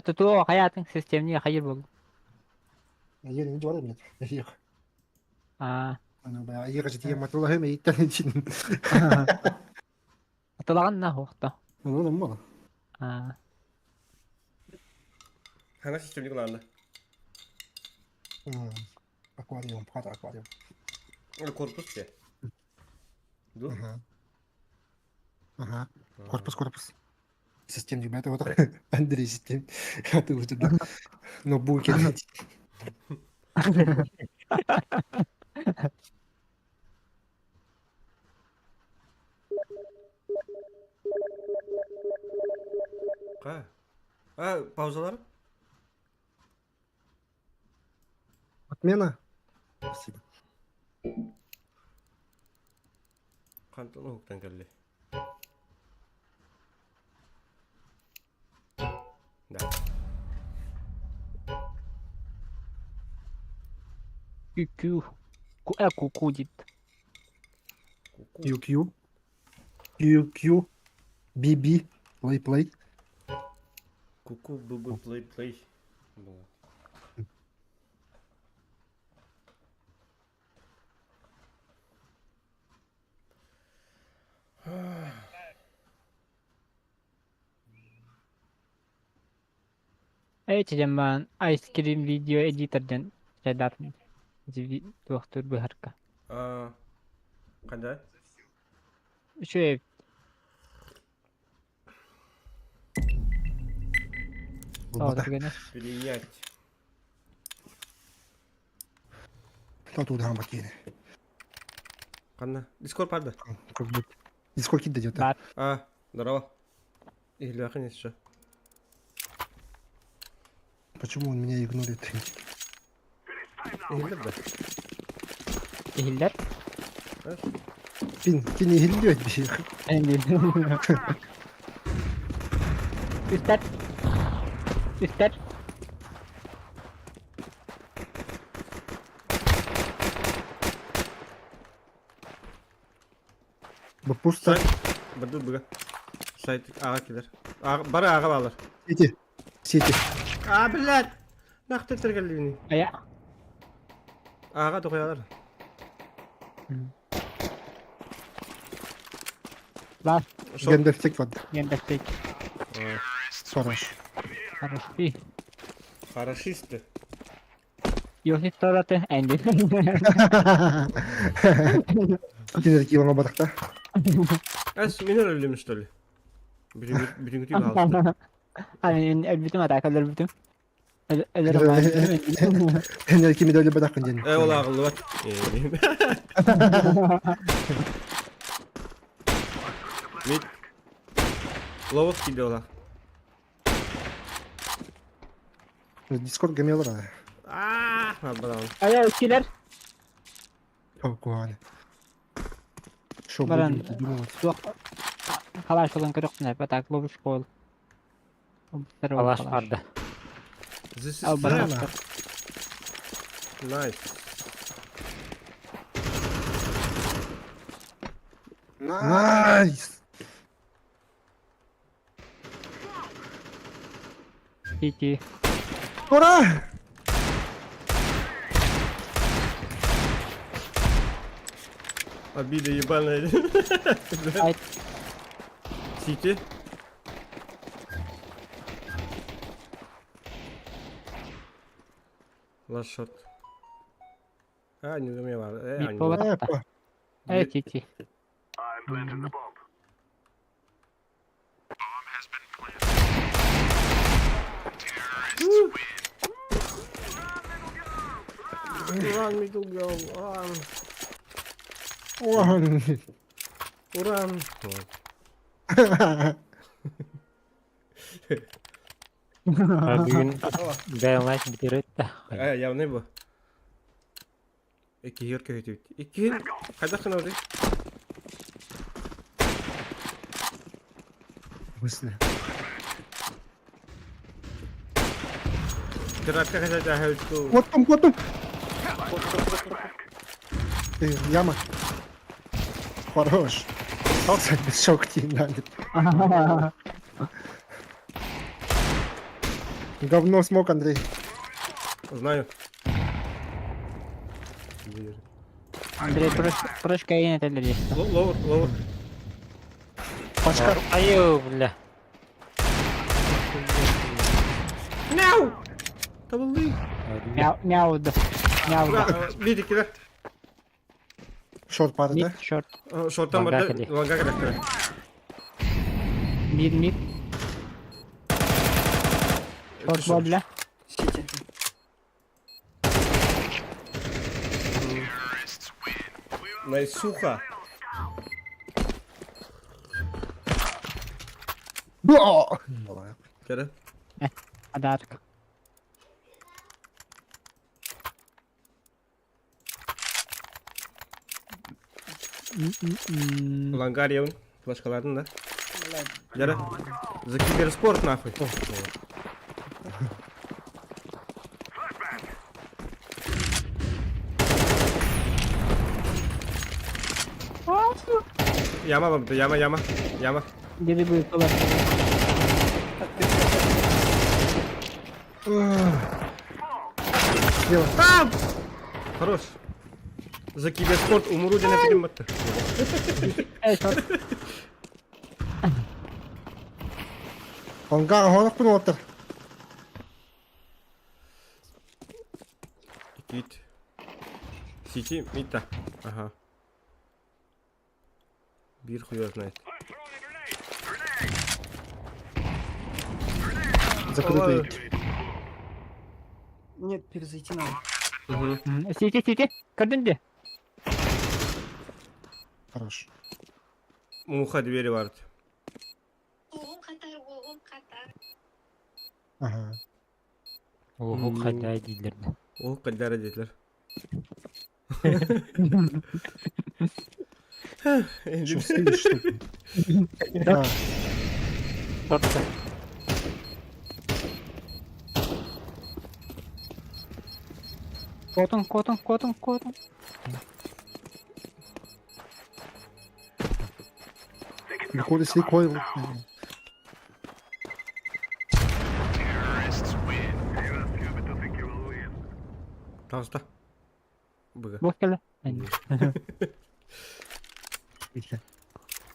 Тутуо хайаатын системнии хайыр буолла. Аа. Атылаҕын на хуохта. Аа. Хана системник ылаанна. Аквариум, хата аквариум. Корпус те. Ду? Ага. Ага. Корпус, корпус. Систем ребята, вот Андрей систем. А ты уже да. Но булки. Ка? А, паузалар? Отмена? Спасибо. Хантан уһуктан кэлли? Да. QQ. Ку диит. Куку. QQ. QQ. BB. Play play. Куку ББ плей плей. Было. Эти диэн Ice Cream Video Editor диэн чайдаатын туохтуур быһарка. А, когда? Үчүгэй Булбата. түгэнэ. Принять. Татуудаан бакиини. Ханна? Дискорд парды. Как будто. Дискорд кидде дете. Бар. А, здорово. Иһилиэхин еще. Почему он меня игнорит? Иһиллэр да? Иһиллэр. Пин, кини иһиллиэт биһиэх. Үстэр. Үстэр. Боппуста. Бырдыр быга. Сайт аға келер. Бары аға балар. Сити. Сити. А, блядь! Нахты тергеллини. Ая. Аға тоқаялар. Бар. Гендерстик вот. Гендерстик. Хорош. Хороши. Хорошисты. Иосиф Тораты Энди. Кинер килома батакта. Эс, мен өлдім, что ли? Бүтүн хаалта. А мен өлбүтүм атака өлбүтүм. Энер кими дөлі батакын ден. Э, ол ағылы бат. Мид. Ловық киді ола. Дискорд гемелер. Аа, барам. Ая, өскелер. О, куаны. Шо Баран. будем придумывать? Калаш olan көрөкпүн так ловуш кол. Алаш барды. This is Ал trap. баран. Nice. Найс! Ити. Ура! Обида ебаная. Айт. Сити. Last shot. А, не умела. Э, Мид они- болот. Эпа. Э, тити. Уран, middle girl, уран, Ой. уран. Вот. Бүгүн Dying бүтэрет да. Э, явный бу. Икки көһүтүбүт. Икки хайдах гынабыт? В смысле? Теракка хайда ту. Вот там, вот там! Ты, яма. Хорош. Шок тииннээн. Говно смог, Андрей. Знаю. Андрей прошка иин этэллэр Lower, lower. Пачка. Айыы, бля. Мяу! Табыллыы. Мяу, мяу, мяу. Види килэр. Short баар Mid да? short. Шортан Лонга барда. кэлиэ. Лонга кэлэктэрэ. Mid mid. Short буолла. Сити. Найсуха. Баа! Кэрэ. Адаатык. Лангарьевын. Флешкаларын да. Дьэрэ. За киберспорт нахуй. Яма барда, яма, яма. Яма. Дири быыкылар. Слева. Там! Хорош. За киберспорт умру диэн эпитим батта. Эй, short. Лонга оһонох күн уоттар. Кит. Сити митта. Ага. Биир хуй знает. Закрытый. Нет, перезайти надо. Угу. Сити, сити. Көрдүн дии? Хорош. Муха двери варт. Уоҕум хатар, уоҕум хатар. Ага. Уһук хайдай дииллэр. О, каддара диэтилэр. Что, сидишь, что ли? А, Шорт. Куотуҥ, куотуҥ, куотуҥ, куотуҥ. Приходит свекой. Таҕыста. Быга. Буох кэллэ.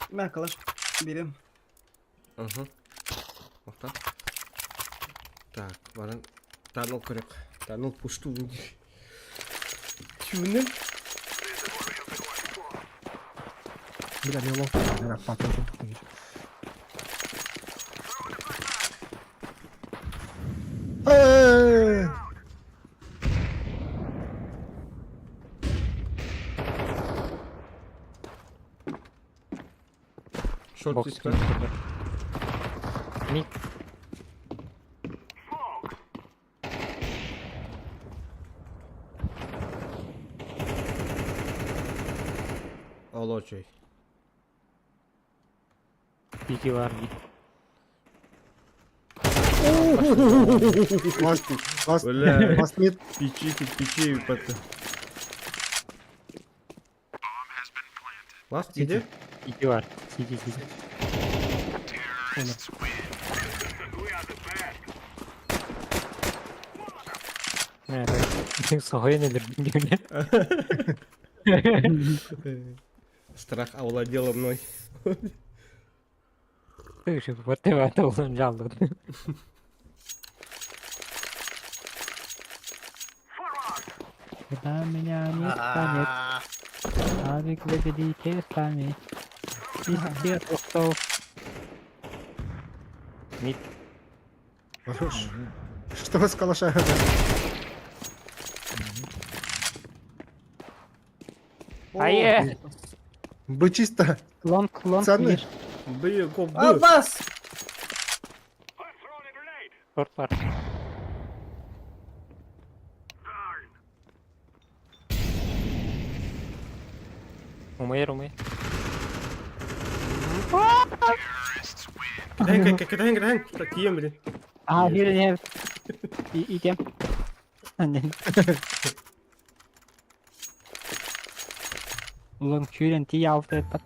Мә, калаш берем. Угу. Махтал. Так, баран таныл көрөк. Таныл пушту. Тюнем. Бля, не лох. Бля, патон. Эй! Шорт Бокс. диска. Mid. Олочой. Сити бар дии. Last, last, Бля. last mid. Печи, печи, пата. Last где? Сити бар. Сити, сити. Соһуйан өлөрдүм диэн. Страх овладела мной. Ты вот ты это жалды. Когда меня не станет, авик выберите сами. Из всех устов. Mid. Хорош. Что с калаша? Ае! Бы чисто. Long, long, Пацаны. мир. Б, коп, Б. Аббас! Short бар. Умайыр, умайыр. Кэтэһэн, кэтэһэн, кэтэһэн. Тиийэн блин. А, here, here. Идем. Long сүүрэн тиийэ алты эппэт.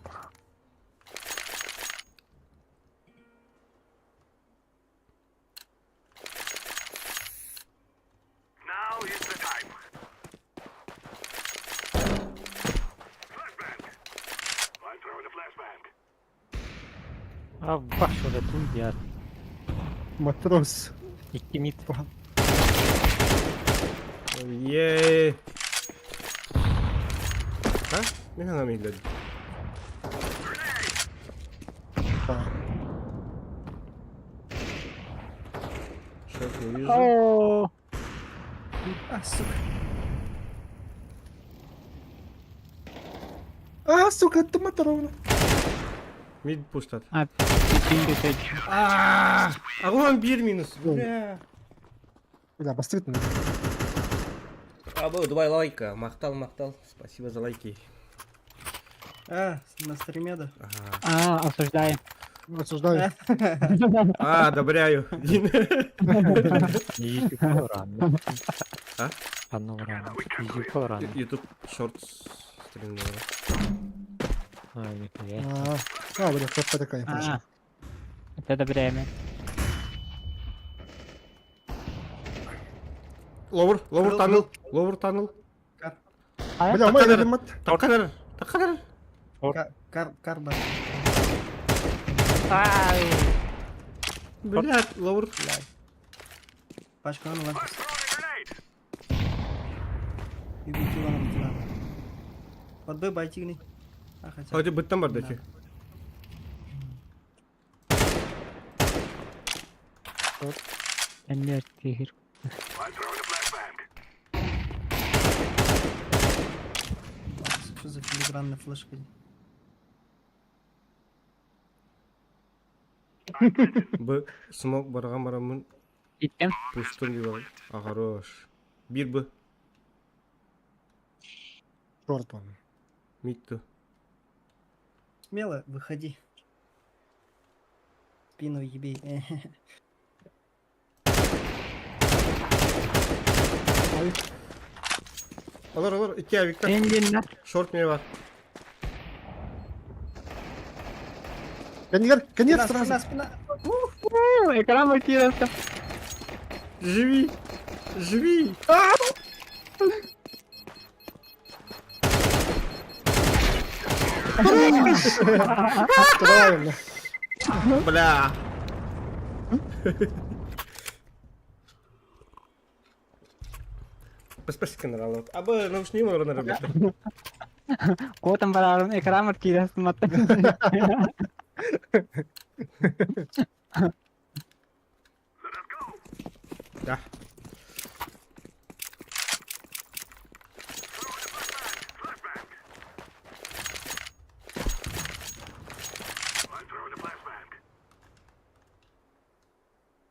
А вашу да туйдят. Матрос. Икки mid. Е. А? Мен анам иһиллэдим. Шаг не вижу. О, А, сука. А, сука, это Матарона. Mid пустат. А, пинг А, Аҕам биир минус. Бля. Бля, бастыгыт. Абы, давай лайка. Махтал, махтал. Спасибо за лайки. А, на стриме, да. Ага. А, осуждаем. Осуждаю. А, одобряю. Язык рано. А? Одного рано. Язык рано. YouTube Shorts стрим, наверное. А, нихуя. А, а, бля, как такая А, флешка. это одобряем. Lower, lower tunnel, lower tunnel. Бля, мой элемент. Таканар, таканар. Кар, карба. Блядь, lower. Пачка, ну ладно. И бутила на бутила. Под Б байтигни. А, хотя. Hadi быттан бар дачи. Эннер тихир. Что за филигранная флешка? Б смок барган барамын Иттем. пустым дип. А хорош. Бир Б. Шорт он. Мид Смело, выходи. Спину еби. Ай, Алар, алар, икки авикта. Эндиннер. Шорт мне бар. Конец, конец Спина, сразу. спина, спина. Экран блокировался. Живи! Живи! Правильно. Бля! Поспасика наралот. Абы наушни морона работа. Котом барарым экран блокировался. Да.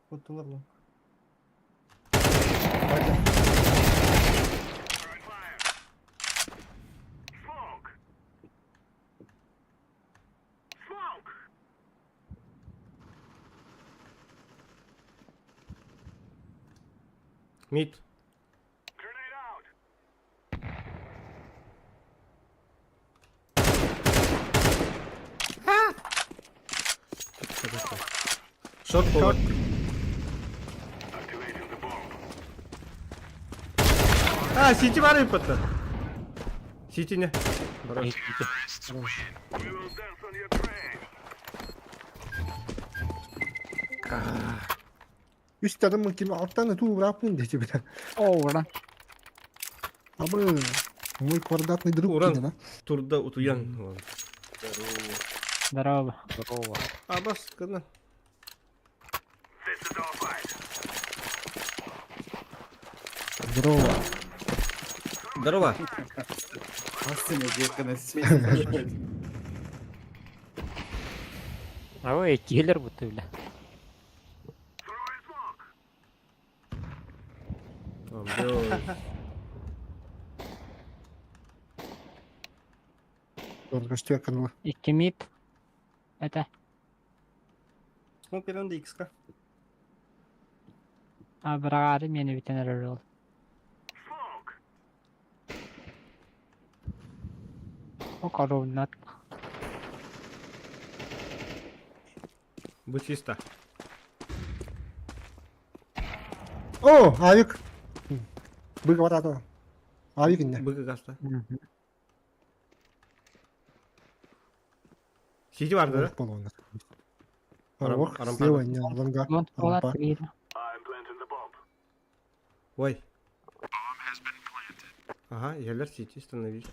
Вот уловлю. Мид. Шорт повар. А, сити бар иппата. Сити не. Барар. Үс тарым ким алтан ту рапын дети бля. О, ура. Абы мой квадратный друг Уран. кине, да? Турда утуян. Здорово. Здорово. Абас, кына. Здорово. Здорово. А вы киллер будто, бля. Только что я канала. Икки мид. Это. Смог перенды XK. А, барагары мени бүтән эрер О, коровнат. Бу чисто. О, авик. Бык варата. Авик не. Бык гаста. Сити бар да? Полон. Ох, Рампа. слева не лонга. Лонг буолар Рампа. биир. Ой. Ага, Геллер Сити, становись.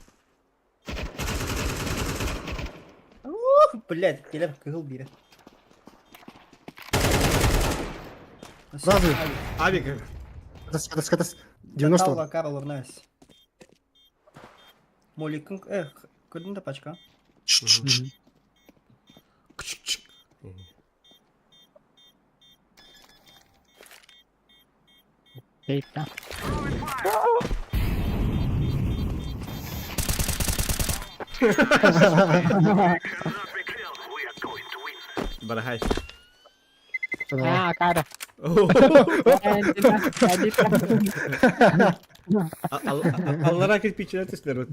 Ух, блядь, кэлэр кыһыл биирэ. Сразу. Авик. Катас, катас, катас. 90. Тавла Карл найс. Моликын, эх, көрдүң да пачка. Ч-ч-ч. Кчик-чик. Бейта. Барахай. Давай. А, кара. Аллара кирпичine түслер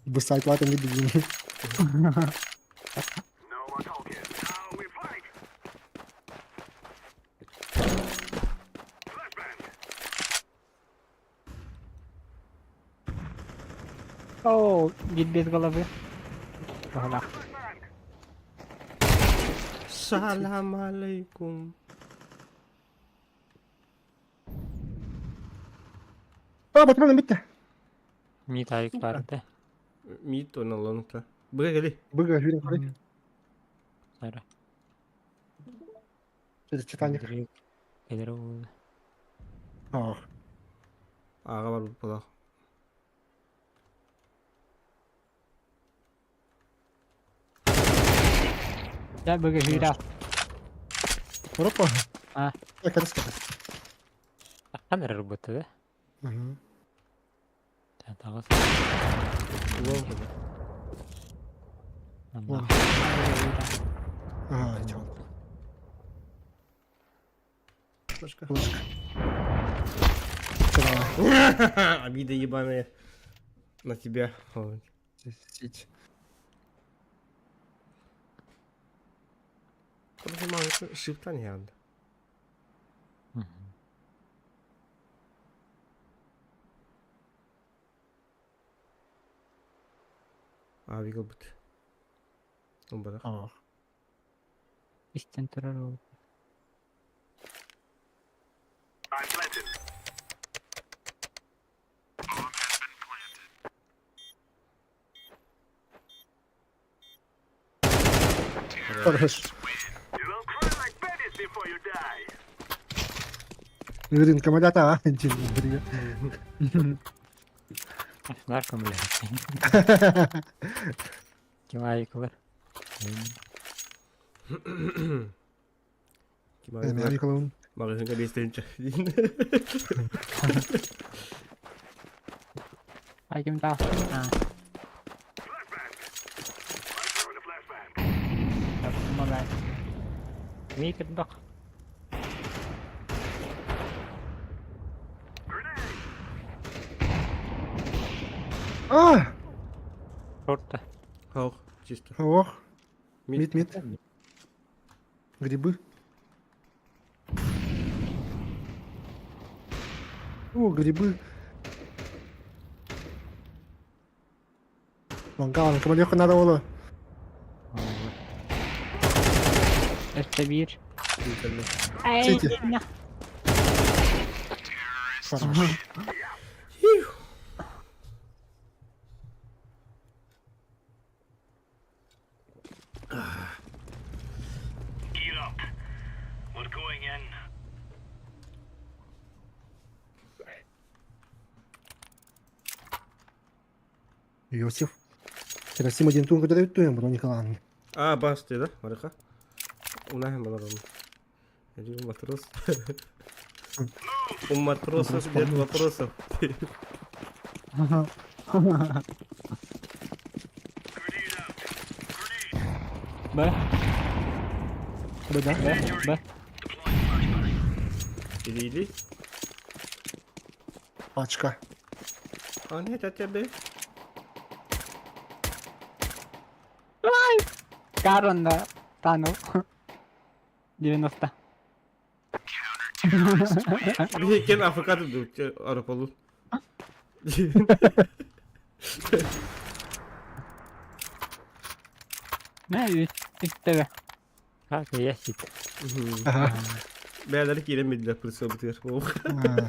Бу сайтлатын видно. Оу, вид без головы. Голах. Салам алейкум. А, патроны битте. Мид авик бар да. Мид на лонгта. Быга кели. Быга жүрін қарай. Сара. Это Титаник. Кэлэр ол. Ох. Ага бар була. Я быга жира. Опа. А. Так, катас, катас. Хан работа да? Ага. Тагыс. Лонг. Анда. Ага, идёт. Флешка. Флешка. Всё, давай. Обида ебаная. На тебя. Ой. Сить. Шифтан янды. Мгм. Авик бут. Умбара. Ох. Истин турар. Хорош. Блин, командата, а? Блин. Нарко, блядь. Ким авик бар. Мен Магазинга бестенче. Ай, ким да. А. Так, помогай. Мид бак. А! Шорта. Хох, чисто. Ох. Мид. Мид, мид. Грибы. О, грибы. Лонга, командирку надо было. Это бир. Сити. Хорош. Иосиф. Терасима ден туын көтөрөбүт туйан бро Николаевна. А, басты, да? Марыха. Унаһын баларым. Один матрос. У матросов нет вопросов. Б, Б, да? Б, Б. Или или. Пачка. А нет, а тебе. Карон, да. Танул. 90. Биһикен АФК ду Арополу. Мэ үс үстэбэ. Как я сит. Ага. Бээлэри киирэн билдилэр прицелбытыгар. А,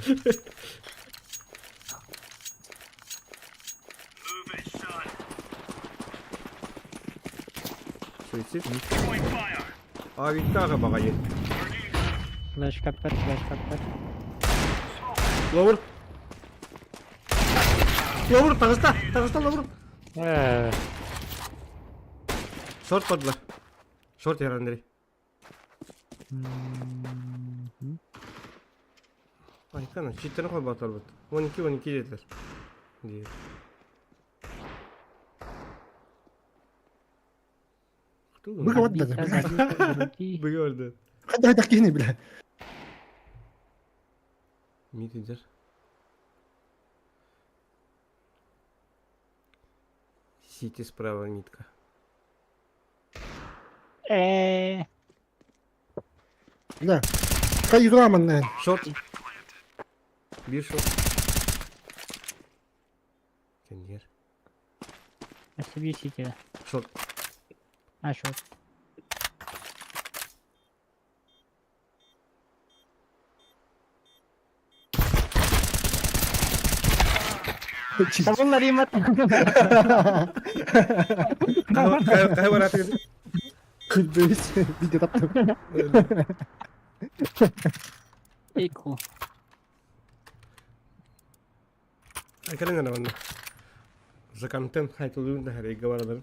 Суицид. Авиктаға бағайы. Флешка пер, флешка пер. Ловыр. Ловыр, тағыста, тағыста ловыр. Шорт қойдылар. Шорт яр, Андрей. Айкана, читтерін қой батар бұт. 12-12 деділер. Дейді. Быга вот даже, бля. Быга орды. Хайда хайда кихни, бля. Мид идер. Сити справа нитка. Э, Бля. Хай играман, наверное. Шорт. Bir шорт. Кендер. себе сити. Шорт. А шо? Табыллар имат. Кай бар атыр? Күлбейс. Видео таптым. Ику. Айкален ана За контент хайтылдың да хәрәй гаварадыр.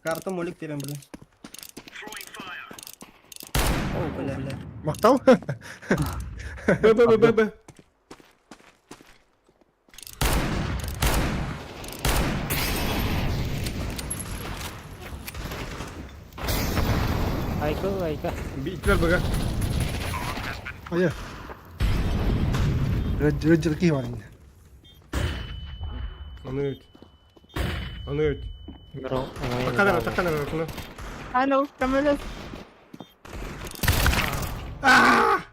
Карта молик терем, бля. О, бля, бля. Мактал? Б Б Б Б Б. Айка, айка. Битлер бага. Ая. Рөджөр кихи бар инде. Аны өт. Аны өт. Такканара, такканара, куна. Ано, камелес.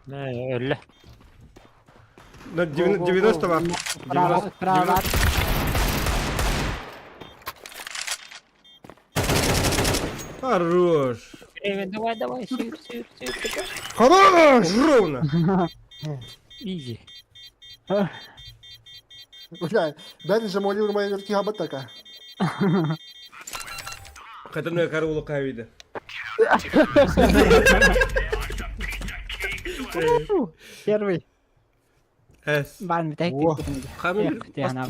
Өллө. На 90 бар. Справа, справа. Хорош. Время, давай, давай, сыр, сыр, сыр. Хорош! Ровно. Изи. Бля, бәрін жамали урмай кихи абаттака. Катаны карулу кавида. Первый. Эс. Бан битек. О. Хамы Ана.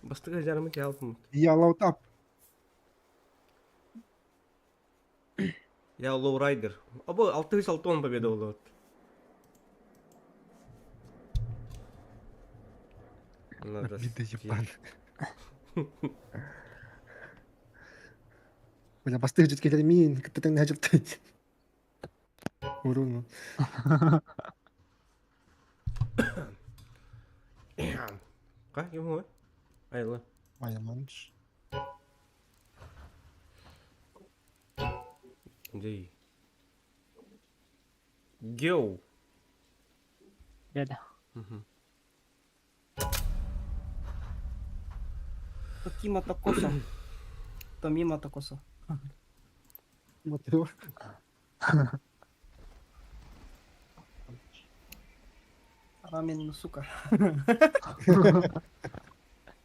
Бастыга жарымы жалпым. Я лаутап. Я лоурайдер. Абы 606 победа болот. Надо. Виды ебан. Бля, бастыр жеткелер мин, кіттің нәжіпті. Уруну. Ка, ким хой? Айла. Аяманш. Дей. Гео. Деда. Токима косо. Томима косо. Мотор. Рамен, ну сука.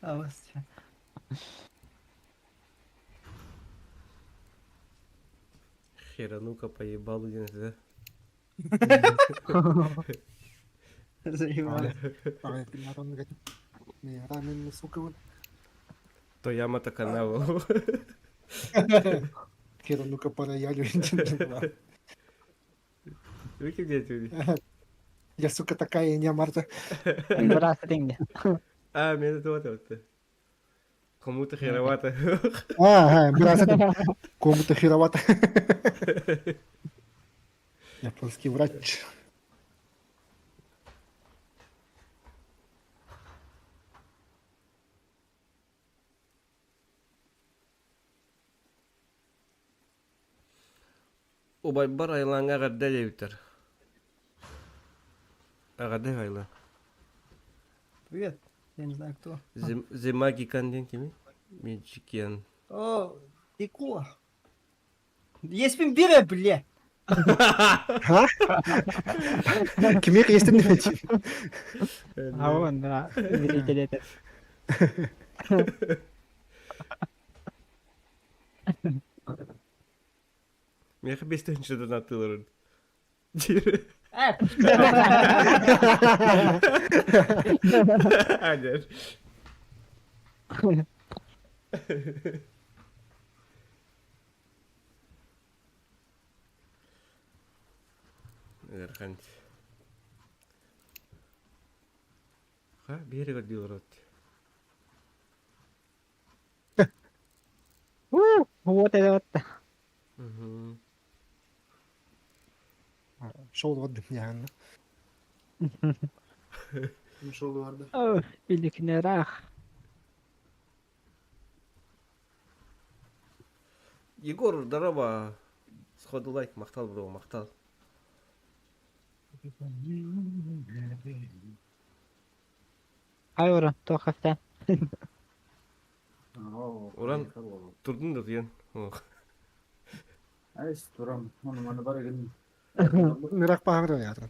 А, вас. Хера, ну-ка поебалу ден да. Заебали. Рамен, сука. То яма таканава. Хера, ну-ка, по роялю. Вики где ты? Я, сука, такая, не Марта. Здравствуйте. А, мен это вот это. Кому-то херовато. Ага, здравствуйте. Кому-то херовато. Японский врач. Убайбар айлаңа гадда дебиттер. Агады айла. Привет. Я не знаю кто. The Magican диэн кими? Magican. О, Икула. Еспин бире, бля. Ха? Кимиэхэ иэстэн диэбит? А он, да, зрители это. Миэхэ бестен донаттыыларын. Адер. Ыарахан. Ха, биэри көрдүү Вот это вот. Шоу барда яғни. Шоу барда. Биликнерах. Егор, здорово. Сходу лайк, махтал, бро, махтал. Ай, уран, туох хафтан. Уран турдун да туйан. Айс турам. Оны маны бар ген. Нырак паһыр ятыр.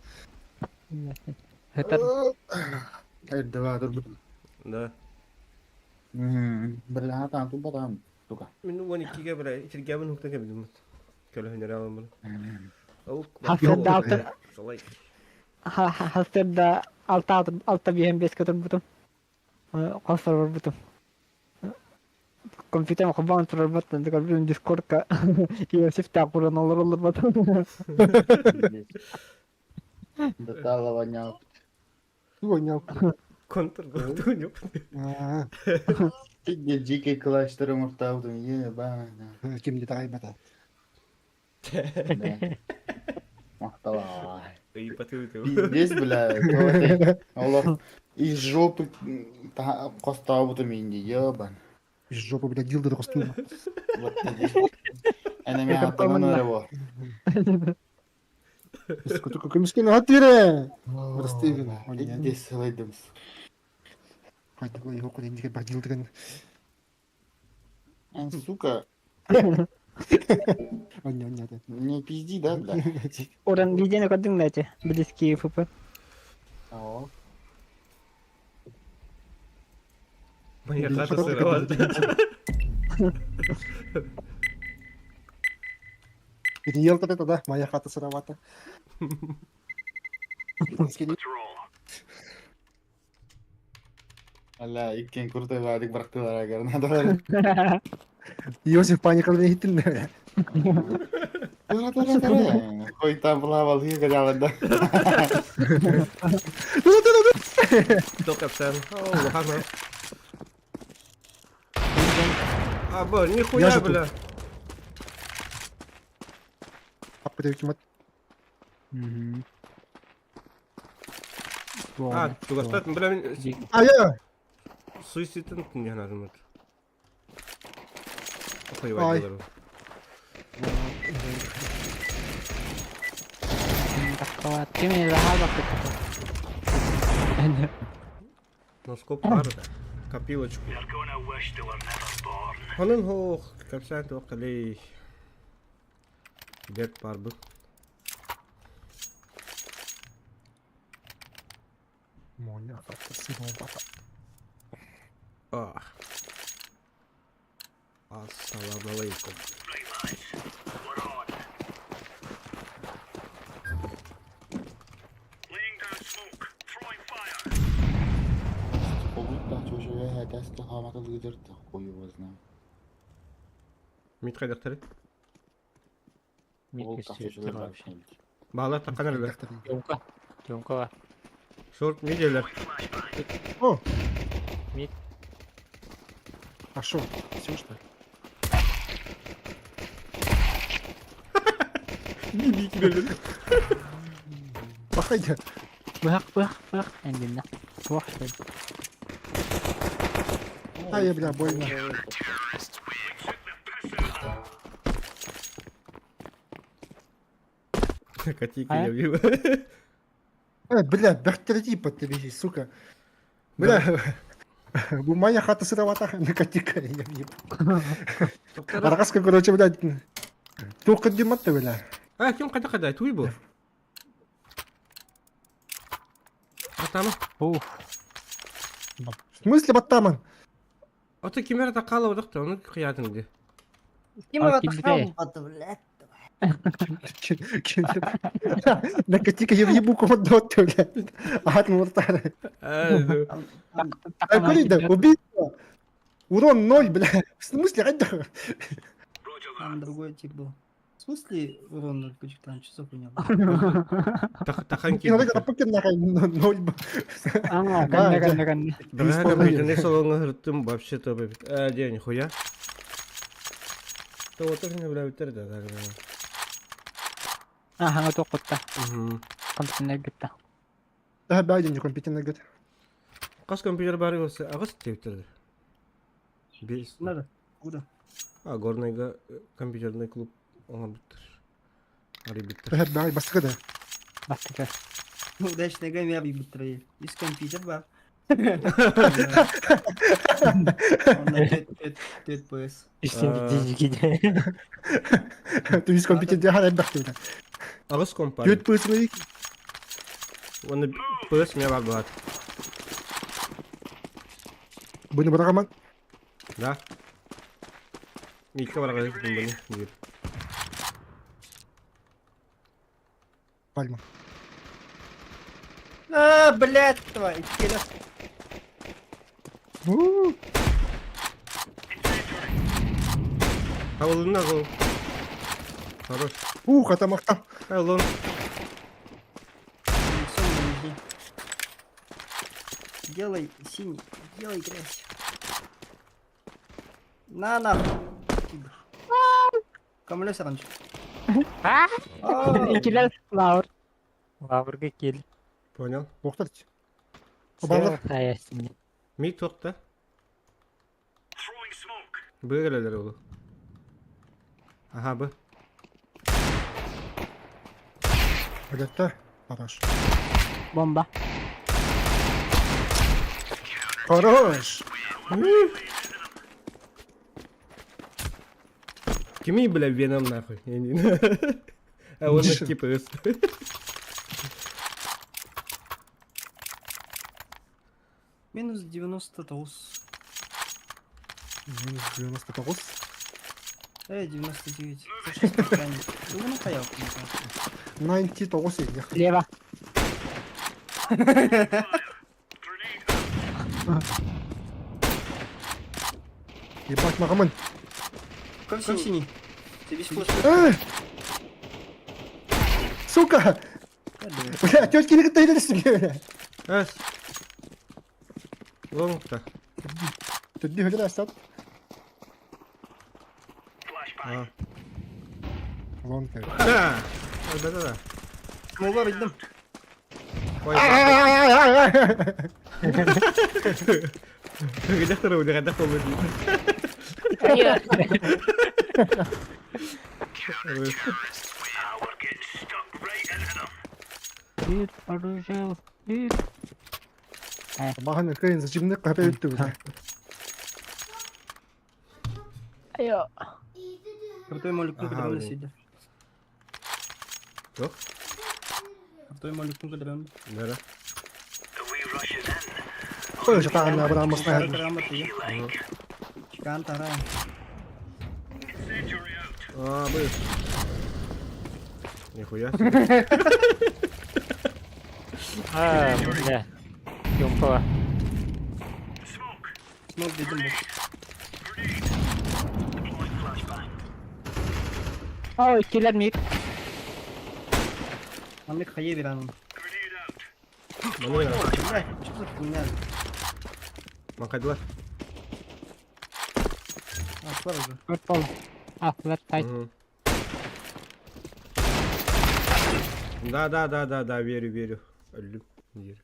Хытар. Айда турбут. Да. Берлаа таан тубба таан тука. Мин 12-ге бра, итиргәбин хуктан кебидим. Көлө һөнәр алам бу. Хастырда алты Лайк. хастырда алта алта биһен бес көтөр бутум. Хастыр бутум. Компьютер хобан турар баттан декор бир Дискордка Иосиф та куран олор олор баттан. Датала вонял. Вонял. Контр готуню. Где дикий кластер муртаудun ебана. Ким де тагай бата. Махтала. И потуйту. Пиздец, бля. Олар из жопы костаубуту минди, ебан. Из жопы, бля, дилдер косту. Вот Эне мен аттанан его. Только көмүскен ат бере. Растевин. Здесь сылайдымыз. Хайда его куда нигер бар дилдерин. Сука. Не пизди, да, бля? Уран видеоны көрдүң да эти близкие ФП. О. Моя хата сыровата. Риэлтор это, да? Моя хата сыровата. Алла, иккен крутой вадик бырактылар агар. Иосиф паникалар иттин. Тура, тура, тура. Хой там плавал, хига жалында. Тура, тура, тура. Токапсан. О, лохана. А, бо, нихуя, бля. А, тугастат, бля, А, я. Суицидтен не надо. Ай. Носкоп барда. Копилочку. Ханын хох, капсан тоқали. Бет бар бу. Моя хата сыровата. Ах. Ассаламу алейкум. Мит кайдактары? Баалар таккан Тёмка. Тёмка. Шорт миделер. О! Мид. А шо? Все что ли? Мидик Пахайда. Быһах, быһах, быһах. Эндинна. Туох А я, бля, больно. Котейка я бью. Бля, бахтерди под тебе, сука. Бля, бу моя хата сыровата накатика. Арагаска, короче, блядь, туох кырдьыммат да, бля. А, ким қайда қайда, туй бұл. Атамы. Ух. В смысле баттаман? Ото ким эрэ такаала бодохто, ону кыйаатыҥ дии. Ким А, это кимде? хал блядь? Накатика я в ебуку отдал, блядь. Ат муртар. Да, убийство. Урон ноль, бля. В смысле, қайда? Там другой тип был. В смысле урон ноль кучек там часов у него? Тахан Кино киирбит. нахай ноль. Аа, канна канна канна. Бэҕэһээ компьютернай салоҥҥа сырыттым, вообще топ эбит. Ээ, диэ, нихуя. Тоҕото син сөбүлээбиттэр да, так да. Аха, тоққутта. Мгм. Компьютернай гытта. Да, бәйден компьютерный гыт. Хас компьютер баар болса, аҕыс диэбиттэр. Биэс. Надо. Куда? А, Горнайга компьютерный клуб оҥорбуттар. Арыйбыттар. Да, бәй, бастығы да. Бастыка. Удачная гамма быстрее. Из компьютер бар. Он на 5 PS. Үстін дизгиде. Ты из компьютера харай бәхті, бля. Аҕыс компар. Төт пысыны Уонна PS мэ баар буолаат. Бұны бұрағаман. Да. Микка бараҕа бұны диир. Пальма. А, блядь, твой. Келес. У, Хабылынна гол. Хорош. Ух, это махта. Хайлон. Всё, не жди. Делай синий, делай грязь. На нахуй. Камлес раньше. А? Икилер лаур. Лаврга кел. Понял. Тоқтар. Балдар. Хаясың. Ми тоқта. Быгыралар ол. Аха, бы. Білетті. Хорош. Бомба. Хорош. Кими, бля, веном нахуй. Я не знаю. А он Дыши. типа с. Минус 99. Минус 99. Эй, 99. Ну, ну, хаял. 99 егер. Лево. Ебать, мағамын. Как синий? Ты весь флеш. Э! Сука! Бля, тетки не готовились бля. Эс. Лонгта. Түдді хөлер астат. А. Лонг. Да. Да, да, да. Молва видим. Ой. Где второй, где второй? Bir оружие. Bir. Маған үлкен зачемны қапа өтті бля. Айо. Крутой молик Ага, дрон блин. сидит. Что? Крутой молик дрон. Да, да. Ой, жатаған абырамысына. Чикан тара. А, бы. Нихуя себе. А, бля. Юмпала. Смог видим. Ой, киллер мид. Мамик хае веран. Маны Бля, что за хуйня? Макадла. А, слава же. Purple. А, left side. Мгм. Да, да, да, да, да, верю, верю. Аллю, верю.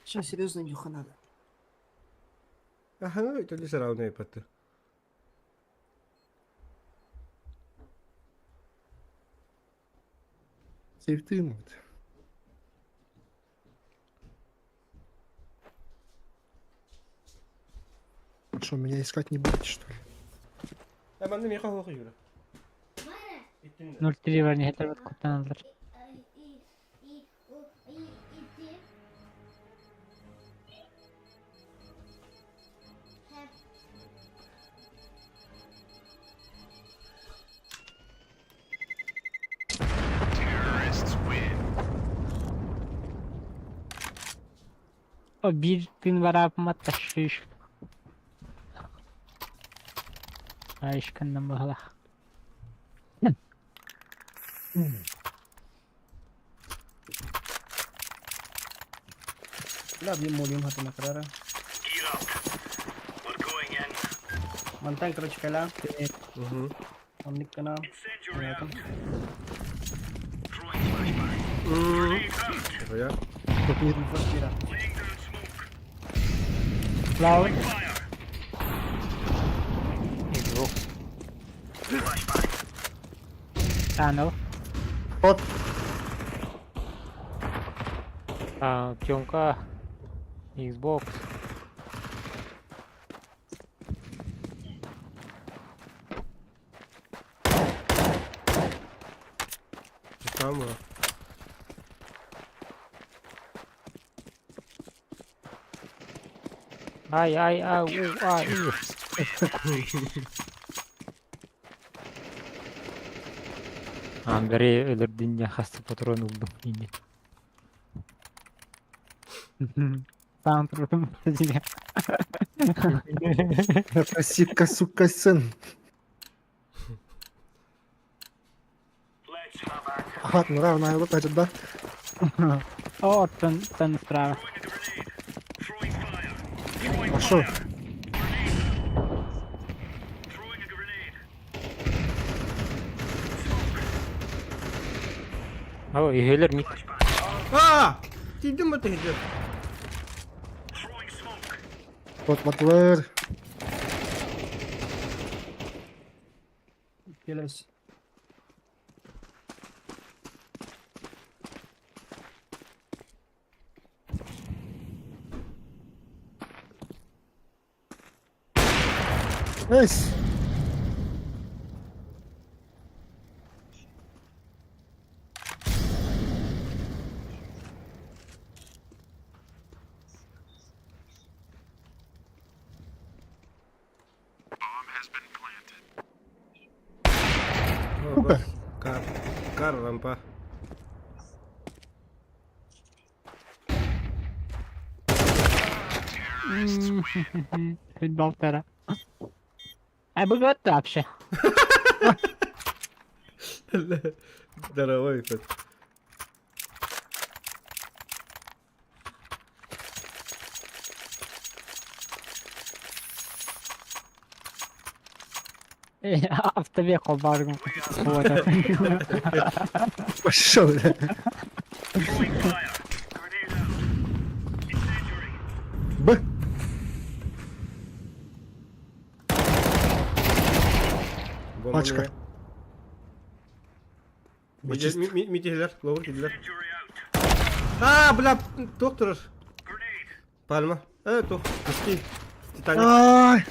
Сейчас серьезно нюха надо. Ага, ну это лишь равные поты. Сейфтын. Что, меня искать не будете, что ли? Э, манна миэхэ оһох Юра. 0-3 бар иһэллэр куттаналлар. О, биир күн бараапмат ташыш. Айышканнан баһалах. Бля, биир молиум хатына кырара. Мантан, короче, кэла. Угу. Оннук гына. Понятно. Я. Тут не Квартира. Лаур. Xbox. Танул. Вот. А, Тёмка. Xbox. Там. Ай, ай, а, у, а, и. Андрей өлөрдүн дьэ хаста патрон ыллым ини. Саан турдум тебе. Просипка, сука, сын. Ага, нрав, на вот этот, да? О, тон, тон справа. А шо? Алло, иһэлэр мит. А! Тиийдим бу тиийдим. Вот, батлер. Келес. Эйс! Сука. Кар. Кар рампа. Футбол тара. А бывает вообще. Здоровый пет. Автобек баргым. Вот. Пошел, бля. Б. Пачка. Митилер, ловыр кидилер. А, бля, доктор. Пальма. Э, тух, пусти. Титаник. Ай!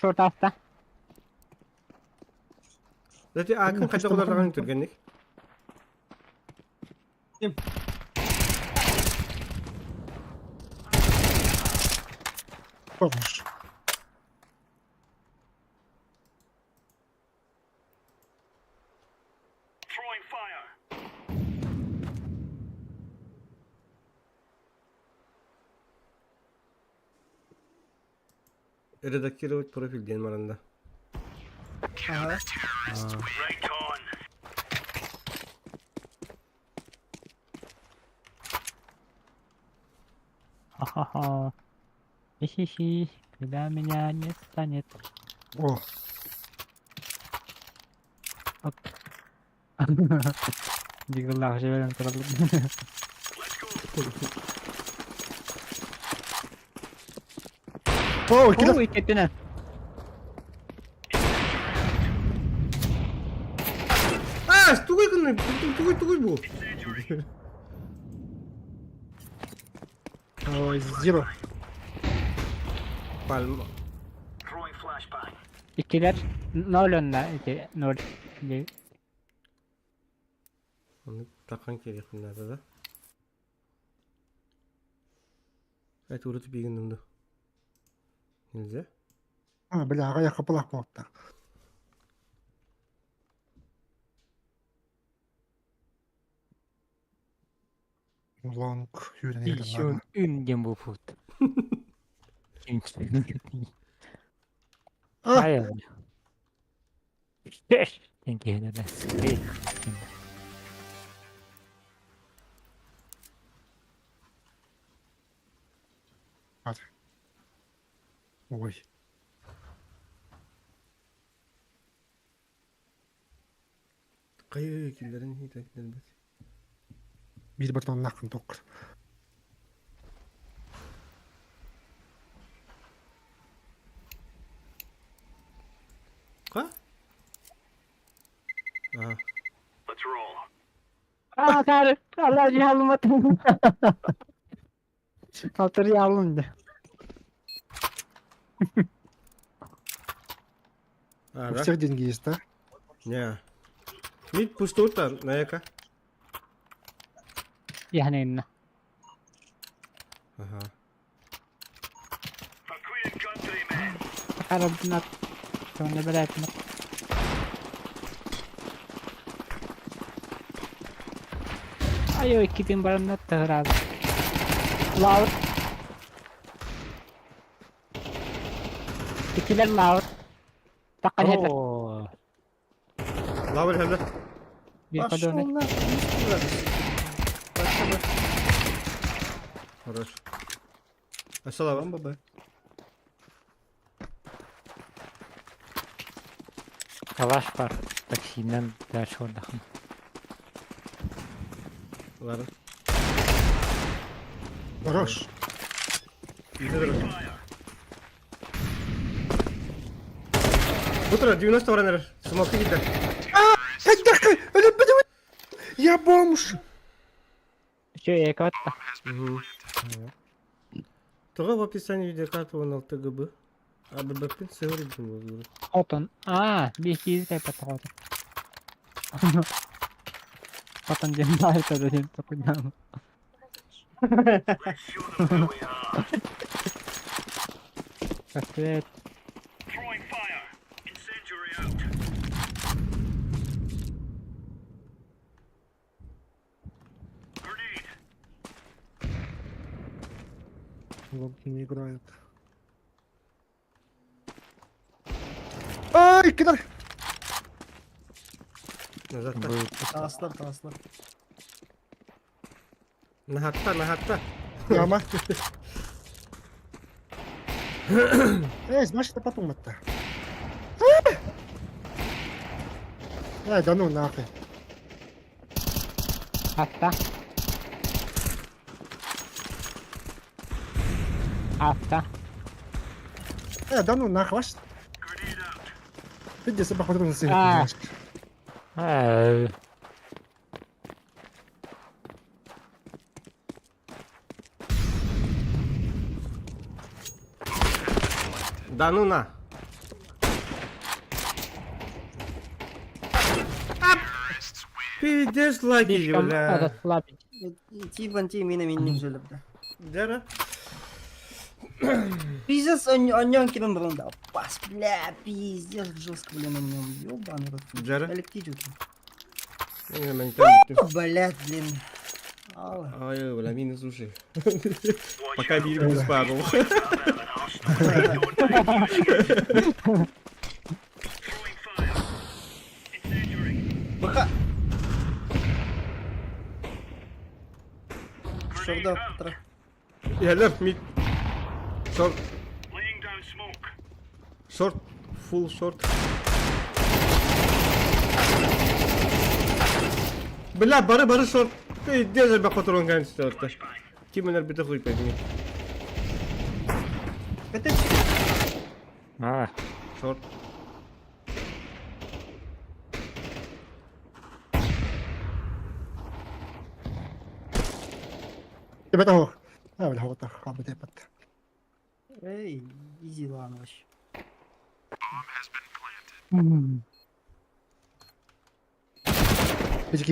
Шорт авто. Зати, а ким қайда қолдардан түргенник? Ким? Помощь. Редактировать профиль ден маранда. Ага. Хо-хо-хо. Хи-хи-хи. Когда меня не станет. О, Дигаллах живем туралы. о, кида. Ой, кеттіне. А, тугой күннү, тугой тугой бу. Ой, zero. Пальма. Иккилэр ноль онно ити ноль. Оны таққан керек надо, да? Это урут бигин Нельзя? А, бля, аҕа хапылах буолта. Лонг сүүрэн Ишүн үн диэн буолбут. А! Айыл. Диэн киһинэ Ой. Кайы киллерин хитектербит. Биир батоннааххын тоққор. Ка? Ага. Аа, таар, алла жаалымат. Калтыр ялынды. А, У да? всех деньги есть, да? Не. Мид пустота, наяка. Яхненна. Ага. Харабнат. Сонne беләтме. Ай, иккитин барымнат тыгырады. Лаур. Иккилер лаур. Таққан херлер. Оо. Лавр хәлдә. Bir Пошел kadın. нахуй, не спи, Хорош. Аса лавр. Бомба Б. Калаш бар. Таксинен дальше ордахын. Ладно. Хорош. Утро 90 раннер. Смоки китә. Я бомж! Şu ekvatta. Туга в описании видеокарты он ЛТГБ. А ББП сеоридин был. Хотон. Аа, bir iki тайпа хотон. Хотон диэн баар диэн токуйдаам. Кафе. Лонг не играет. Ай, кидар! Назад. Таслар, таслар. Нахатта, нахатта. Яма. Эй, знаешь, это потом это. Эй, да ну нахуй. Атта. Атта. Эй, да ну нахуй, ваш. Пиздец, я походу на А. сцене. Аа. Да ну на. Пиздец лаги, бля. Слабый. Тибан ти мина минник жөлөбдө. Дера. Пиздец, он кирен бұрында. Пас, бля, пиздец, жестко, бля, на нем. Ёбаный рот. Джера. Электричество. Мен там. Блядь, блин. Алла. Ай, бля, минус уши. Пока не спарил. Быха. Шорда, Петра. Я лев мид. Шорт. Шорт. Фулл шорт. Бля, бары бары шорт. Пиздец, я патрон гангстер. Ким бите хуй пойми. Это Аа. Шорт. Ребята, ох. А, бля, вот так, хабы депат. Эй, изи ладно вообще.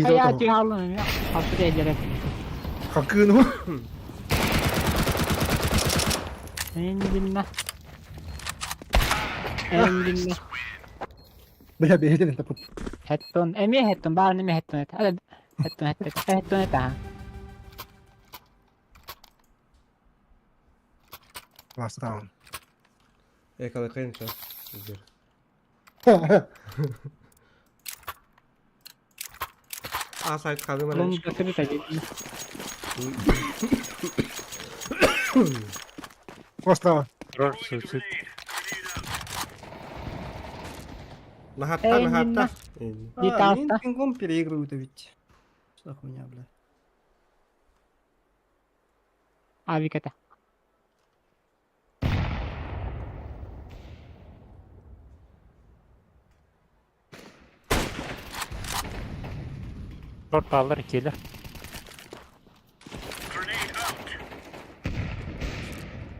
Хайа тигалым эмиэ халты эллэрэ. Хакыну. Эндинна. Эндинна. Бля, бэйэтин это пут. Хеттон эмиэ хеттон баарын эмиэ хеттон эт. Хеттон хеттон хеттон эт аха. Last round. Экалыкайын ча. Сбер. А сайт хады Мун маленечко. бысыры тажи. Острова. Рор суицид. Нахатта, Эй, нахатта. Не А, таста. мин пингом переигрывают ведь. Что за хуйня, бля. Авик это. Рор баллар келер.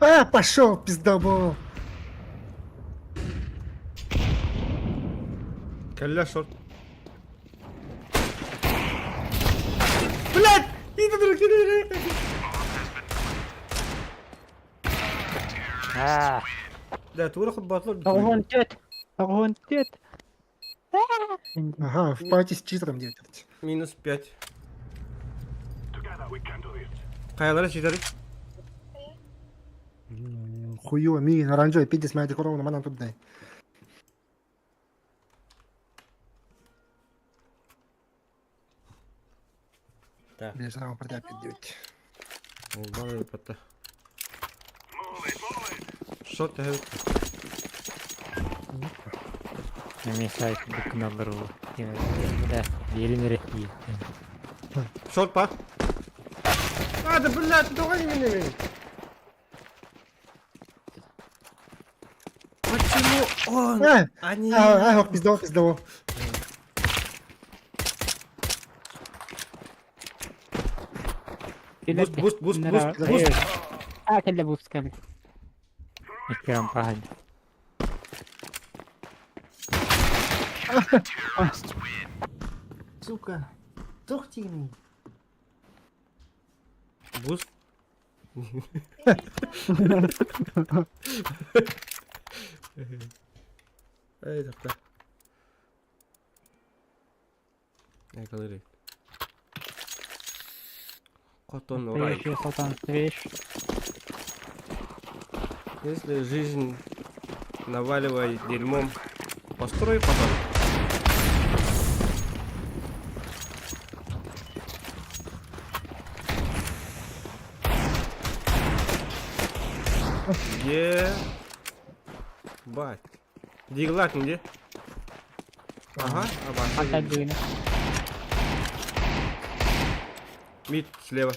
А, пошел, пиздобол. Кэллэ шорт. Блядь! Иди друг, иди, Аа. Да, тура хоббатлар. Тоҕуһун түөт. Тоҕуһун түөт. Ага, в пати с читером делать. Минус 5. Kayalara çizerim. Хую, ми, оранжевый, пиздец, моя декорована, мана тут дай. Так. Бля, сразу продать пиздец. Olmaz patta. Short evet. Эмиэ сайт буккуналлар уу. Бля, биэрин эрэ дии. Short па. А, да блядь, догони меня. блин. Почему он? А, Они... а, а, ох, пиздобол, пиздобол. Буст, буст, буст, буст, буст. А, кэллэ буст кэллэ. Икки пахан. Сука. Тохтигни. Буст. Эй, такта. Эй, kalır. Котон урай. Настоящий султан свеж. Если жизнь наваливает дерьмом, построй потом. Е. Бать. Диглак где? Ага, Ата аба. дыны. Мид слева.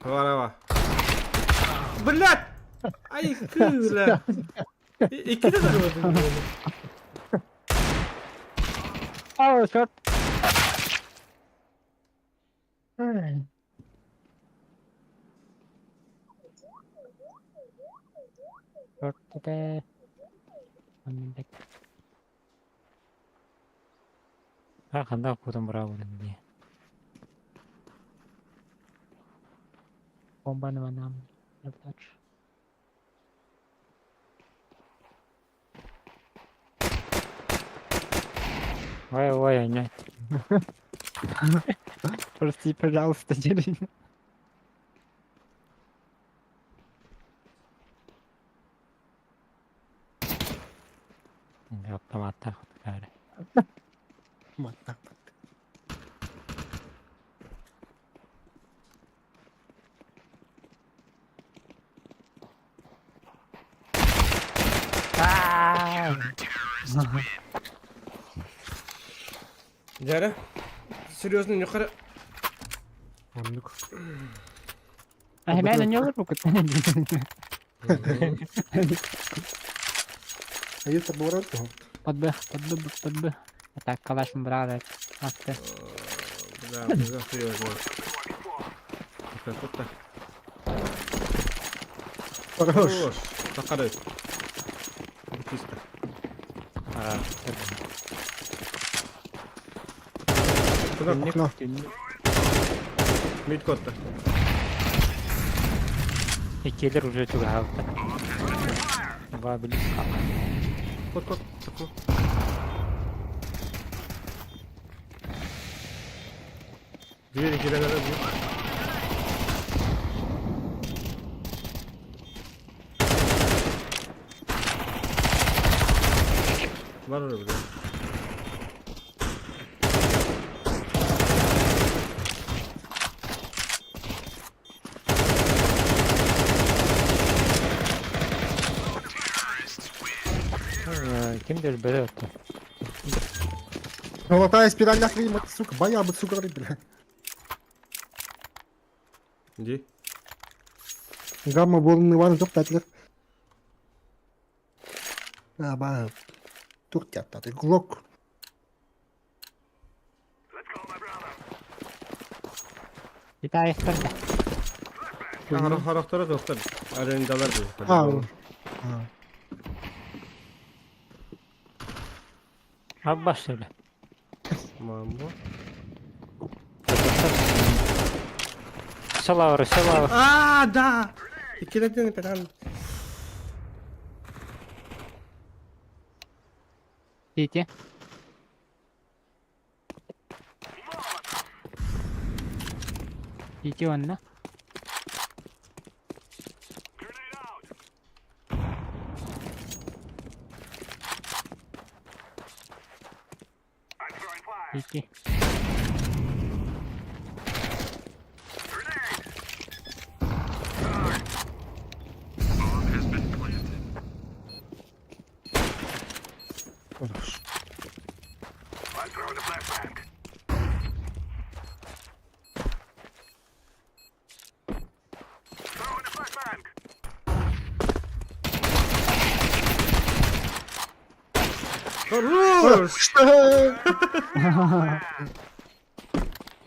Варава. Блядь! Ай, кыра. И киде да О, шорт. Шорт это... А ханда кутан браво дии. Бомбаны нам. Ой, ой, нет. Прости, пожалуйста, деревня. Автоматтар хотукаары. Вот так. Дяря. Серьезно, не хара. Оннук. А мен не olur bu А это был Под Б, под Б, под Б. А так, калаш брали. Атты. Да, да, серьезно. Так, вот так. Хорош. Хорош. Сахары. Чисто. Куда? Окно. Мид котта. Иккилэр уже чугаһаабыттар. Два близко. Кот, кот. Окно. Двери киирэн эрэр дии. Бар эрэ бile. Ким да өлбөтө оттон. Золотая спираль нахрен, сука, баябы, сука, бля. Ди. Гамма буолун Иван жоқ тәтілер. А, ба. Тух тяттаты. Глок. Китаевтар да. Харахтара доктор. Арендалар бу. А, а. Аббас söyle. Мамбо. Салавр, салавр. А, да! Иккилэрден петан. Сити. Сити онно. Сити. Хорош. Хорош! Что?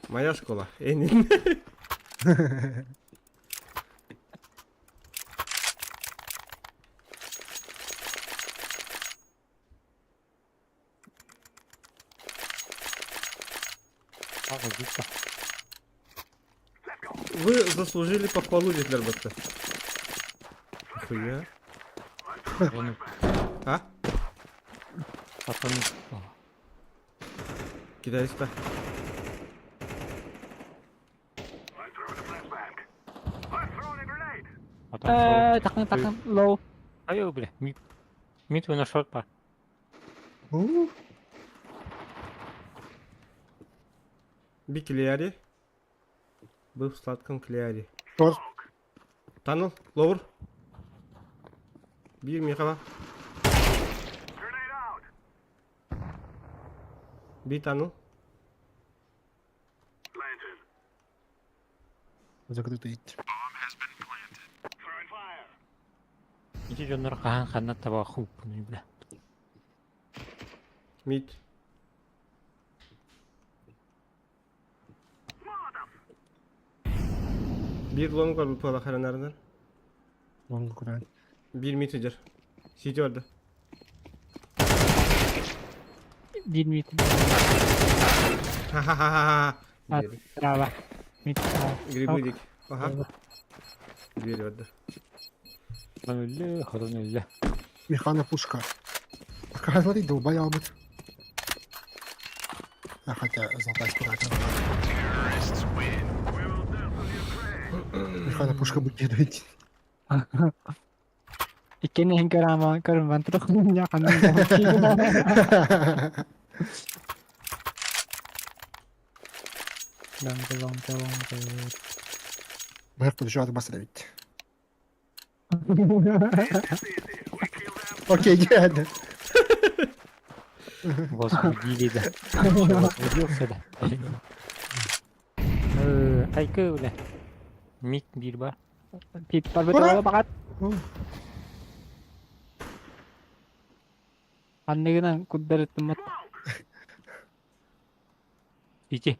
Моя школа. Энин. Вы заслужили похвалу, Гитлер Бетта. Хуя. А? Потом. Китайста. Потом. Такын такын low. Айо, бля. Мид. Мид на шорт пар. У, Би клеяри. Был в сладком клеяре. Шорт. Таныл, ловр. Бир Михала. Би таныл. Закрытый идти. Ити дьоннор хаһан ханна таба хууппунуй бля. Мид. Бир лонг бар bu харанарынан. Лонг куран. Бир мид сидер. Сити барда. Бир мид. Ха-ха-ха-ха. Браво. Мид. Грибы дик. Ага. Дверь барда. Хотон өллө, хотон өллө. Механа пушка. Пока смотри, долбоёбы. А хотя золотая спираль. Механа пушка будет идти. Иккини иһин көрөмөн көрүмэн турах ханна. Long long long. Бэк подожди, бас ведь. Окей, идеально. Возбудили, да. Возбудился, да. Айкы, бля. Мид бир бар. Пит бар бит бакат. Анныгынан куддарыттыммат. Ити.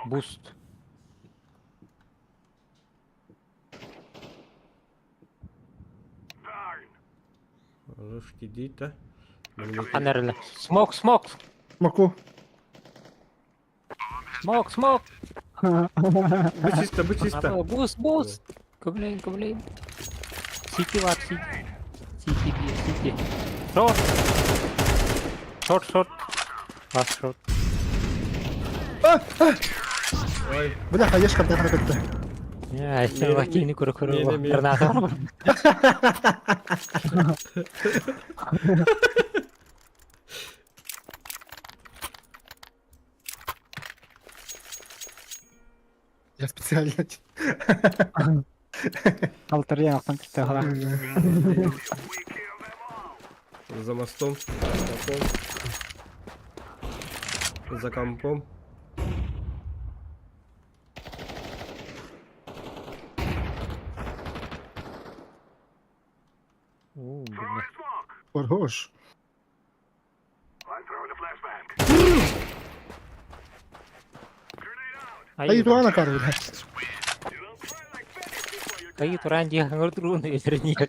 Буст. Русский дита. Ханарыла. Смок, смок! Маку. Смок, смок! Бу чисто, бу чисто. Бус, бус! Көмлейн, көмлейн. Сити бар, сити. Сити, сити. Шорт! Шорт, шорт. Бас шорт. Ой, Бля, хаешка бля көттө. Я, вакилни көрө-көрө. Не, не, не. Граната. Я специально. Алтырыйан охтон кытта за мостом. За компом. За компом. У, бля. Хорош. Ай, Ай, туана кар, бля. Кайы туран дии хаҥыр туруун өтөрүнүөх.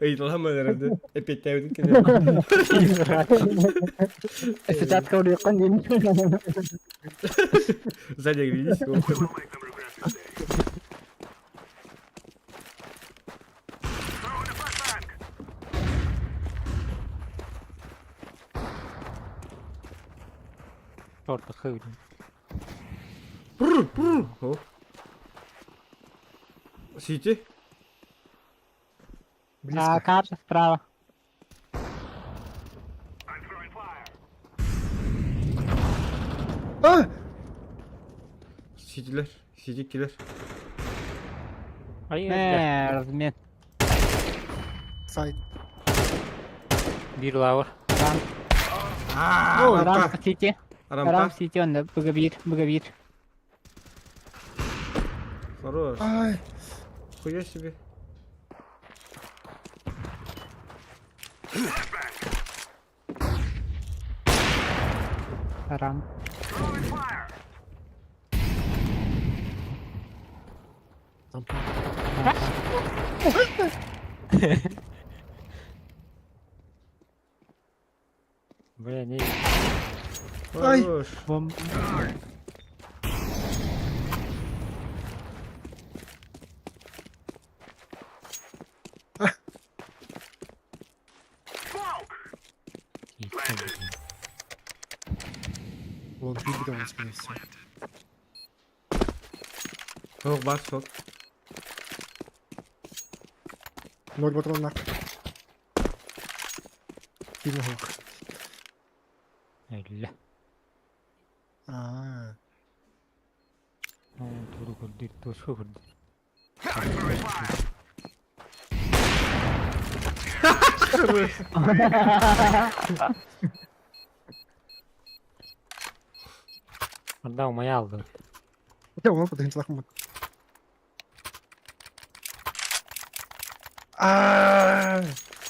Ыйыталаһан эрэрди. Эпиэттээбитин кини. Сетатка уруйуккун диэн. Сзади видишь? Шорта хыгын. Пур, пур. О. Сити. А, Близко. карта справа. А! Ситилер. Сити килер. Ай, бля. Э, размен. Сайт. Биир лавр. А, Ой, Рамп сити. Рампа. Рамп сити онда быга бир, быга бир. Хорош. Ай. Хуя себе. Рамп. Там. Бля, не. Ай. Хорош. Бом. Вон, бит он, скорее всего. Ох, бар, сок. Ноль патрон нах. Кинул хук. Эллэ. А. Туру көрдүр, тушу көрдүр. Хорош. Анда умая алды. Я вон подгин лахмут. А,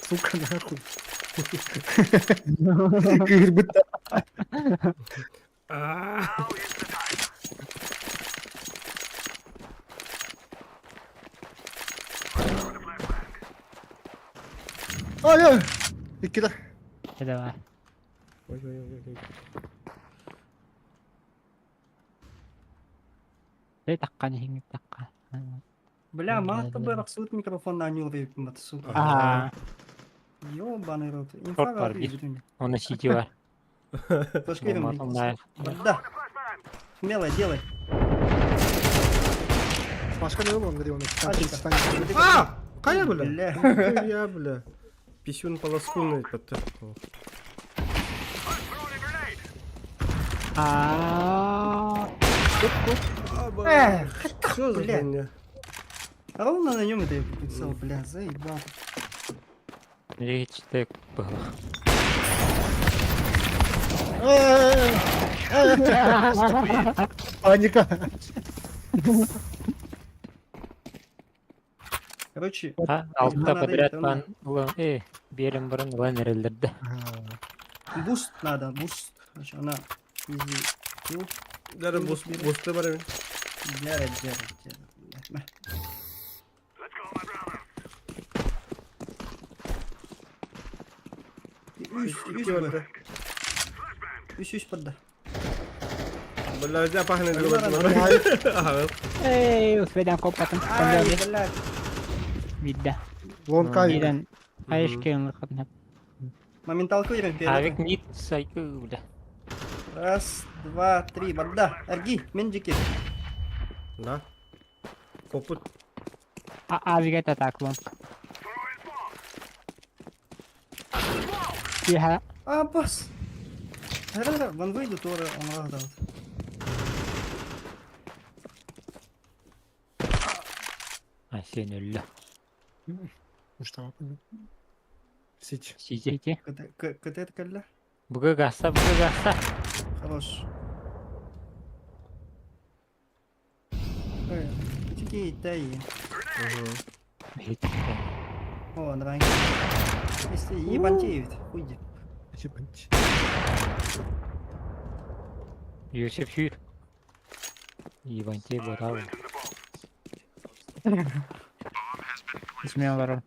сука, нахуй. Кырбыт. А. Ай, ай. Иккида. Давай. Ой, ой, ой, ой. Эй, таккан хиңит такка. Бля, мало тобой раксует микрофон на нюл вейп, сука. А, Ёбаный рот. Инфа Шорт бар, бир. Оны сити бар. Флешка идем. Да. Да. Смело, делай. Пашка не он говорил, он там Пачка. станет. А! Кая, бля? Бля. Я, бля. Писюн полоскунный. а. Эх, Что за бля. хуйня? Ровно на нем это я прицел, бля, заебал. Речь так было. Паника. Короче, А, алта Надо подряд это, пан улан э берем барын улан эрелерде. буст надо, буст. Короче, она изи. Даже бус, бусты бар эми. Дьэрэ, дьэрэ, дьэрэ. Мэ. Үс, үс Икки Үс, үс барда. Бля, я пахнет. Эй, успедан коппатым. Ай, блядь. Бидде. Лонг авик. Ирен айышке ыңырқатын. Моменталку ирен Авик первый. мид сайкы бля. Раз, два, три, барда. Арги, менджики. Да. Копут. Авик это так, лонг. Тихо. А, бас. Хара, вон выйду, тоже он раздал. А сен өллө. Что? Сить. Сити. КТ, КТ это калля? Буга гасса, буга гасса. Хорош. Эй, тай. О, давай. Если ебантеют, хуйди. Ебать. Юсеп сүйір. Ебанте барабы. Смело барам.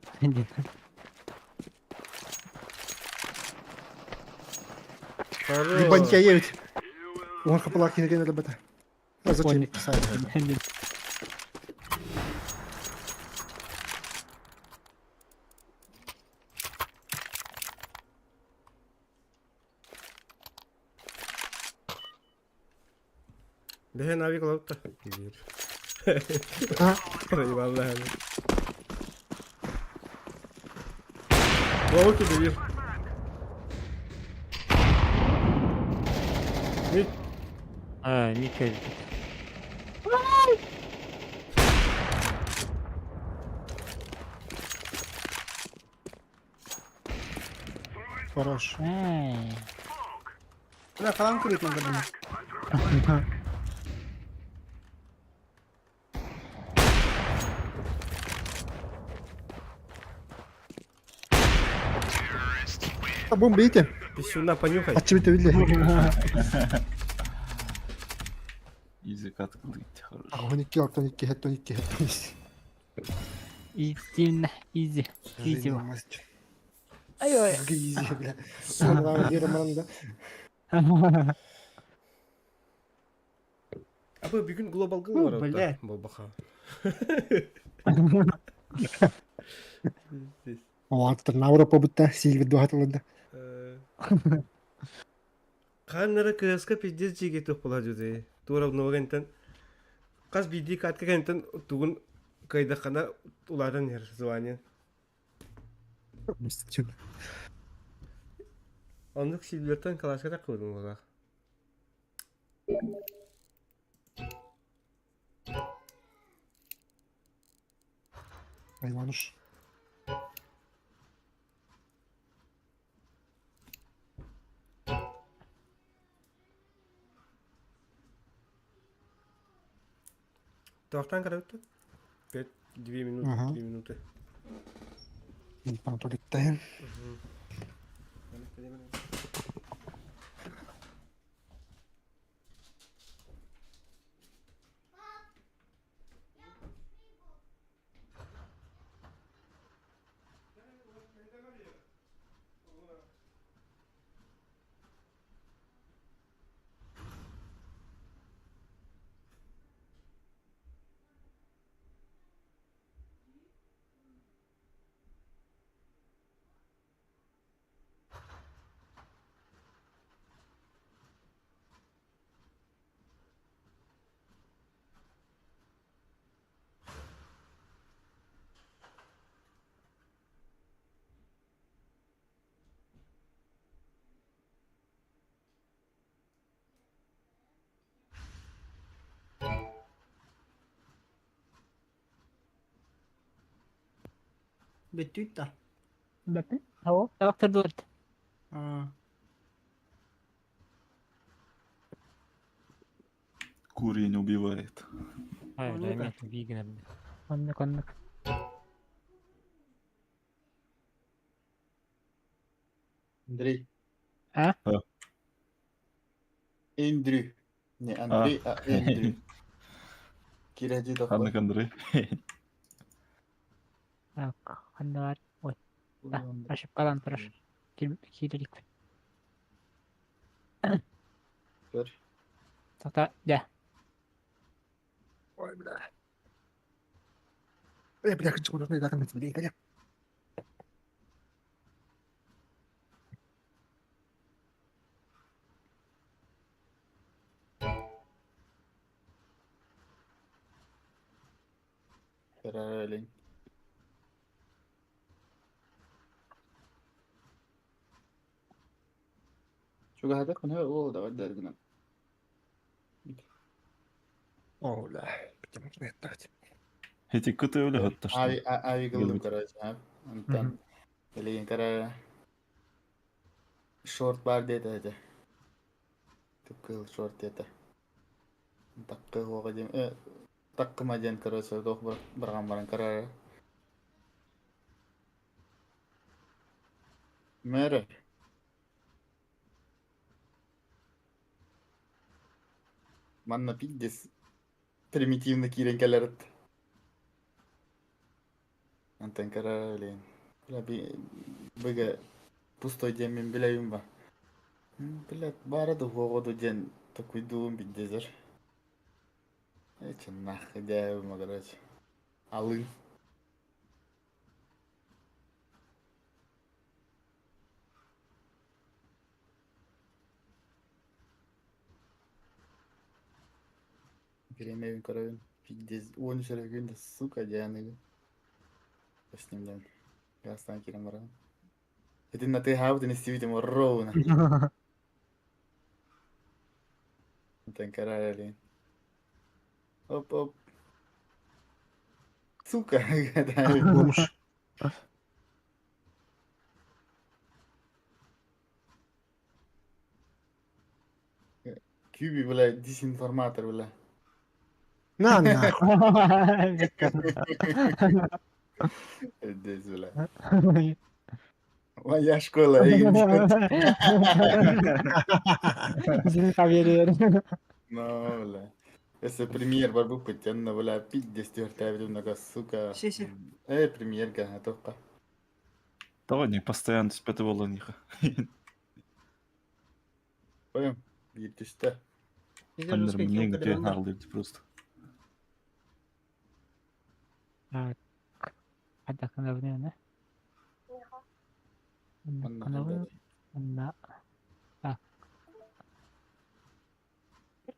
Ебать, я едет. Он хапалак не ребята. А зачем писать? Бэһэн авик олорто. Биир. А? Проебал Лоуки биир. Мид. А, Мика. Хорош. Эй. Бля, халам курит на году. А бомбите. Писюна понюхай. А чем это видели? Язык открыть, хорошо. А он не то не киет, то не киет, то не Изи, изи. Изи. Ай-ой. Изи, бля. Он вам да. А бу бүгүн глобал Ну, гыл бар. блядь. Болбаха. О, на побытта, сильвер духатылында. Каннара кыска пиздец жиге тух була жүдэ. Тура ногентен. Кас биди катка кентен тугун кайдахана улардан ер звание. Оннук сильвертен калашка так кылдым була. Ивануш. Тоқтан карабытты? 5, 2 минуты, Ага. 3 минуты. Анатолий. Бөттүүт да. Бәпі? О, табақтар дұрды. А. Курень убивает. Ай, Ну да, да. нет, бигнер. Оннық, оннық. Андрей. А? А. Эндрю. Не Андрей, а Эндрю. Кирэдьи Ханнык Андрей? Так, ханна бар? Ой, да, ошибкалаан турар. Киирэлик. Көр. Сата, дьэ. Ой, бля. Э, бля, хочу куда-то там бля. Караралин. Чугаһатах күнэ ол давай дәргінен. О, бля. Почему это? Эти кыты өлі хатта что. Ави ави кылдым, короче, а. Онтон билигин кара шорт бар диэтэ этэ. Тыккыл шорт диэтэ. Таккы хоға диэн таккыма диэн, короче, туох барган баран карара. Мэре. Манна пиздец примитивно киирэн кэлэрит. Антон карара билигин. Бля, быга пустой диэн мин билэбин ба. Блядь, бара да хоҕоду диэн такуйдуун пиздезер. Эчи нахуй дээбим, короче. Алын. Биремебин көрөбүн. Пиздец. 13 эрэ күн да, сука, диэныгы. С ним Гастан кирен баран. Итиннэ тыаһаабытын истибитим ровно. Онтон караралин. Оп оп. Сука. Бомж. Кюби, бля, дезинформатор, бля. На, нахуй. Пиздец, бля. Моя школа. Син хаверер. Ну, бля. Если премьер бар бук тянна, бля, пиздец түөртээбитим, сука. Си-си. Премьерга, тоққа. Давай не постоянно түспэти буолла ниха. Поем, биир түстэ. Пиздец Паннер жестко мне килл где кадырында. нарлыйды просто. Так. Хадда кынабын, Манна Кынабын, хандар. на.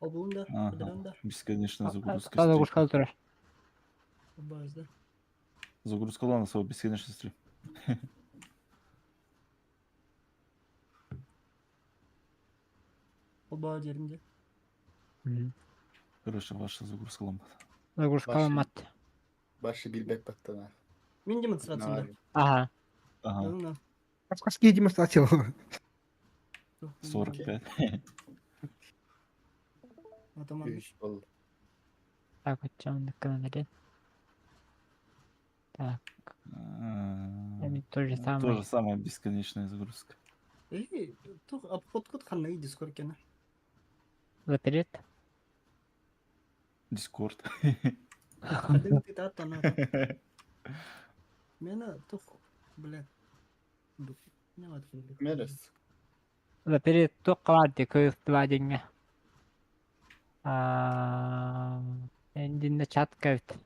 Обуунда, Ага. кадырында. Бесконечная загрузка. Сразу стрим. ушкал турар. Баз, да. Загрузка ладно, свой бесконечный стрим. Оба жеринде. Короче, ваша загрузка лампа. Загрузка Баши. мат. Башы билбек баттана. Мин демонстрацияда. Ага. Ага, Да, Какие демонстрации? 45. Атаман. Үш бол. Так, вот чем канале. Так, А, то же То самое. же самое бесконечная загрузка. Эй, тух обход кут ханна дискорд кена. Заперет. Дискорд. Хадын ты татана. Мена тух, бля. Не вот. Мерес. Заперет тук клади кыз два деньги. А, эндинне чат кэвт.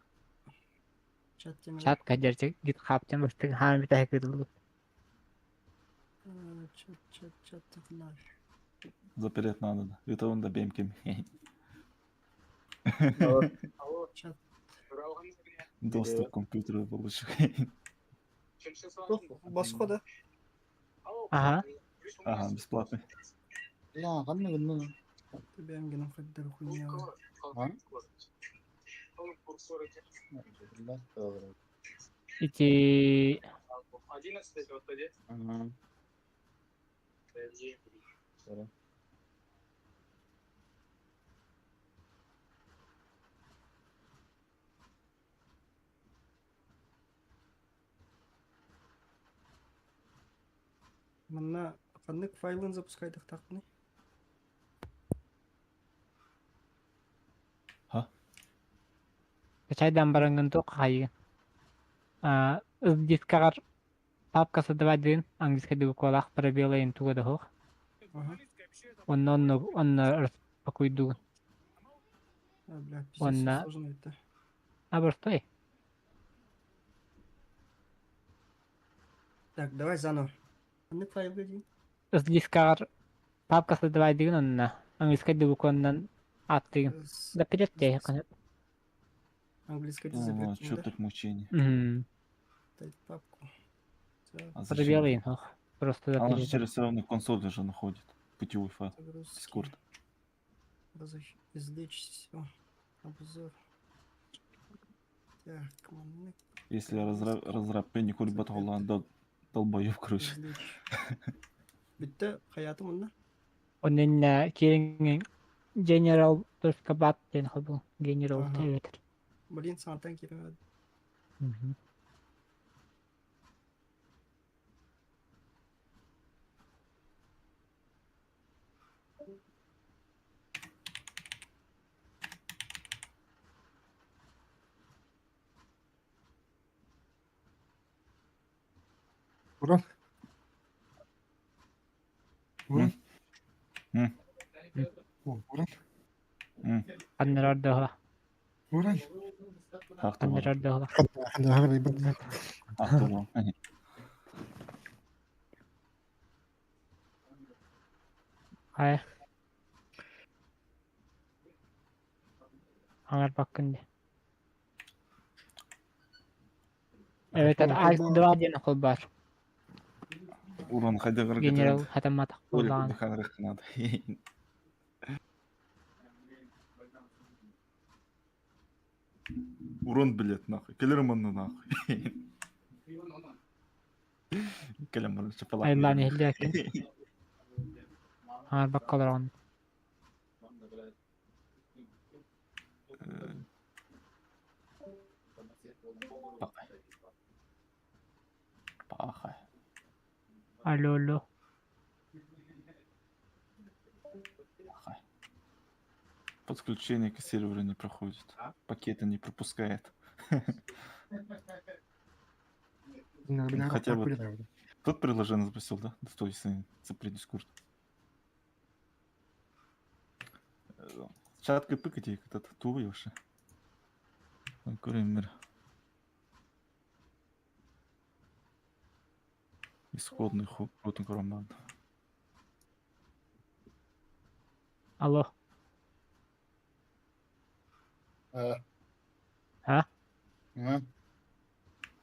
Чат тем. Чат кадерчик GitHub тем быстык хан бит хакыдыл. Чат, чат, чат, тахнар. Запереть надо. да. Это он добьем кем. Чат. Доступ к компьютеру получил. Тух, баско да. Ага. Ага, бесплатный. Бля, ханна гынны. Тебем генем хаддар хуйня. А? Бля, добре. Ити Ага. Добре. Манна ханнык файлын запускайдык тақпыны. Ха? Чайдан бараҥҥын туох хаайыгын? Аа, дискаҕар папка создавать английскай буквалаах пробелайын туга да суох. Ага. Онно онно онно распакуйдугун. А, бля, пиздец, Онно сложно это. а простой. Так, давай заново. Ханнык файл диэн? С дискаҕар папка создавать дигин онно английскай букваннан ааттыгын. С Да перед с английской О, запретим, чё да? тут мучение? Дать папку. Так, А зачем? Пробелы, ох, просто Она же запрет. через все равно консоль даже находит. Путевой файл. загрузки. Дискорд. Извлечь все. Обзор. Так, маннык Если разраб пенник запрет. Холланда долбоёб, короче. Извлечь. Бүттэ хайаатым онно. Онон киэҥ General точка bat диэн холбуу General Ага. эбэтэр. Блин, саҥаттан киирэн Мгм. Уран. Уран. М. О, Уран. Аннарар дохла. Уран. Ахтаман. Аннарар дохла. Ханна ханна ханна. Ахтаман. Хайа. Аңар баккын де. Эбэтэр Alt 2 диэн холбаар. Уран хайдагар General хатамматах Оля буоллаҕына. надо. Урон, блядь, нахуй. Келерим онно нахуй. Келем чапалак. Айыллаан иһиллээккин. Аңар баккалар Паха. Алло алло. Паха. Подключение к серверу не проходит. Пакеты не пропускает. Хотя бы- Тот приложение запустил, да? Да, то есть запри Дискорд. Чатка пыкати, этот тувышы. Көрөмөр. Исходный хук команд. Алло. А. А? А?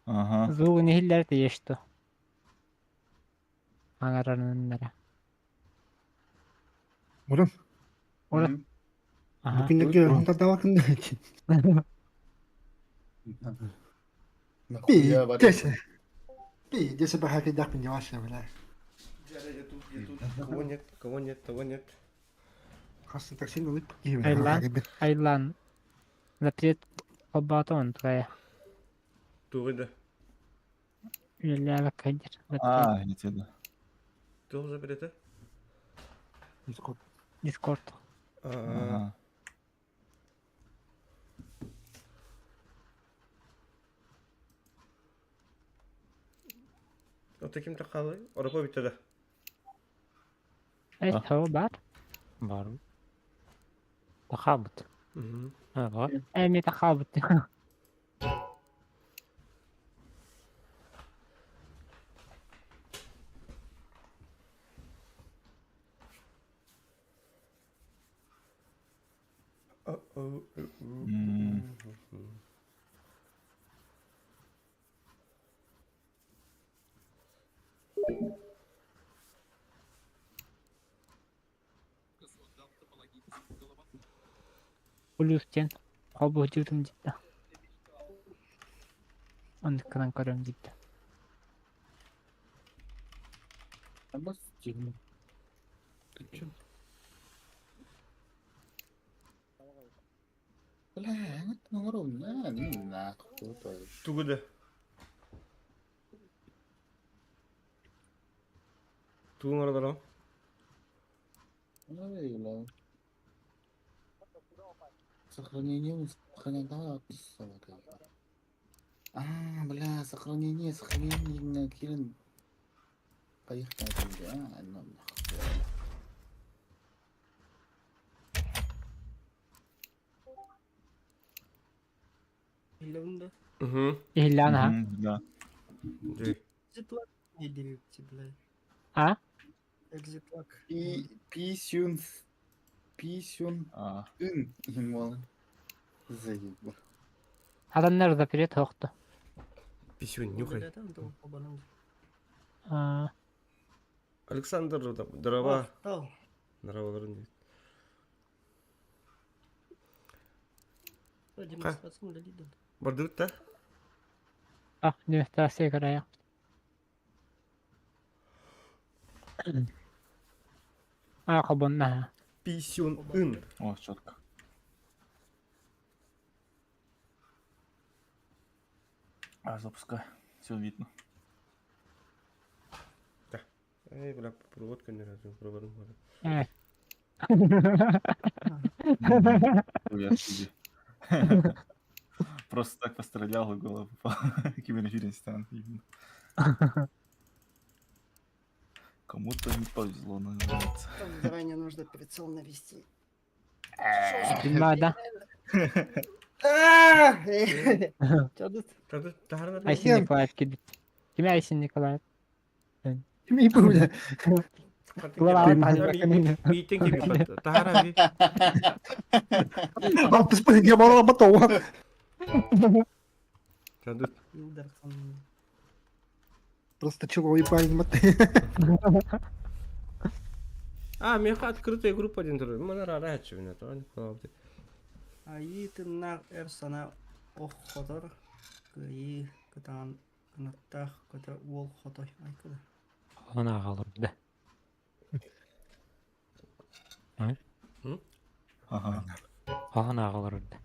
Ага. Звугун иһиллэр тиэсту. Аңараныннара. Уран. Уран. М. Аха. Күннерге тардабакын. Нахуя бар? Пиздец. Пиздец, бахакидах мен ваша, бля. Я тут, я тут. Кого нет, кого нет, того нет. Хасан так сильно лып. Айлан. Айлан. Запрет холбаатон твоя. Тугы да. Үлэлээбэккэ сылдьар. Запрет. А, эти да. Туох запрета? Дискорд. А, Ага. Ото ким такалы? Оропо битте да. Эс А. хоо баар. Бар. Тахабыт. Мгм. А, бар. Эми тахаабыт. О-о, М. Плюс тен. Холбу жүрдүм дитта. Оннукканан көрөм дитта. Ты чё? Бля, на, не нахуй. Тугы да. Тугун оролоро. Ай, бля. Сохранение. А, бля, сохранение, сохранение киирэн хайыахтаах а, Иһиллэбин да? Угу. Иһиллээн аха. Да. Экзитлак не деревья, бля. А? Экзитлак. Пи писюн писюн А, ын имол. Заебал. Адамнар запрет хоқты. Писюн, нюхай. Бля, там дом побанан. А, Александр, дрова. Тал. Дроваларын дейді. Демонстрация лидер. Бардыбыт да? а, демонстрация көрәйік. А, қобонна. Писюн ын. о, четко. А, запускай. Все видно. Эй, бля, проводка не разу, проводом. Э. Я себе. Просто так пострелял и в голову попал. Киберференстан. Кому-то не повезло, называется. Там заранее нужно прицел навести. Билмаа да. Чё тут? Айсен Николаев кидит. Ким Айсен Николаев? Ким бля. Глава Митинг Тахара би. Алтыс я барала батова. Тадут. Илдархан. Просто человек парень мат. А, меха открытая группа один турар. Мана рара хачы то не Айыы тыннаах эр санаа ох хотор, кыайыы кытаан кынаттаах көтөр уол хотой айкыда. Она ағалырды. Ага. Она ағалырды.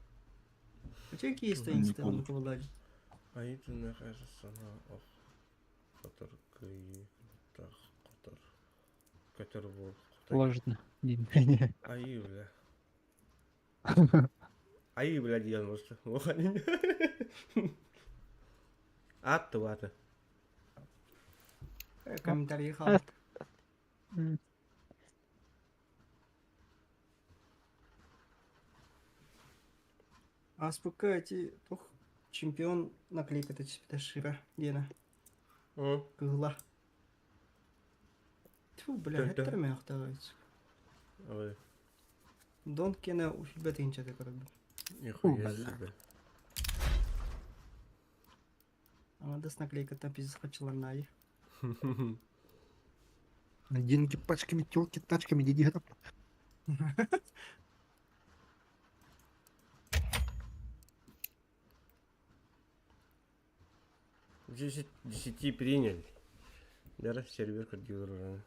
Че киесте Не инстаграм понял. кылдаж? Айытына сана ох котор кыйы тах котор көтөр бол хотой. Ложно. Айы бля. Айы бля диэн просто. Атты ваты. Комментарий хал. Аспукка эти тух чемпион наклейка түспүтэ шира диэнэ кыһыла. Тьфу, бля, Тө-тө. хэттэр мээхтээҕ Ой, Дон кенэ үһүлбэт инчэтэ көрөбүн. нихуя себе. Аҥардас наклейкаттан пиздец хачыларнаайы. Деньги пачками, телки тачками, диди это. Десять десяти приняли. Дара сервер кардиолор рано.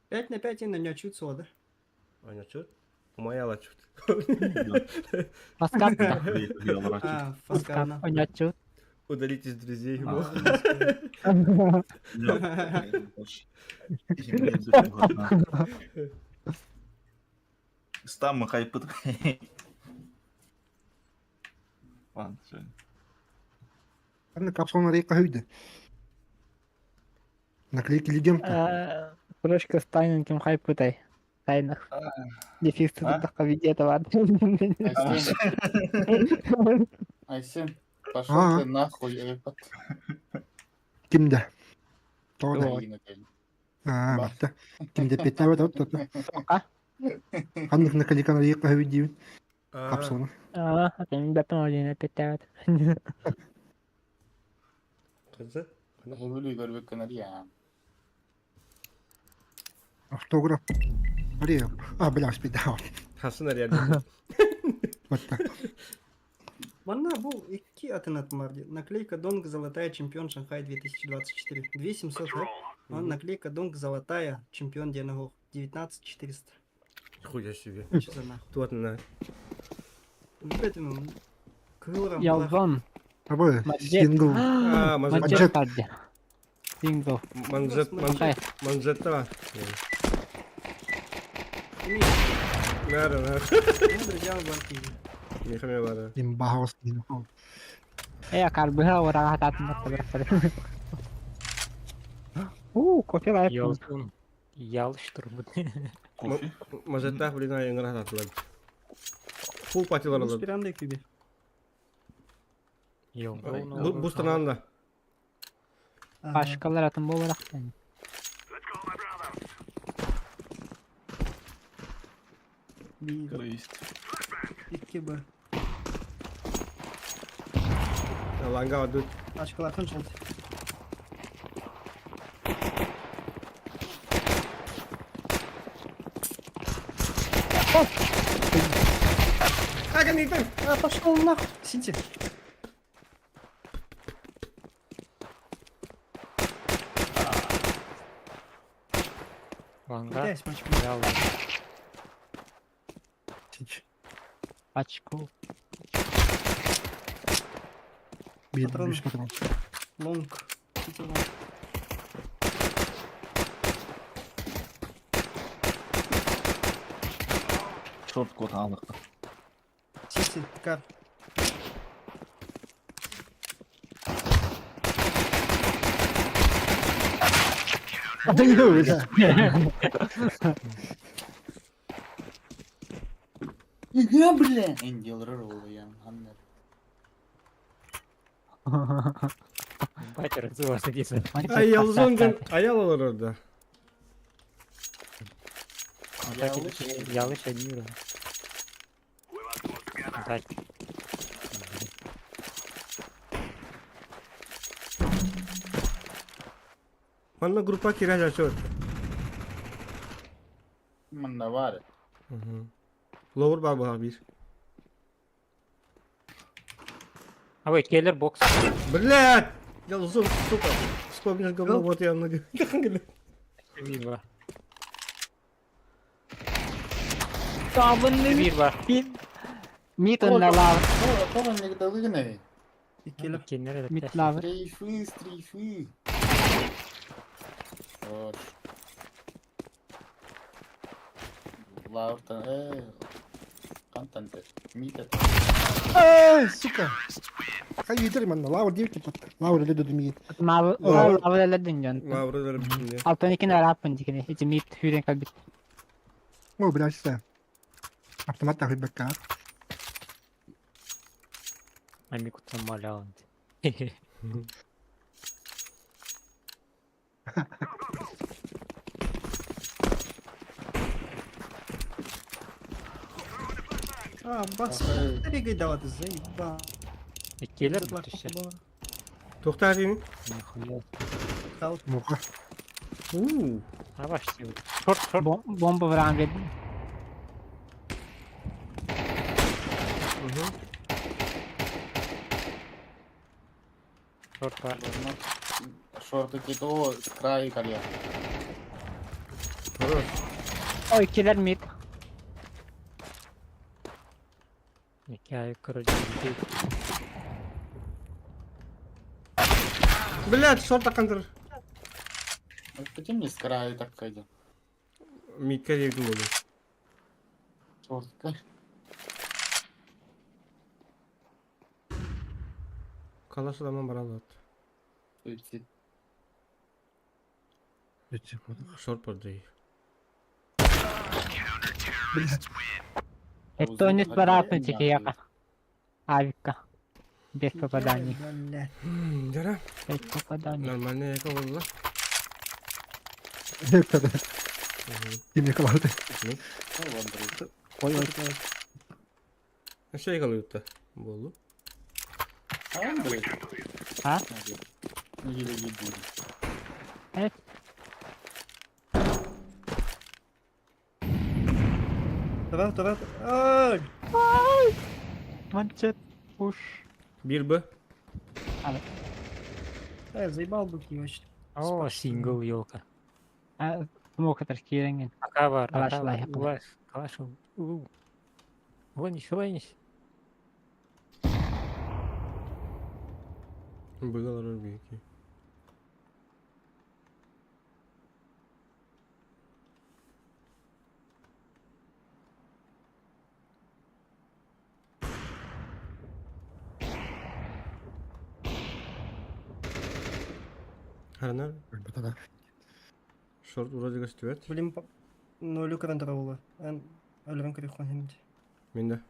5 на 5 на чуть сода. Аня чут? Умаяла чут. Маскат. А, фаскана. Онячут. Удалить из друзей его. Стам хайпыт. Ладно, все. Ана капсуланы рейка хөйдө. Наклейки легенда. Прошка с тайненьким хайпытай. Тайнах. Дефис А? тут видео ладно. Айсен, Айсен, пошел А. ты нахуй, ебать. Кимде? Тода. Айна, блин. А, Ба. батта. Кимде петта бат бат. А? Ханнык наклейканы рейка хөйдү А, капсуланы. А, мен бәпім один опять. Кызы? Хөбүлүй көрбөккөн ария. Автограф. Ари. А, бля, спида. Хасын ария. Батта. Манна был икки атын атмарди. Наклейка Донг золотая чемпион Шанхай 2024. 2700, да? Он наклейка Донг золотая чемпион Дианагох. 19400. Хуя себе. Че за нахуй? Туат на. Блять, ну, кылрам. Ялгон. Абы, Маджет. сингл. А, Маджет Маджет. падде. Сингл. Манжет, Хай. манжет, манжетта. Наар, наар. Ну, друзья, барки. Миэхэ эмиэ баара. Имбаҕас Э, карбыһа ураҕа хатаатын баттабырахтар. Уу, кофе лайф. Ялтун. Ялыш турбут. Кофе. Мажеттаах блин айыҥҥа хатаатылар. Фул патилар Ну, олор. спиранда кюбе. Бу бу станан да. Башкалар атын буоларахтан. Bir, Караист. 2 Б. Ланга бардыт. Ачкалартан жолт. Как они там? А, пошел нахуй. Сити. Ланга. Блядь, мальчик. Ялы. Пачку. Биир Патрон. үс патрон. Лонг. Сити лонг. Шорт код алықты. Сити, кар. Я, бля! Энди я. Анна. Батя разувался десять. Аял зонган. Аял олор орда. Ялыш одни. Так. Манна группа кирә жачы. Манна бар. Ловур бар бу бир. А вы келлер бокс. Блядь! Я зон, сука. Вспомнил говно, вот я на Bir var. Табынны Bir var. Мит онна лавр. Тоҕо негдалыгынай. Иккилер. Келлер Мит лавр. Стрейфы, стрейфы. Хорош. Лауртан, Кантанте, Митет. Эй, сука! Хай манна, лаур диэбит киппат. Лаур эле дөдүмигин. Лавр лавр эледин жон. Лавры бер Алтан икин араппын дикини. Ити мит хүрен калбит. О, бля, сэ. Автомат тахы бакка. Ами кутсан маляунд. А, бас. Ригай даваты, заеба. Келлер түшө. Тохта дин. Нихуя. Хал. Муха. У. А ваш Шорт, шорт. Бомба вран бедин. Шорт бар. Шорты кито с краю калья. Хорош. Ой, киллер мит. Эки короче. Блядь, шорт акантыр. Почему не с краю так кайда? Митка дебитин болду. Шортка. Калаш адаман бара алат. Суицид. Шорт бар дей. Эстонец бараппын тики яка. Авика. Без попаданий. Блядь. Жара. Без попаданий. Нормально яка болду. Кимне каларды. Ой, ой. Шей калыпты. Болду. Андрей. А? Еле Evet. Давай, давай. Ай! Манчет. Пуш. Бир Б. Э, заебал бы вообще. О, сингл елка. Смок атар киренген. Ака бар, Калаш ака бар. лайық. Калаш, калаш. Лонись, лонись. Быгалар бийки. Харана. Көрбөтө да. Шорт вроде көстүбэт. Блин, нолю көрөн турар буолла. Эн өлөрөн көрүөххүн иһин дии. Мин да.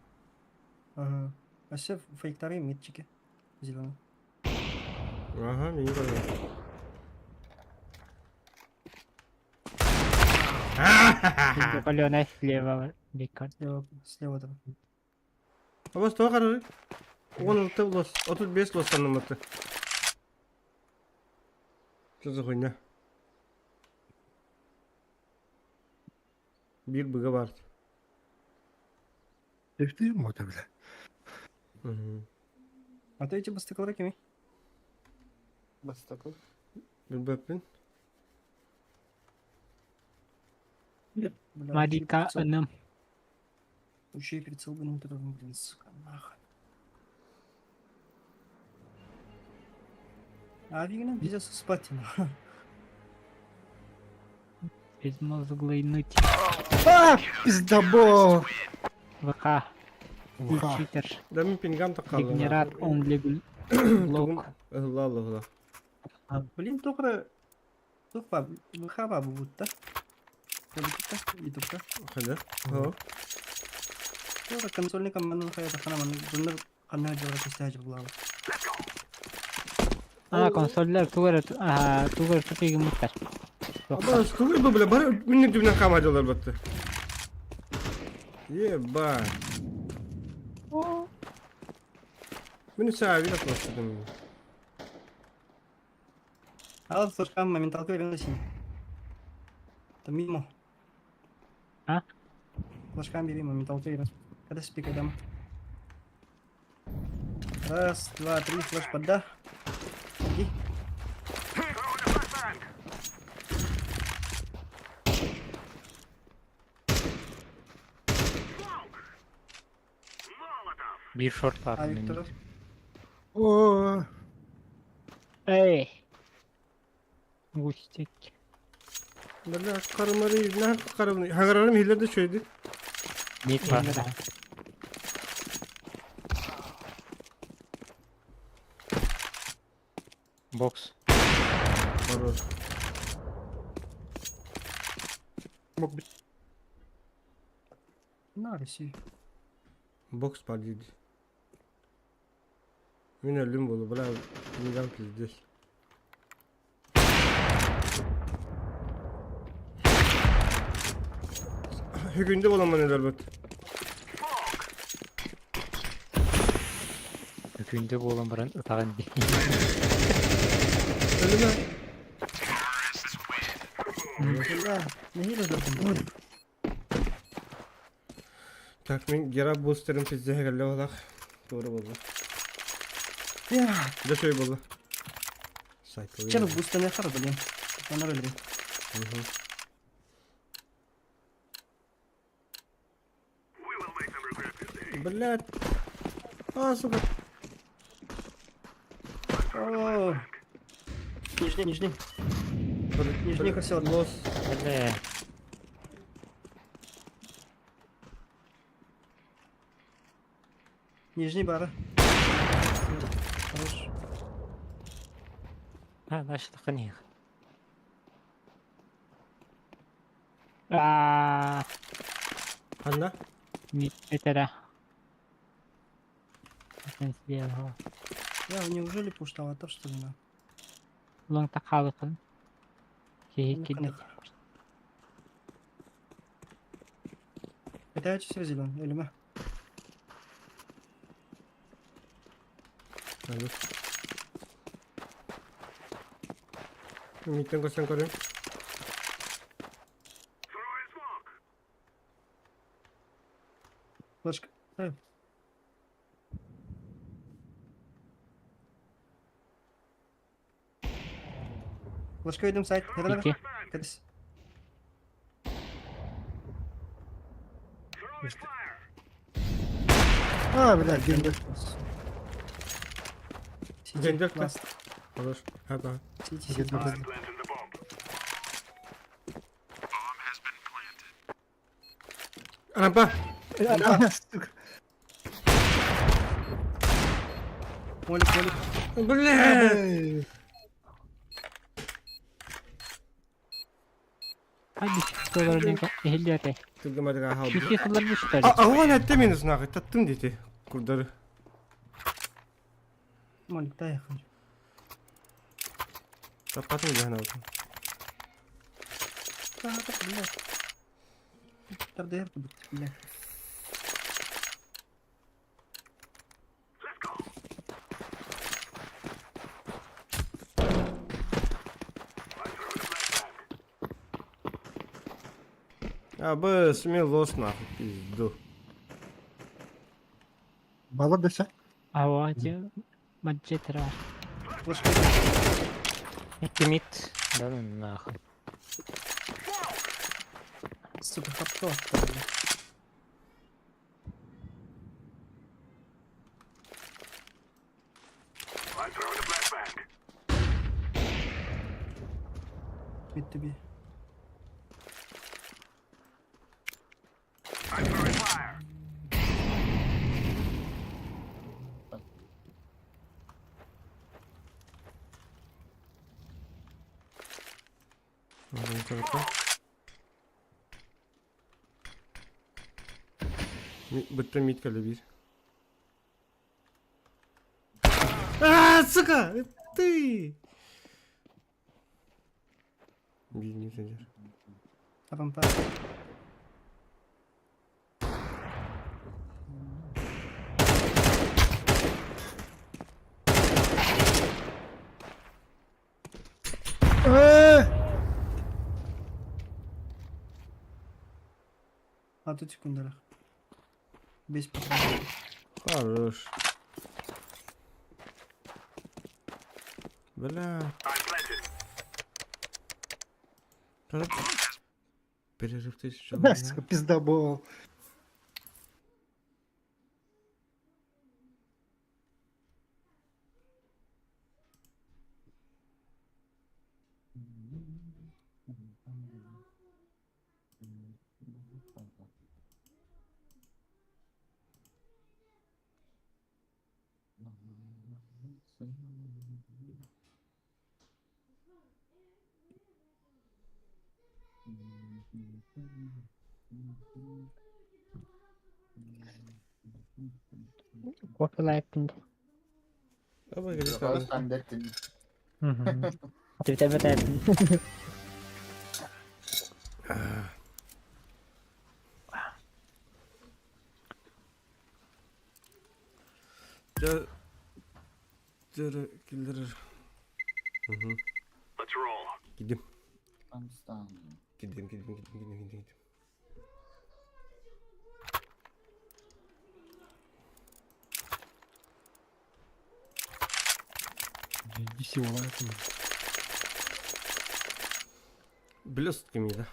Ага. Өссө фейктары митчики. Зеленый. Ага, мин көрдüm. Алена слева бекон. Слева, слева там. Абас тоҕо харары? 16 лос, 35 лос санаммыты. Что за хуйня? Биир быга бар. Дэвтиир муота бile. А то эти бастыкылара кими? Бастакы. Билбэппин. Бля, Марика ыным. Учей прицел гынын турарым, блин, сука, нахуй. А Вигнен пиздец спать нахуй. Безмозглый ныть. А, пиздабол! ВК. Уха. Читер. Да мин пингам таккалла. Дегенерат он для блок. Ылла ылла. Блин, только Тухпа, ВХ будто. Ютубка. Хада. Хо. Тура консольникам манын хайата хана манын дуннар ханна жора костяж булава. А, консоллар тугар а тугар тутыгы муттар. Абас тугу бу бля бар минник дүбүнэн хаамадылар батты. Еба. Мин саа бир атластым. Ал слишком моменталка вернусь. Там мимо. А? Флажкам бери, моменталка вернусь. Когда спика дам. Раз, два, три, флеш подда. Иди. Биир шорт баар. А, Виктор. О, Эй. Густик. Бля карымары на карымны. Хагарарым хилер де чөйдү. Мид баар. Бокс. Хорош. мог быть. На, Россию. Бокс бар дейді. Мин өлүм болу, бля, пингам пиздец. Hükünde боламан элер бат. Күндө буолан баран ытаҕын дии. Өлүмэ. Бля, нехиле дурдум. Так, мен гера бустерым пиздеге келе олақ. Doğru болду. Я, Да шөй болду. Сайт. Чер буста не хар, блин. Она блин. Блядь. А, сука. О. Нижний, нижний. Нижний косел. Лос. Бля. Нижний бара. Хорош. А, дальше так не. А, Анна. не это. Слева. Я неужели пуштала то, что ли, на? Лонг такалыкын. Ну, Это я все зелен, или мы? Алло. Миттен көстен көрөм. Флешка. Э. Флешка идем сайт. Давай, давай. Ики. Кадись. А, бля, гендер. Сиди, Гендер класс. Хорош. Ага. Сиди, сиди. Гендер. Рампа. А, сука. Молик, молик. Бля. Эй. Хай иһиллиэтэй. Тылгымадыга хаалбыт. Икки сыллар бүштэр. А, он этте минус нахуй, таттым дети. Курдары. Моль, дай хочу. Таппатым дьаһан алдым. Да, блядь. Тардыһар курдук, блядь. А, бы смелос нахуй, пизду. Балар десе. Ава, дьэ, мадьетера. Флешка. Икки мид. Да ну нахуй. Сука, хапто оставили. Мид тебе. Бытта мид кэлэ А, сука! Ты! Биир сылдьар. Рампа. Э! А тут секундалах. Без патронов. Хорош. Бля. Перерыв тысячу. Да, сука, пиздабол. Кофе лайпин. Давай, говорит, Стандартин. Түтэ Киллер. Угу. Кидим. Кидим, кидим, кидим, кидим, кидим, кидим. DC лайпин. Блестками, да?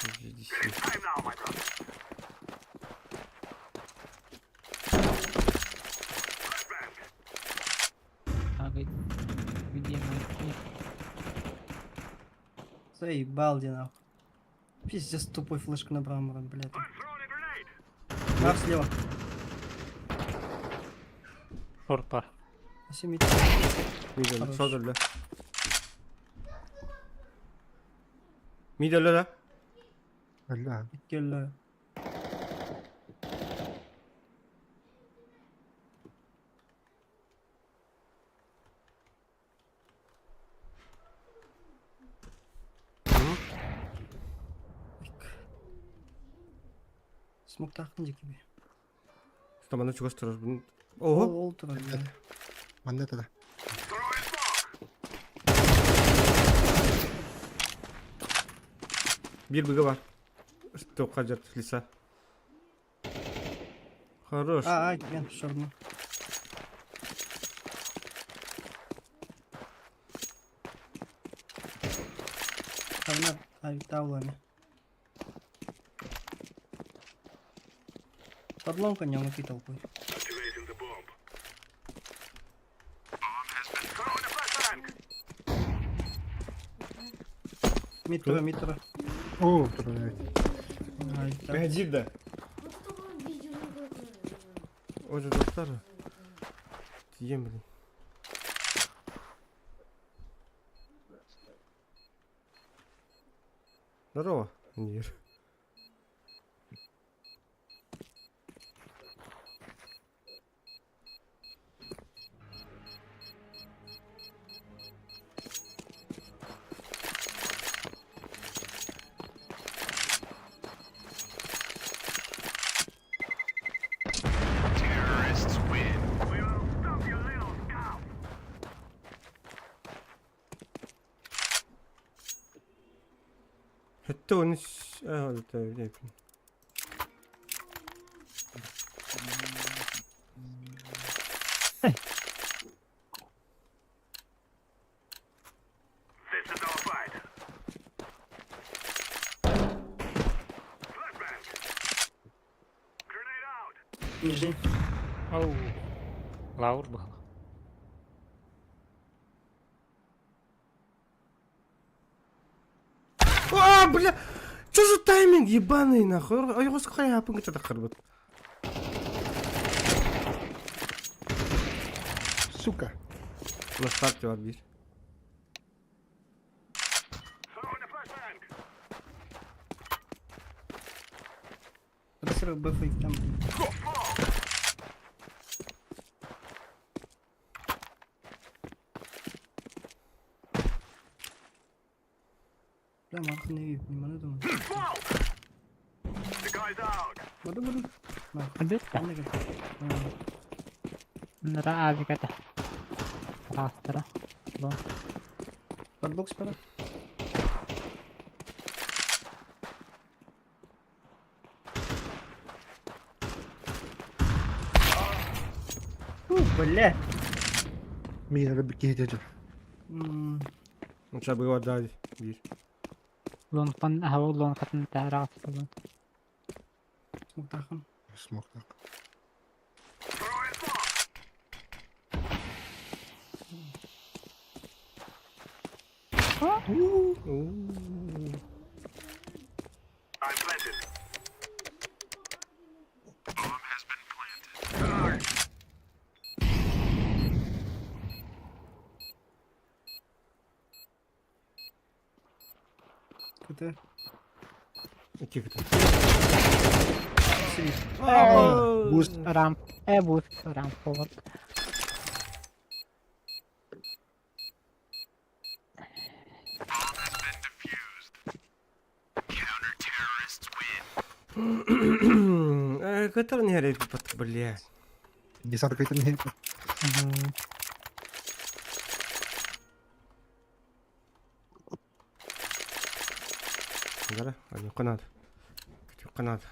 GDC. А где мой Заебал, где нахуй. Пиздец тупой флешка набрал, мрак, блядь. Марк слева. Шорт Семи. Мидел, Хорош. содырла. Мидел да? Бля. Келле. Смок тахтын дикиби. Стамана чугас турар. Ол Ого. ол турар. да. Манна тогда. Бир быга бар. Стоп, хаджат, лиса. Хорош. А, а, ген, шорну. Тавна, ай, тавлами. Подломка не луки толпой. Митро, митро. О, блядь. Ай, так. Бәдир да. Оже доктор. Тием, блин. Здорово, Нир. Хэттэ оны Нижний. Оу. Лаур был. А, бля! Что за тайминг ебаный нахуй? Ойҕос хайаапын кытта таххарбыт. Сука. На старте бар биир. Разрыв БФ там. Бля, мах не не маны думаю. Буду, буду. Нахуй. Бүттэ. Манна кэл. Нара авиката. Растера. Лон. Подбокс пора. Фу, бля. Мин эрэ киһи дьэ. Онча быга даа биир. Лонтан аһау лон хатын тараастылын. Смоктахан. Смоктах. КТ. Тихо. Сидит. Буст. Рамп. Э буст. Рамп forward. Э, который не горит, бля. Десятка это не. Да, они канат. Канат.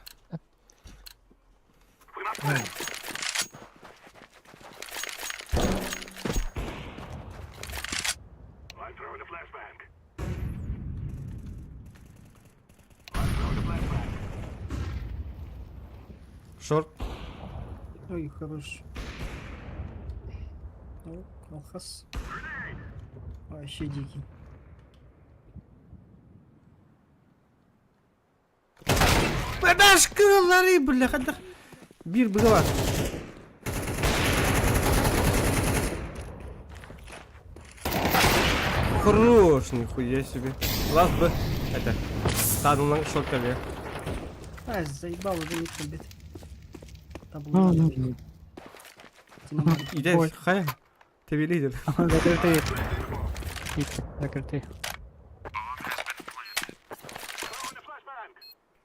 Шорт. Ой, хорош. О, Алхас. Вообще дикий. Бадашкалары, бля, хадах. Бир быгала. Хорош, нихуя себе. Ласт бы. Это. Танулан шорт коле. А, заебал уже не побит. Табло. Иди, хай. Ты лидер. Закрытый. Закрытый.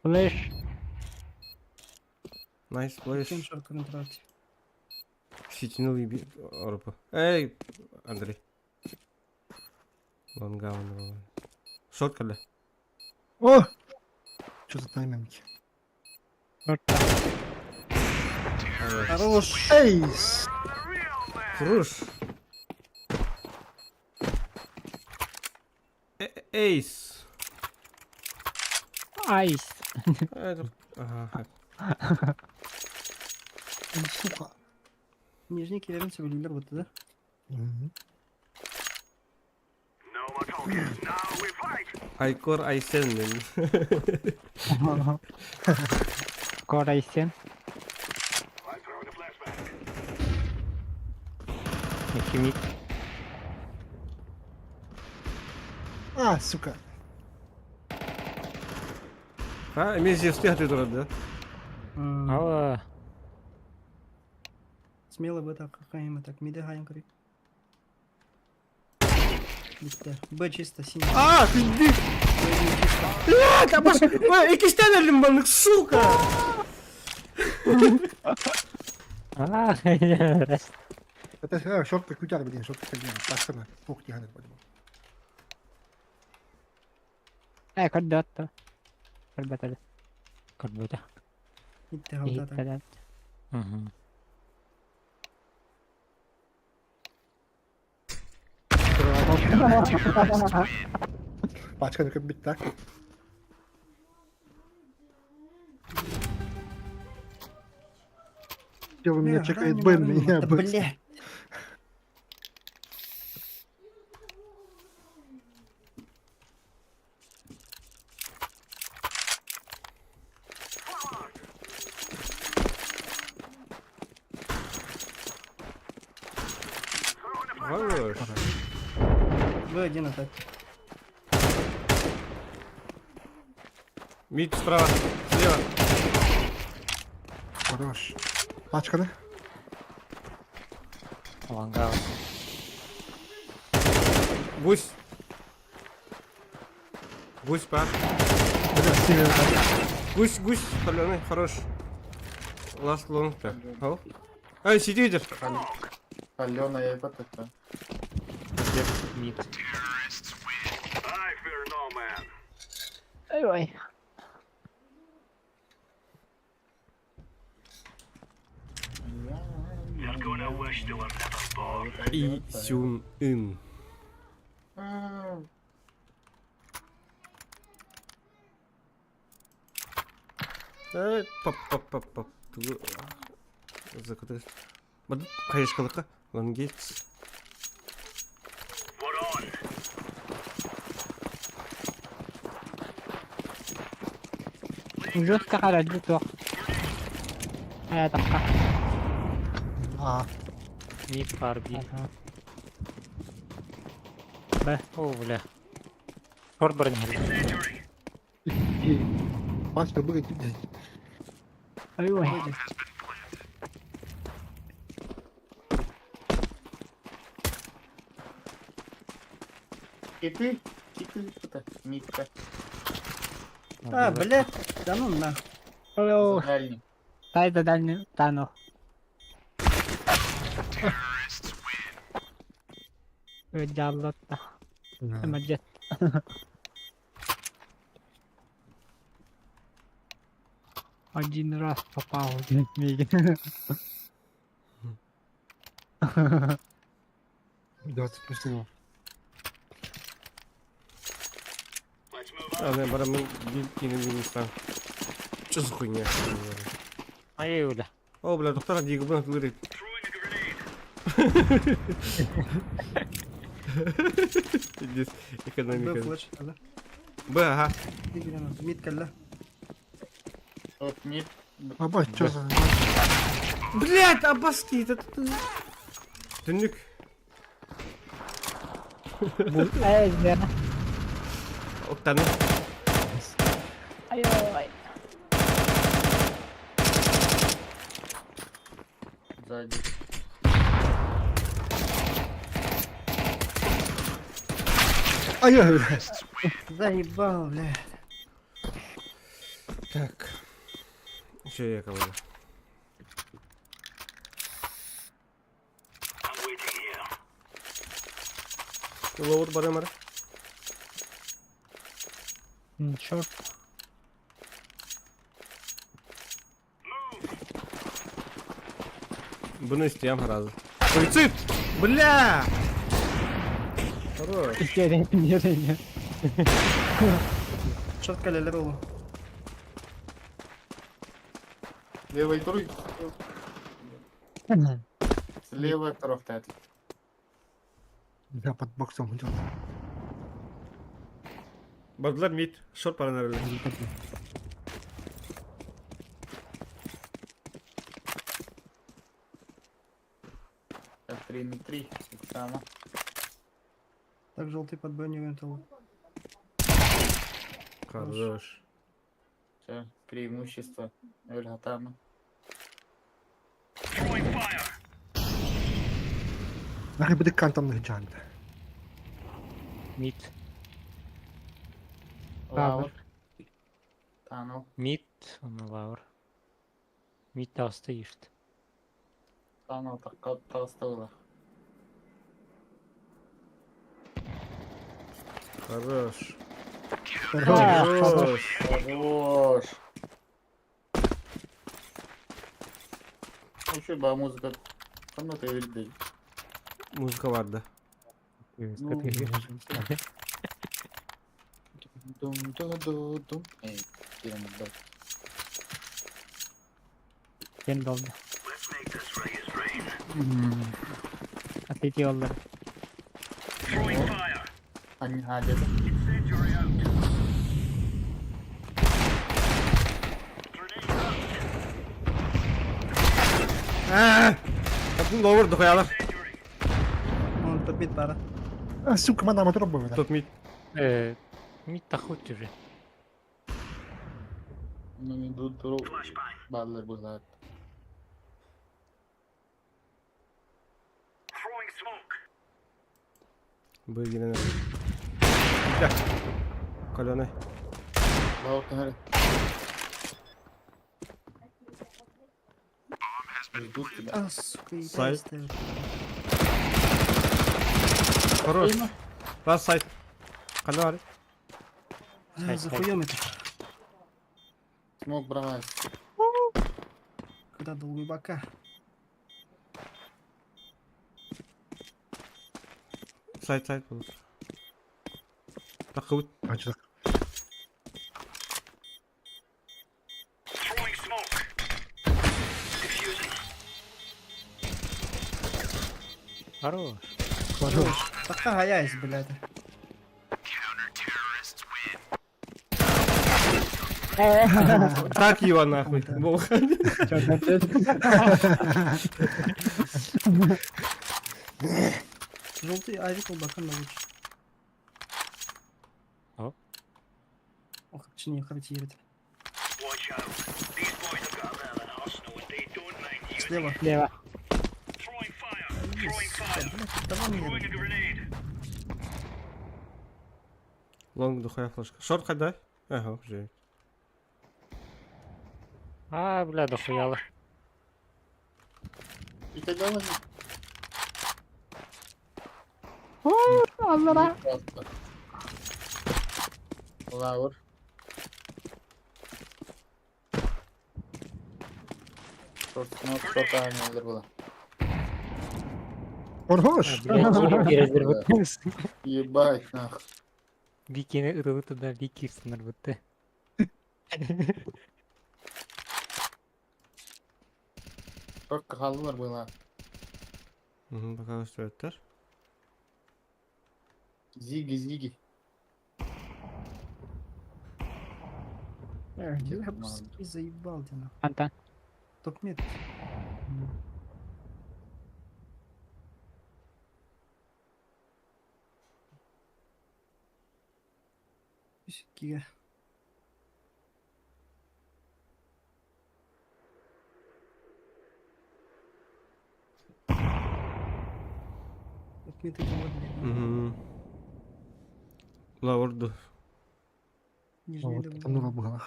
Флеш. Найс, флеш. Чем шорт контракте? Ситинул еби... Орпа. Эй, Андрей. Лонгаун. Шорт когда? О! Что за тайминг? Хорош. Эйс! Хорош. Эйс. Айс. Ага. Сука. Нижний кивернсе билер вот да? Айкор Айсен. Кор Айсен. Химик. А, сука. А, эмиэ Зевсти хаты турар да? Ала. Смело бы так, какая так, миды хаем крик. Битте. Б чисто, синий. А, пиздец! Б чисто. Блядь, а баш... Ой, иккистэн өллүм маннык, сука! А, Это шорт кутяр, блин, шорт кутяр. Тахсана, пух тиханет, по-любому. Э, көрдөөттө. Көрбөтөлө. Көрбөтө. Итте халтата. Иһиттэлэр. Мгм. Пачканы көппүт так. Тело меня Бля, чекает ранен, Бен, ранен. меня Да, Б. блядь. Хорош. Б1 атак. Мид справа, слева. Хорош. Пачканы. Лангал. Гусь. Гусь, па. Бля, север. Гусь, гусь, соленый, хорош. Last long то. Ау. Ай, сиди идешь. Алена, я это. Мид. Ой. И сюн ин. Э, пап пап пап пап. Закатырыс. Бады хайышкалыкка. Лангейтс. Жестко харады туох. Э, тахха. А, Мид барби. Б. О, бля. Шорт бронь. и пачка быгать, блядь. Ой. Киты, киты, это, мидка. А, блядь. Да ну нахуй. Ой. Дальний. Тай да дальний тану. Дьаллатта. Эмэджет. Один раз попал, блядь, 20 плюс его. А, не, бара мен кини минустан. Что за хуйня? Ай, бля. О, бля, доктор, диги бына тылыры. Пиздец, Б экономика. флеш, да? Б, ага. Мид калла. Вот мид. Баба, чё за... Блядь, абаски, это... Түннүк. Эй, верно. Октаны. Ай, ой. Сзади. Ай, бля. Заебал, блядь. Так. Еще я кого-то. Лоуд барымар. Черт. Бұны істейм сразу. Суицид! Бля! Хорош. Не, Шорт калла роллу. Левый тур. Слева второй Бля, под боксом идет. Бадлар мид. Шорт паранар. Так, 3 на 3. Само. Так, желтый под броню того. Хорош. Чэ, преимущество. Өл хатаама. Нахуй быдык кантан ыһдьаанта. Мид. Лавр. Танул. Мид, он лавр. Мид таҕыста иирт. Танул таҕыста буолар. Хорош. Хорош. Хорош. Хорош. Вообще ба музыка ханна тыырдый. Музыка бар да. Ну, Дум ду ду дум. Эй, кирем да. Кем долду. Атити оллар. Ань хадет. Kapın lower дохуялар. Он топит пара. А, сука, мана мотор был, да. Топ мид. Мид тахут уже. Ну не ду туру баллар булар. Быгинен. Да. Каленый. Лавр тахар. Ждут тебя. А, сука, и Сайт. ставят. Хорош. Раз сайт. Кана бар. А, за хуем это? Смог брать. Когда до глубока. Сайт сайт был. Такут. А, что так? Хорош. Хорош. Така гаясь, блядь. Так его нахуй. Бог. Желтый авик глубоко на лучше. О. Ох, точнее, хартирует. Слева. Слева. Сука, блядь, давай мне. Лонг дохуя флешка. Шорт ходай. Ага, уже. А, бля, дохуяла. И тогда он Аллара. просто. Лавр. Шорт смог, шорт алыр була. Хорош. Ебать нах. Викини ырылы туда Вики сынар бутты. Шорт халылар була. Угу, пока устроят. Зиги, зиги. Я бы заебал тебя нахуй. Антон. Топ-мид. Кига. Топ-мид это вот, блядь. Угу. Лаворду. Нижний Вот, левый. там ну было.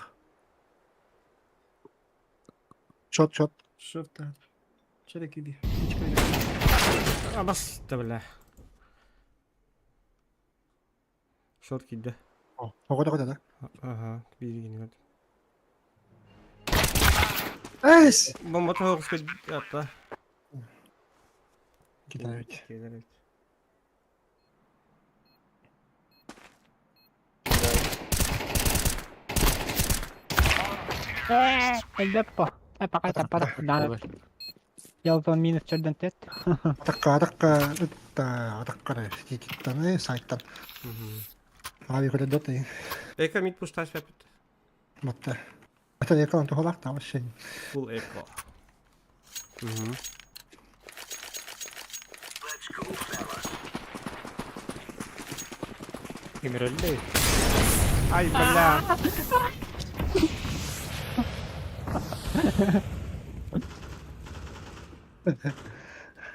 Чот, чот. Шорта. Черек иди. Птичка иди. А бас, да бля. Шорт киде. О, погода, погода, да? Ага, биир гинэ. Эс! Бомба тоҕус атта. Кидают. Кидают. Элбеппо. Пока пара. Да. Ялтон минус черден тет. Атакка, атакка, это, атакка, сититтан, сайттан. Ави көдө доты. Эка мид пушташ вепет. Матта. Это экран тухалак там вообще. Full эко. Угу. Кемерөлле. Ай, бля.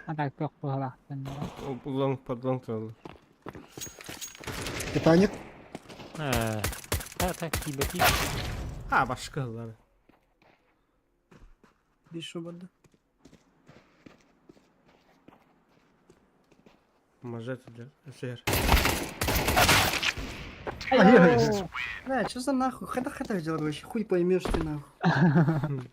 А так туох быһалаахтан Long подлон тураллар. Титаник. Э, Так, так, киирбэтии. А, башка ыллар. Биш барда. Мажет для СР. Бля, что за нахуй? Хата хата взял вообще, хуй поймешь ты нахуй.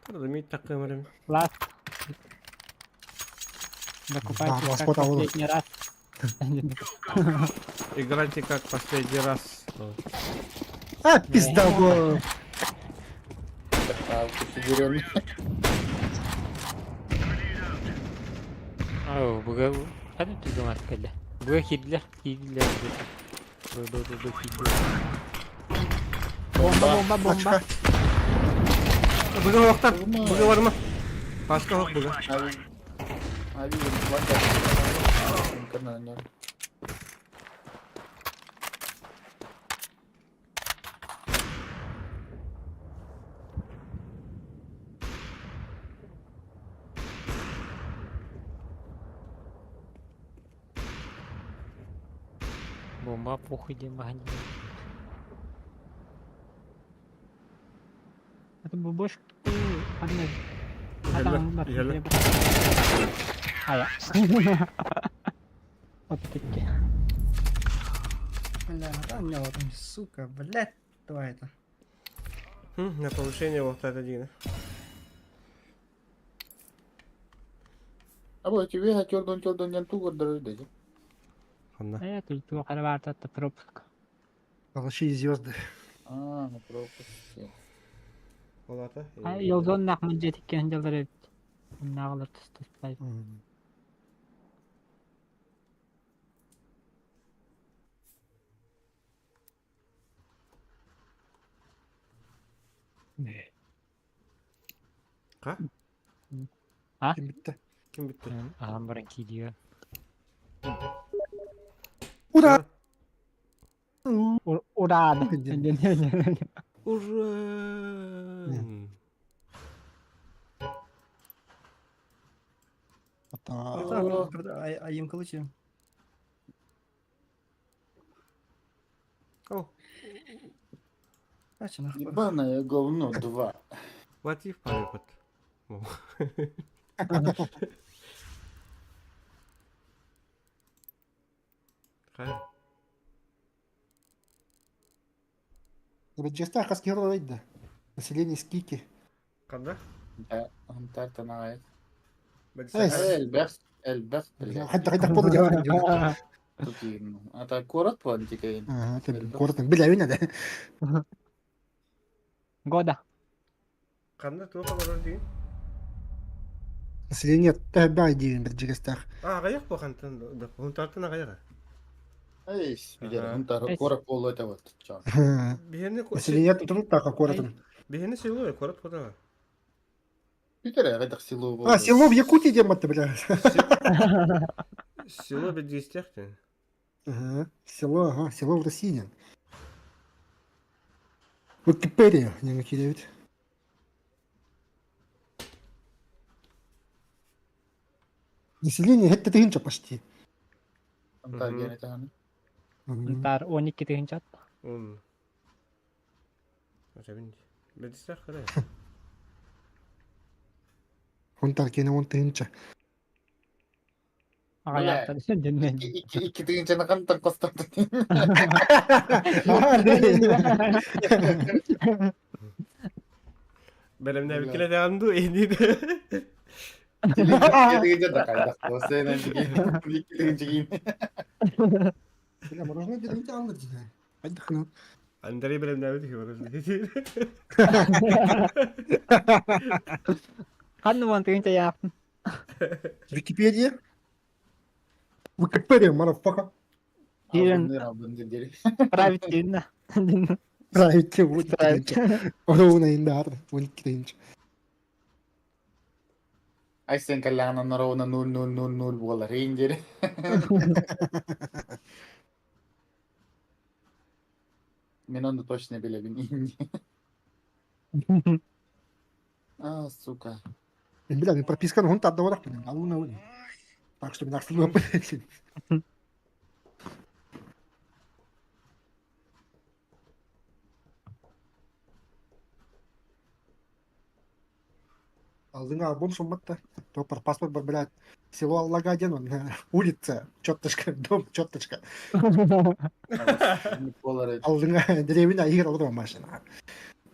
Мит такым Ласт. Докупайте Да, как ласт вот, последний раз. Играйте как последний раз. А, пизда, бо. Фигурен. Ау, буга ханна түгэн кэллэ. Буга киирдилэр, киирдилэр. Бу бу бу бу киирдилэр. Бомба, бомба, бомба. Ачка. Быга оқтар. Быга бар ма? Башка хок быга. Ави, ави, Бомба похуй диэн баһан. Это бубошку. Одна. А там бар. Еле. А я. Вот таки. Бля, там меня вот, сука, блядь, давай это. На повышение вот это один. А вот тебе хотел дон дон ту гордоры дайте. Ханна. Э, тут туох эрэ баар та пропуск. Золотые звезды. А, ну пропусти. Олата. А Йолзон нахмын жетиккен дьаллар эбит. Нааҕылар тустуспай. М. Ха? А? Ким битте? Ким битти? Аһан баран киирдигэ. Ура! Ура! Ура! Ата. А им колычи. О, А че нахуй. Ебаное говно два. what if парипот? Хай. Бэджеста хаскер да. Население Скики. Когда? Да, он так-то на Эй, Эльбэх, эльбэх, блядь. Хадда хадда пол делать. Тут и, ну, А так город плантикаин. Ага, ты город билявин да. Года. Канда туох олорор дии? Население тәбә диен бер җигестәх. А, аҕыйах буохантан да, хунтартан аҕыйаҕа. Эй, видели, Ага. он так город пол это вот. Чё. Биһини Население тут так городом. Биһини село город куда? Питер, я так село. А, село в Якутии дем это, бля. Село бедистях ты. Ага, село, ага, село в России. Википедия, не накидывает. Население это тысяча почти. Он так где-то. Мгм. Тар 12 тыһынчат. Он. Бедистях кара. Он так кene он тысяча. Аҕыйахтан дэннэн. Икки тыгынчаны хантан костатты. Бэлэмнэ бикиле даанду эни. Икки тыгынча да кайдак. Осенен икки тыгынча кийин. Бля, мороженое где-то алды диде. Айдыхна. Андрей бэлэмнэ бит хибар. Ханны вон тыһынча яахтын. Википедия. Википедия, марафака. Киирэн Абынды править киирнэ. Правите, вот тысяча. Ровно индар, вот тысяча. Айсен кэллэҕинэ ровно 0-0-0-0 буолар иин диэри. Мин ону точно билэбин иин А, сука. Бля, мен прописканы hun тарда барак блин, алына блин. Так что мен ахсылып блин. Алдыңа альбом сумматта. Топор паспорт бар, блядь. Село Аллага диэн он улица, чёрточка, дом, чёрточка. Алдыңа деревня игр олорор машина.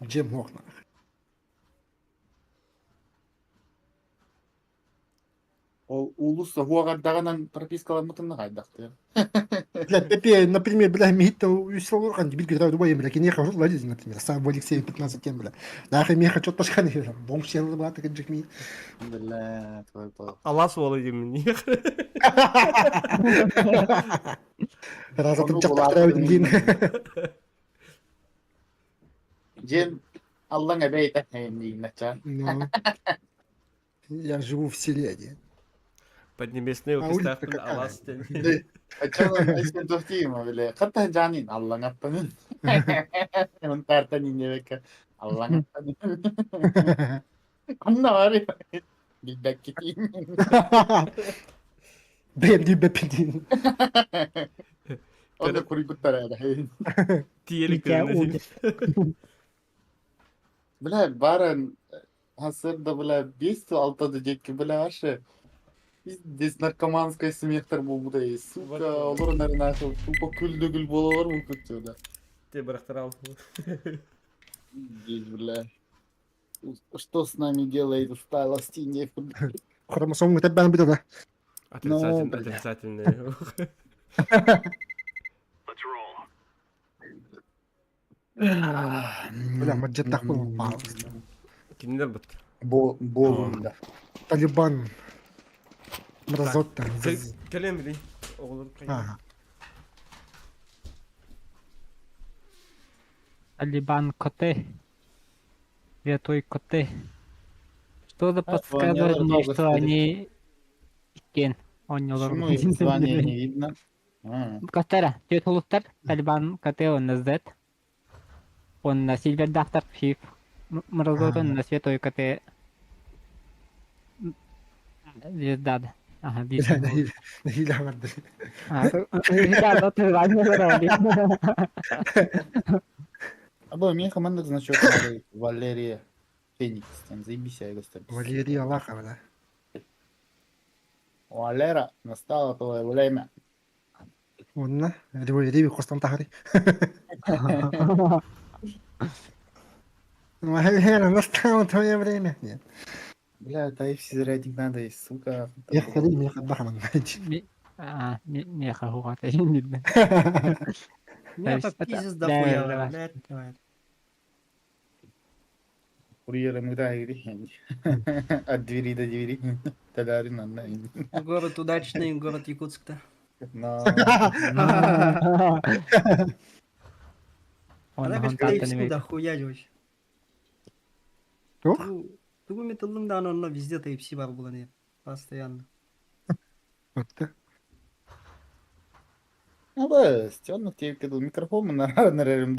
Джем окна. Ол уулусса уоҕардаҕынан пропискаламмытын хайдахтыа. Бля, Пепе, например, бля, миһиттэн үс сыл олорған бир гидра дубай, бля, кинеха ладить, например, сам Алексей 15 тем, бля. Нахай меха чё ташкан, бомж сел, бля, так джик ми. Бля, твой пол. Алас уола диэмин. Раз атын чаттахтара дин. Дьиэн аллаҥ эбэ эйннэчээн. Ну. Я живу в селе, дии. Поднебесный А улица укистаахпын какая? алаас диэн. Оччоҕо тохтиима бile. Хатта жанин аллаҥаттанын. Унтаартан иннебекке аллаҥаттанын. Ханна бары билбэккитин. Бэйэм диэбэппин. Онно куруйбуттара эрэ. Тиэлик Митя тыына ужас. Бля, баран Хасырда, бля, 5-6 диэки, бля, аше. Здесь наркоманская смехтар буолбута сука, олор нарынаахы тупо күл-дөгүл буолалар буолбут да. Те бырахтарал. Здесь, бля. Что с нами делает усталость и не... Хромосому тэббээн бүтэ да. Отрицательный, Ну, бля. отрицательный. Бля, мадьяттах буолан Кинилер бут. Бо, болунда. Талибан. Мразота. Кэлэн билин. Оҕолор Ага. Талибан коты. Святой коты. Что-то А, подсказывает звание мне, много что стоит. они... Иккен. Онньолор. Почему их звание не видно? А, Костара, түөрт улуттар, Талибан КТ уонна Z. Уонна Сильвердаахтар ФИФ. Мразота уонна Святой КТ Звезда. Ага, биир. Нэһиилэ хаҥарды. А, Або меха маннык значок надо Валерия Феникс. Там заебись, я его Валерия Аллахова, да. Валера, настало твое время. Онна, Риви хостон тахари. Валера, настало твое время. Нет. Бля, да и все зарядник надо, и сука. Я ходи, меня бахаман. А, меха хугата. Меня есть это- пиздец да, дохуя, да. блядь, давай. Курьером да, или От двери до двери. Талярин, анна. Город удачный, город Якутск-то. Но... Она Он говорит, KFC дохуя вообще. Туох? Тугу металлым да, онно везде KFC бар булан Постоянно. Отта. Ну да, стённых тебе кидал микрофон на нарарым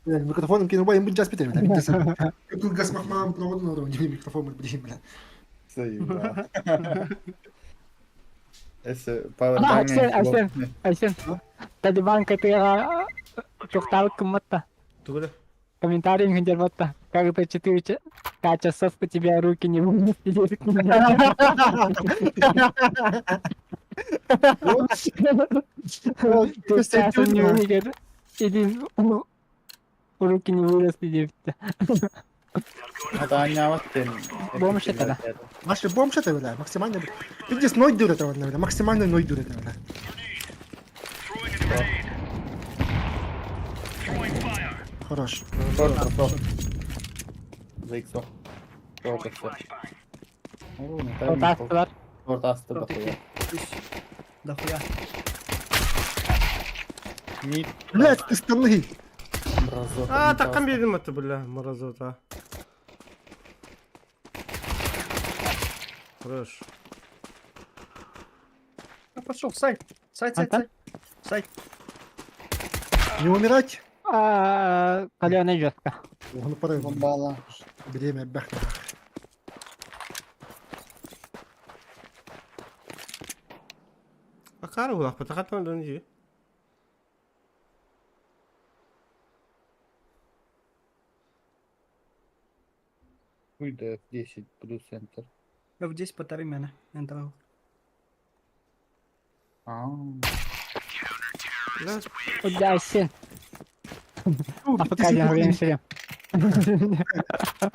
Микрофоном кинул, им будет час питер, бля. Тут газ махмам, проводу на микрофон, блин, бля. Заебал. Эссе, Power А, Bank Арсен, Арсен. Айсен, Талибан КТ-га туохтаабыт кымматта. Тугу да? Комментарий гендербатта. Как это 4 часов у тебя руки не вынесли. Ты сейчас не выиграл. Или руки не выросли, девять. Это аня Бомж это, да. Маша, бомж это, бля, максимально. Пиздец, ной дур это, бля, максимально ной дур это, бля. Хорош. За иксо. Только все. Отастылар. Торт асты дохуя. Дохуя. Мид. Блядь, ты станы. Мразота. А, таккан биэрдим это, бля, мразота. Хорош. А пошел, сайт. Сайт, сайт, Антон? сайт. Сайт. Не умирать. Каленый жестко. Ну пора. Бомбала. Время бэхна. Акары улах, патахатан донжи. Хуй да F10 плюс Enter. F10 потары меня. Enter. А, Да, Удайся. А пока я время шлем.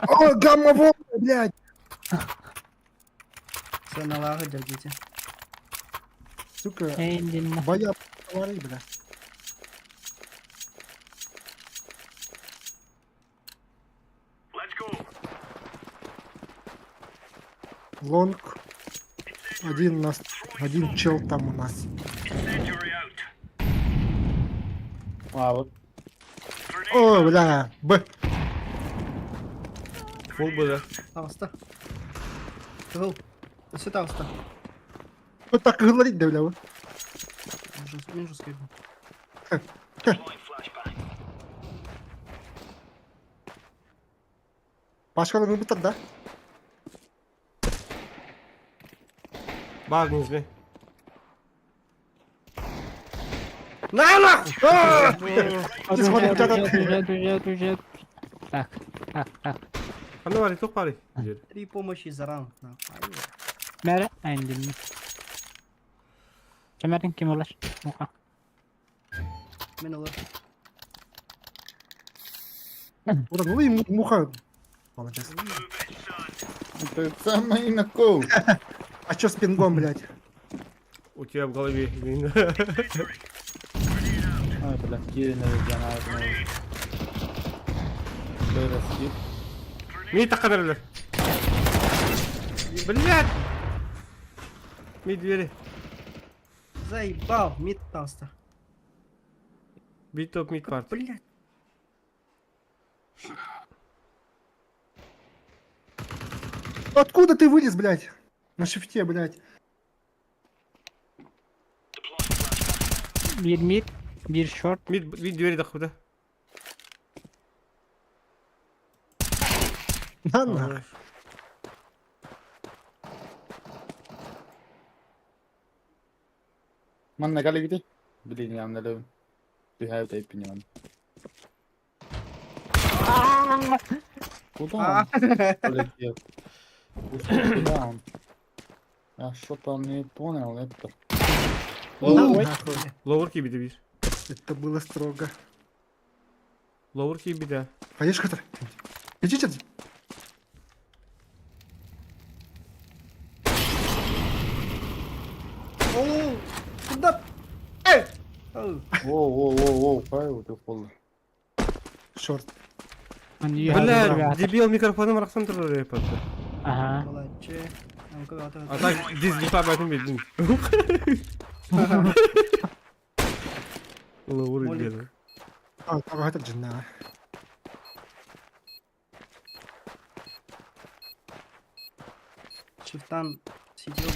О, гамма волна, блядь! Все, на лагу держите. Сука, боя говори, бля. Long. Один у нас, один чел там у нас. а вот. О, бля, Б. Фул было. Тауста. Гол. Все Тауста. Вот так и говорить, да, бля. вот. Мен жестко. Пашка выбытар, да? Баг не На нахуй! Ты смотри, у тебя там- Так, так, так. А ну вари, тух пари. Три помощи за раунд. нахуй. Ай, Mere endinni. Kemerin kim olur? Muka. Мен olur. Вот ну и муха. Молодец. Это самый инаков. А чё с пингом, блядь? У тебя в голове. Ай, бля, Кирин региональный. Скип. Ми таканарлар. Блядь! Ми двери. Заебал, мид Тауста. Бит топ мид парт. Блять. Откуда ты вылез, блядь? На шифте, блядь. Bir mid, bir short. Mid, mid двери да. На нахуй. Манна кали где? Блин, я надо. Бегаю тайпи не Куда он полетел? Куда он? Я что-то не понял, это. Ой. Нахуй. Lower ki bir de bir. Это было строго. Lower ki bir de. Поешь, Хатар? Иди, иди. Оу, куда? Эй! Оу. Воу, воу, воу, воу, хай, ты пол. Шорт. Бля, дебил микрофоном рақсан тұрыр репатты. Ага. Молодче. А так дизлипа бәтін бедім. Lower Молик. деді. А, там Хатар джинна. Шифтан сидел.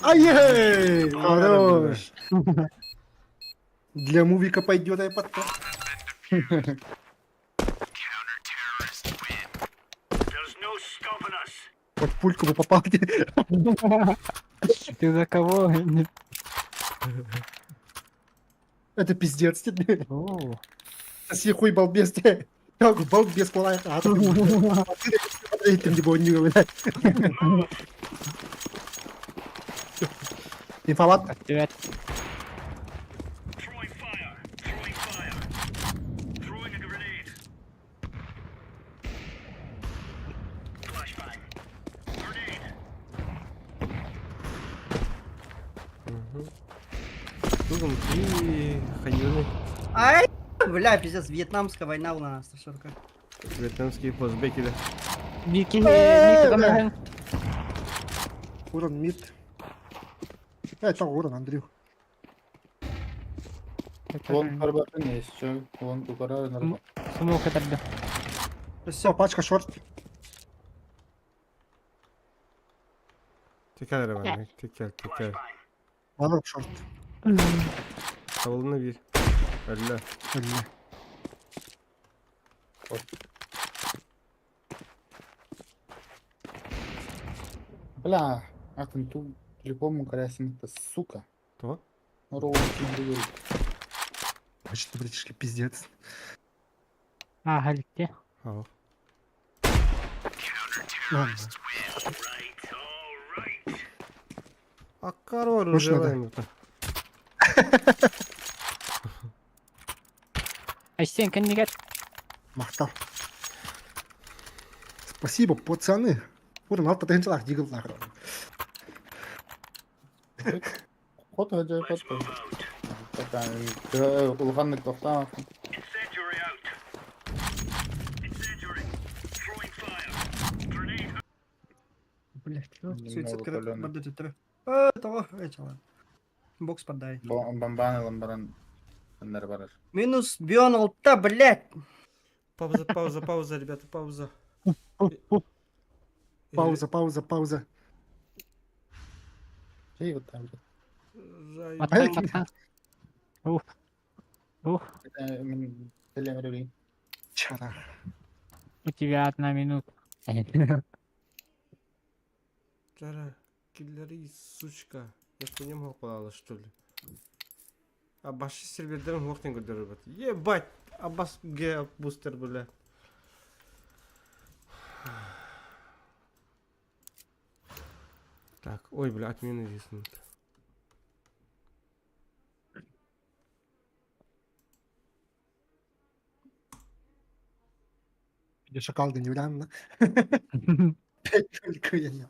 Ай-яй! Хорош! Для мувика пойдет айпад. Вот пульку бы попал. Ты за кого? Это пиздец. тебе. О. Соси хуй балбес. тебе. Как балбес плавает. А ты смотри, ты не блядь. Инфоват. Привет. Тугум ки хайоны. Ай! Бля, пиздец, вьетнамская война у нас. Что такое? Вьетнамские флешбеки да. Бикини, Э, мид, Урон мид. Это урон, Андрюх. Вон карбатын есть, чё? Вон кукара, наверное. Смок это Все, пачка шорт. Текел эрэ маннык, текел, текел. Балык шорт. Табылына биир. Өллө. Өллө. Бля, атын ту телефон красим-то, сука. То? Роу киндер. Значит, братишки, пиздец. Ааһа иликти. Ау. Ладно. Аккар var Может, уже надо? var Айсен кэннигэр Махтал. Спасибо, пацаны. Урын алта тыһынчалаах дигыллаах. Хот хожой хот. Улаханнык тохтаан. Блять, суицид Немного палёный. барды төттөрү. Э, того, э, чалан. Бокс подай. Бомбаны ылан баран аннары барар. Минус бион алта, блять. Пауза, пауза, пауза, ребята, пауза. Пауза, пауза, пауза. Чей вот там. Жай. маттан маттан. Ух. Ух, Мен телемеребин. Чара. у тебя одна минута. Жара, киллери, сучка. Я по нему попала, что ли? А баши сервердерин хуохтен көрдөрөр бат. Ебать! Абас ге бустер, бля. Так, ой, бля, отмена здесь. Где шакал да не Пять только я не.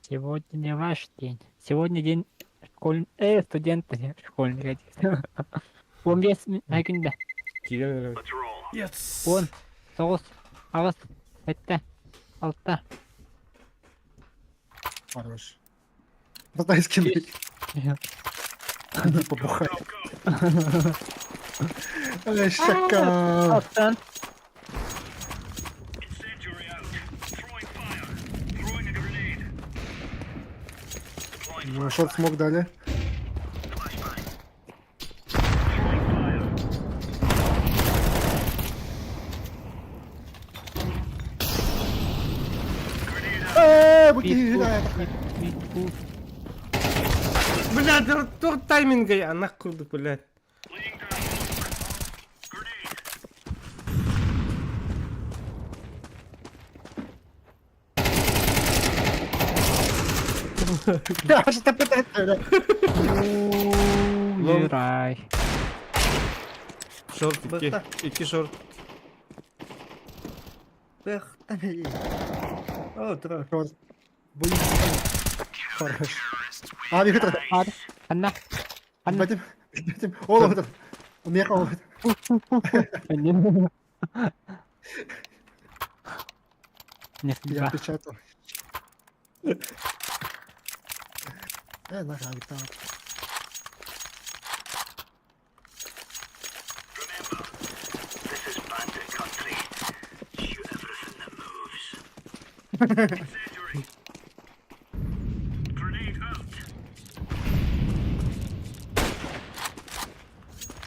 Сегодня не ваш день. Сегодня день школь... студента, не, школьника. Он вес күндә. Кирен Yes! Он, тоғыз, ағыз, жетті, алты, Хорош. Продай скинуть. Иди побухай. Эй, шакал. алтан. Ну, шорт смог дали. Эй, буки, да, Бля, да тур тайминга я нахуй, блядь. Да, что пытается, бля. Юрай. Шорт, икки, Быхта. икки шорт. Бэх, там О, тро. Шорт. Боюсь. Хорош. А, Виктор, Ар, Анна. Анна. Вадим, Вадим, ол, ол, Меха, ол. Не Я судьба. печатал. Нахуй, там.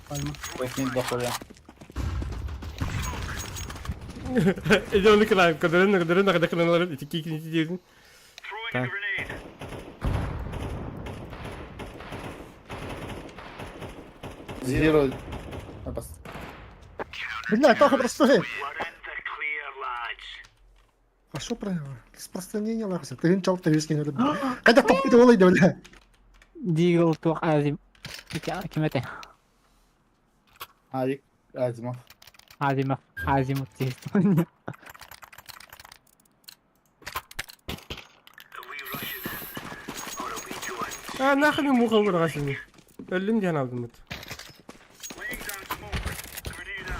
Пальма. Пояснить дохуя. Идем на канал, кадырын, кадырын, кадырын, ити кикин, ити дедин. Так. Zero. Абас. Бля, Тоха простой. А что про распространение лахся? Ты инчал ты виски не люблю. Хотя топ ты олай да, бля. Дигл туох азим. Ким это? Авик Азимов. Азимов. Азимов здесь. А нахуй муха вырасыни. Өллүм диэн алдым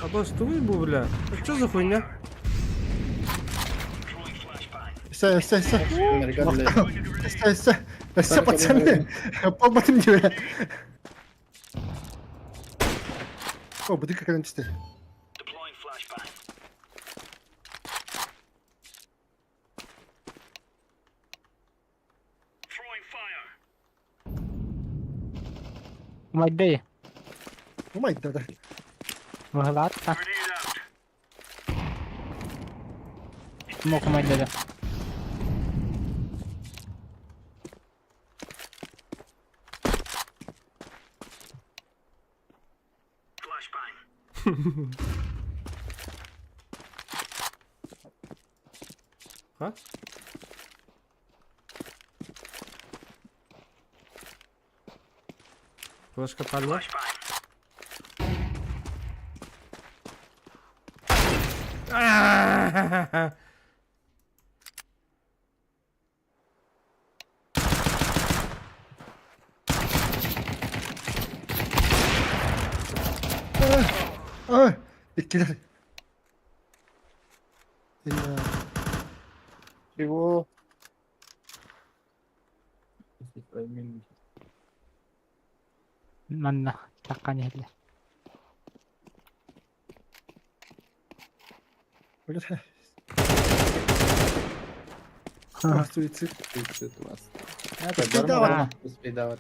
Абас, тугуй бу, бля? Это что за хуйня? Все, все, все. Все, все. Все, пацаны. Полбатым тебе. О, бутылка кэлэн түстэ. Умайдый. Умайда да. Быһылаат. Мок умайда да. Ха? Флешка падла. А-а-а-а-а. Ай, иккилэр. Э, Чего? Манна таккан иһэллэр. Блядь. А, суицид. Суицид у вас. Успейдават. Успейдават.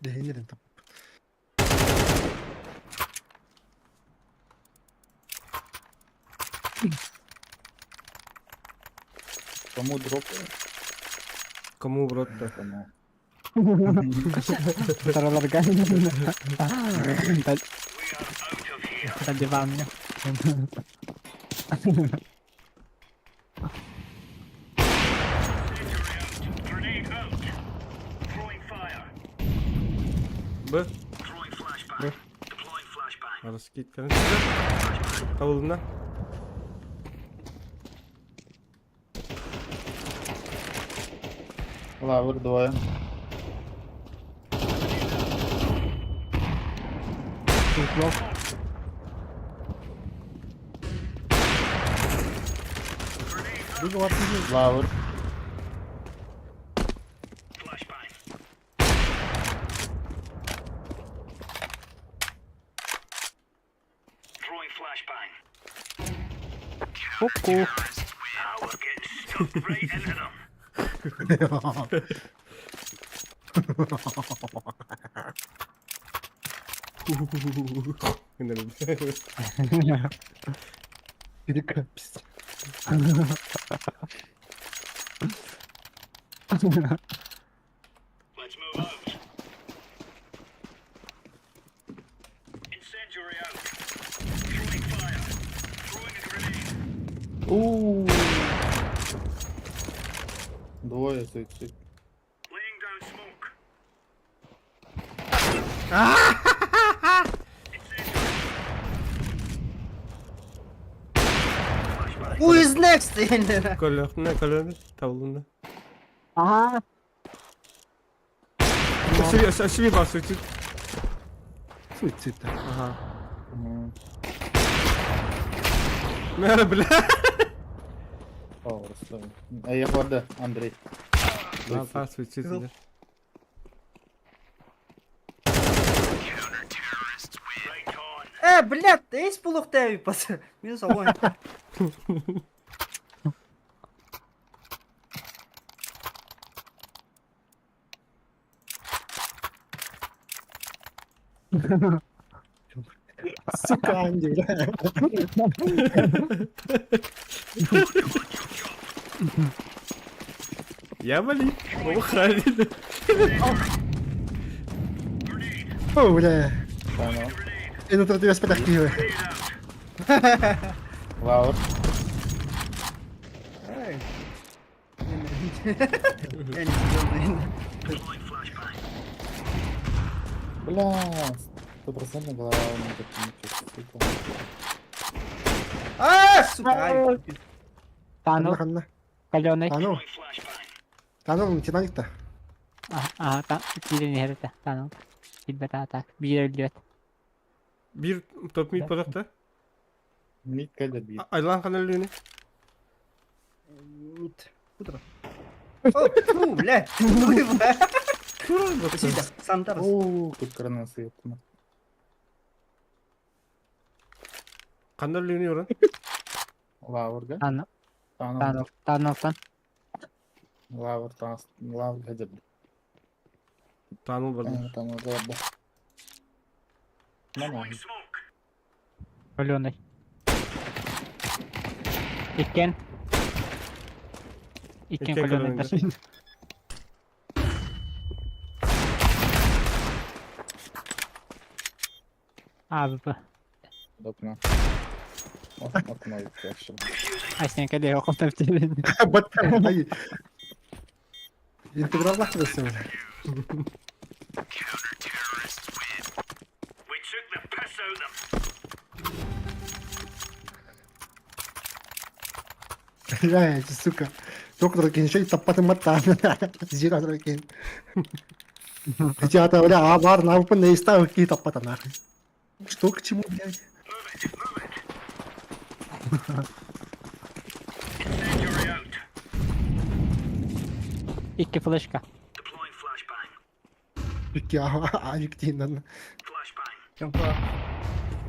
Дегенерин там. Кому дроп? Кому в рот-то? Кому? Тараларга. Диванга. Б. Б. Раскид. Табылына. Лавр двое. Лавр. Ку-ку. Перека, пиздец. У. Двое суицид. Who is next? Көлөхнө, көлөнү, табылына. Аха. Өсүбү бар суицид. Суицид. Ага. Мгм. Мэр, бля. О, Руслан. А я вода, Андрей. Да, суицид. Блядь, эйс булук пас. Минус огонь. Сука, Анди, бля. Я вали. Охранили. О, бля. Понял. Я на тебя спитах киви. Лавр. Эй. Я не сидел, Бля, стопроцентная голова у меня так не сука. А, сука, ай. Тану, Ханна, ханна. каленый. Тану. Тану, Титаник-то. Аха, та киирэн иһэр этэ. Тааныл. Киирбэт аата. Биир өллүбэт. Биир топ мид бодохто. Мид кэлэр биир. Айлан ханан өлүүнү? Мид. Кутра. О, фу, бля. Спасибо. Сам Тарас. Оо, кыткырынан сыйыттым. Ханна өлүүнү уран? Лаврга. Тааныл. Таанал. Тааныл. Таанылтан. Лавр таас. Лавр хадыр. Тааныл барды. Таанал барда. Мама. Өлүөнэй. Иккен. Иккен Иккен көлүөнэйдэр. АВП. Окно. Окно вообще. Айсен кэлиэ околтор тиэрин. Баттар, ай. Интеграллах бэсэ, бля. Бля, эти, сука. Доктор Кеншей таппатын маттаан. Зира Кен. Хотя бля, а бар на опен не ставил какие таппата нахуй. Что к чему, блядь? Икки флешка. Икки авик тииннан. Чампа.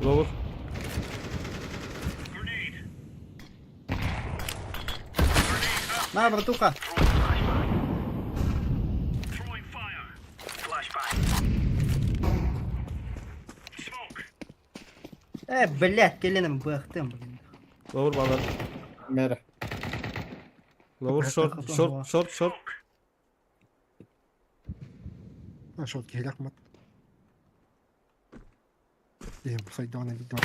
Ловур. На, братуха. Э, блядь, келенем бахтым, блин. Ловур балар. Мера. Ловур шорт, шорт, шорт, шорт. А шот киһилэх мат. Иһим сайдаҕына видео.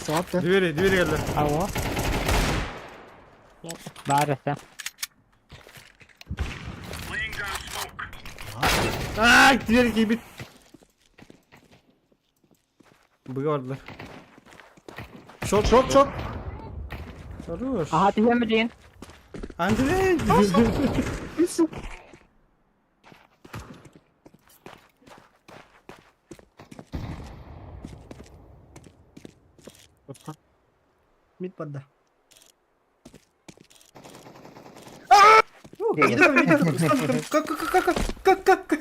Саатта. Двери, двери келді. Ао. Баар этэ. Ай, двери кийбит. Быга бардылар. Шорт, шорт, шорт. Хорош. Аха түһэн билигин. Андрей! Мид подда. Как, как, как, как, как, как?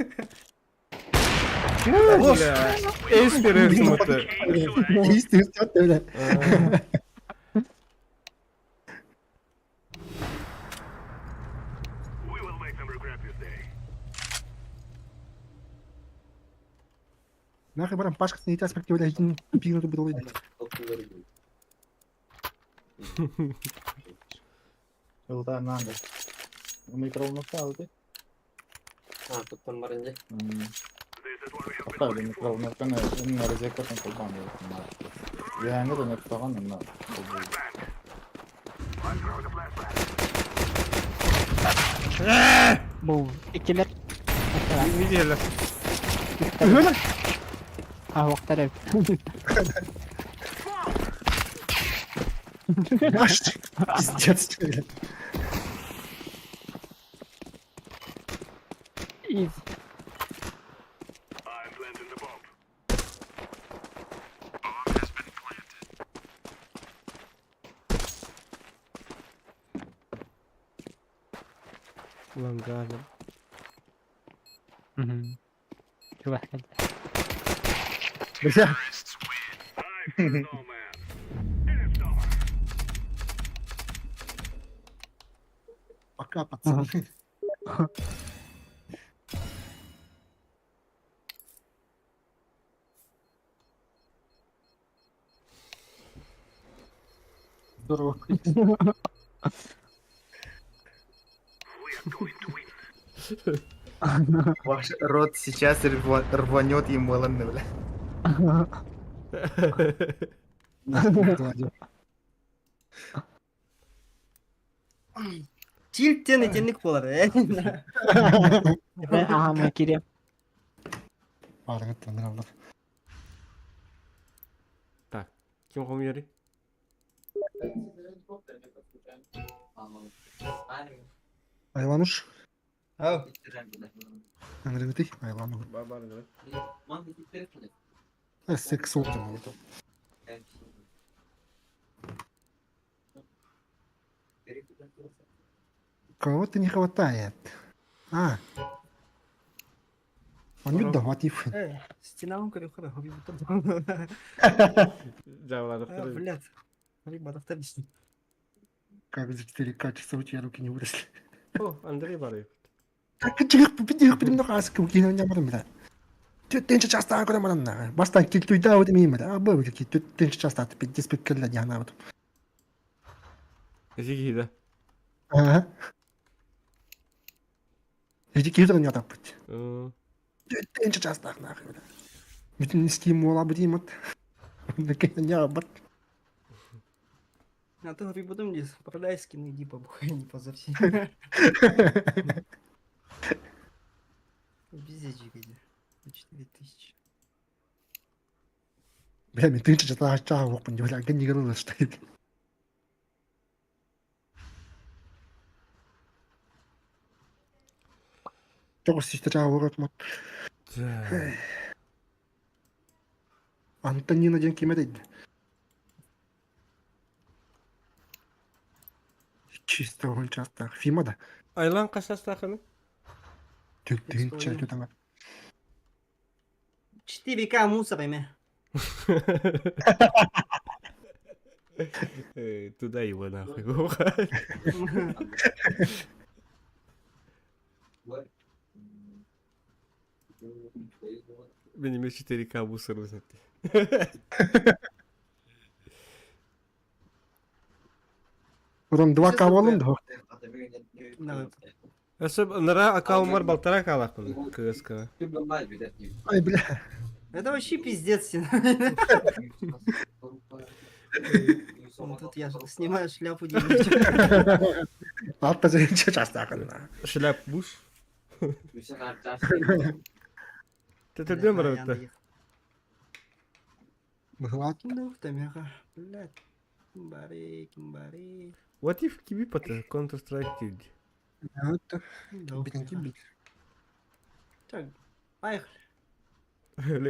Бля, Эйс берерсің өтті. Исти өтті, бля. Нахуй баран Пашка не тяс бля, един пигнутый был. Ылда надо. Микроволновка алды. А, туттан бар инде. Hatta микроволновканы эмне розеткатын колбан Яңы да нөптаган эмне. Бу иккилер. Не келді. А уақтар эбит. Маш, пиздец, бля. Из. Ulan galiba. Мгм. Чувак кэллэ. Бля, пока, пацаны. Здорово. Ваш рот сейчас рванет им бля. Тильттен этенник болар, э. Аха мы кириэм. Баарыңыт таңыралар. Так, ким хомуяри? Айлануш. Ау. Аңырыгытый, Айлану. Бар бар. Секс oldu. Кого-то не хватает. А. Он не да, what if. Стена он көрөхөр хоби бутар. Жабыладыктыр. Блядь. Бадахтар дисин. Как за 4К часа у тебя руки не выросли. О, Андрей бар. Түттенче часта көрө манна. Бастан килтуйда вот мим да. Бу ки түттенче часта пиздец пеккеле яна вот. Эти да. Ага. Эти килтер не так путь. Түттенче часта нахуй. Бүтүн стим мола бутим вот. Не бат. А то хоби потом здесь продай скины, иди побухай, не позорься. Пиздец, где. 4000. Бля, мен тынча чата чаа окпун бля, ген нигер что Тоғыз сүйті чаа огот мот. Антонина ден киме дейди. Чисто он часто. Фима да. Айлан кашастахыны? Түттүнчө түтаңа. 4К мусор эме. Туда его нахуй. Мен эме 4К мусор өсөттү. Урон 2К болун да. Өсөп нара аккаунтмар балтара калакпын КСК. Ай, бля. Это вообще пиздец. Тут я снимаю шляпу. Алта зенче часта. Шляп буш. Тетедем баратта. Быхлат. Ну, тамяха. Блядь. Кимбари, кимбари. What if киби пата Counter Strike тилди? Битенки бит. Так, поехали.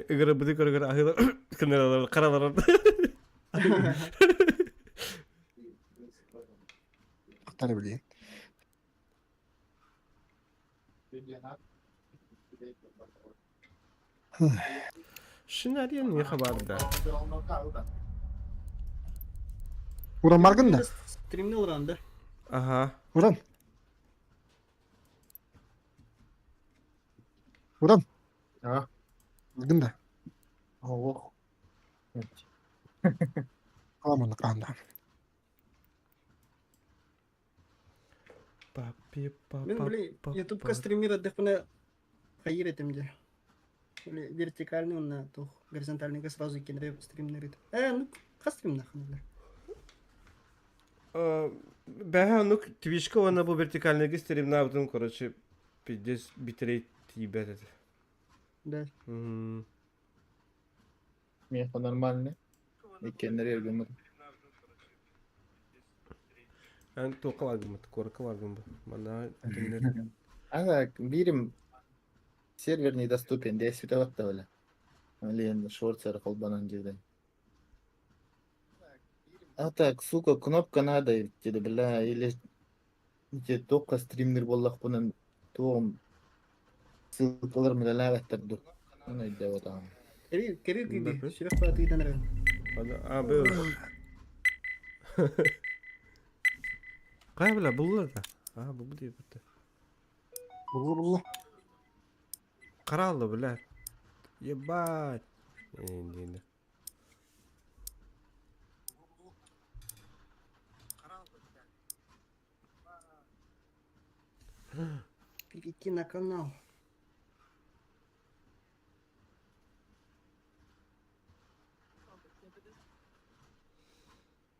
Игра быды көргөр ахыла кыныралар каралар. Актары билейин. Шинария не хабарда. Уран маргын да. Стримнул ран, да? Ага. Уран. Уран. А? Маргын да. Ох. Аламын канда. Папи Мен, папа. блин, ютубка стримир дехпіне хайыр етемде. Или вертикальный он на тух, горизонтальный сразу кенре стримнерит. Ну, ха стрим нахуй, бля. Бәһә ну Твичка она бу вертикальный стрим навдым, короче, пиздец битрейт ебет. Да. Меха нормальный. Иккеннер эргемер. Ан тока варгым, корка варгым. Мана Ага, бирим сервер недоступен, дия световат бля. Блин, шорцер холбанан жерден. А так, сука, кнопка надо, деди, бля, или же тоққа стримнер боллақ бұнын тоғым ссылкалар міләләвәттір Оны деп отам. Кери, кери Да, киби, сүрәк патыйдан ран. А бу. Кая бля булла да. А бу бу дип битте. Булла булла. Каралды бля. Ебать. Инде инде. Перейти на канал.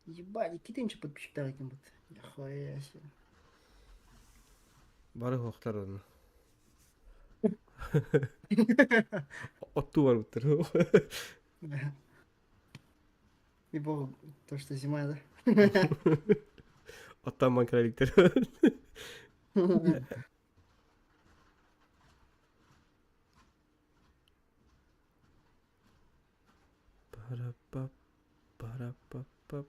Ебать, какие ты подписчиктар екен бут. Нихуя себе. Бары хохтар оны. Отту бар буттар. И богу, то, что зима, да? Оттон кроликтер. Пара-па, пара-па-па.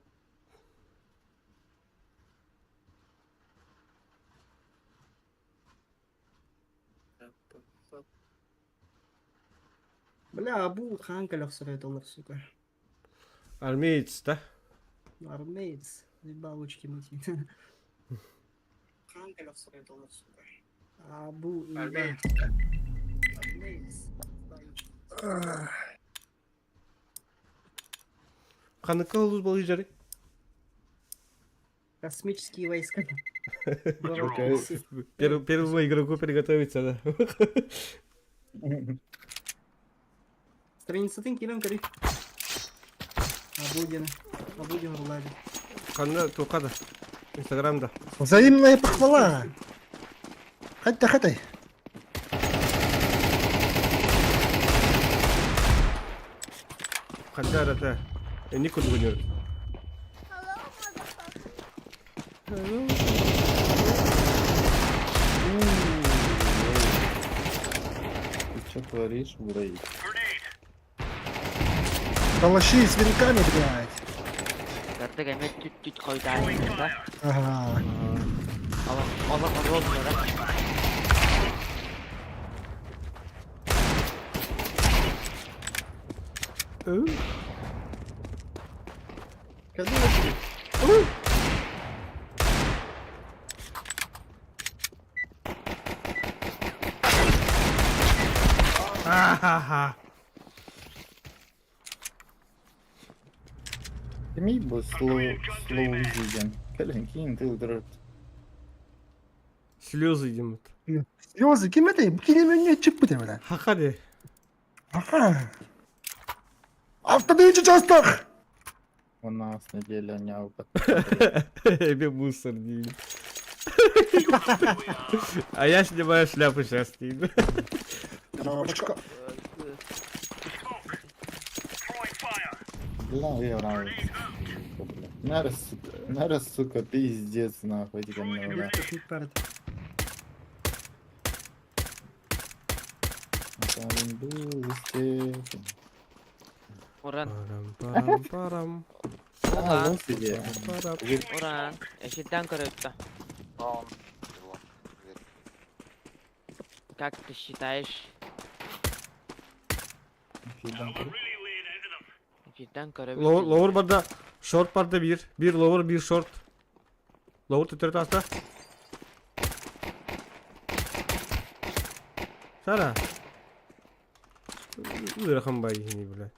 Бля, абу хаан кэлэхсэрэ доллар, сука. Армеец, да? Армеец. Ебалочки мыть. Хаан кэлэхсэрэ доллар, сука. Абу, Армеец. Армеец. Ханыкка улус болуй Космические войска. Первому игроку приготовиться, да. Страницатын кирен көрүй. Абудина. Абудин Рулади. Ханна туқада. Инстаграмда. Взаимная похвала. Хатта хатай. Хандар это. Никуда не Ты что творишь, Брей? Калаши с венками, блядь. Картык эмэ түт-түт хойдааһын да. Ага. Олох олох да. Когда вы Ахаха. Кими бу slow slow диэн. Кэлин киин тыл Слезы идем. Слезы, ким это? Ким не чиппы бля. Хаха де. Аха. Автодычы частах! У нас неделя не опыт. Эбе мусор дейм. А я снимаю шляпу сейчас дейм. Коробочка. Бля, я нравится. Нара, сука, нара, сука, пиздец, нахуй, эти говно. Уран. Парам парам А, господи. парам. Уран. Эшиттен көрөттө. Как ты считаешь? Эшиттен көрөбүт. Lower barda short barda bir. Bir lower bir short. Lower төтөрөт аста. Сара. Ырахан бай не бля.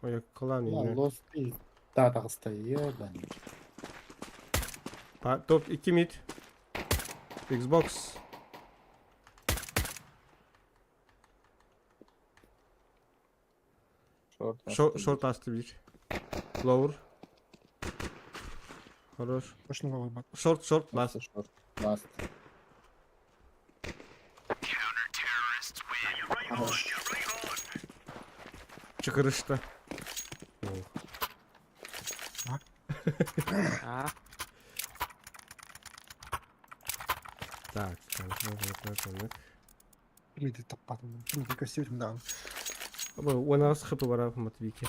Ой, клан Я лос пиз. Да, тағыста, ебаный. Топ 2 mid. Xbox. Short Short асты bir. Lower. Хорош. Точно новый бат. Short short last. Short. Last. Хорош. Чыкырышта. А, Так, так, так, так. Ким таппатым. Ким костюм да. Уонаас хыпы бара Матвейке.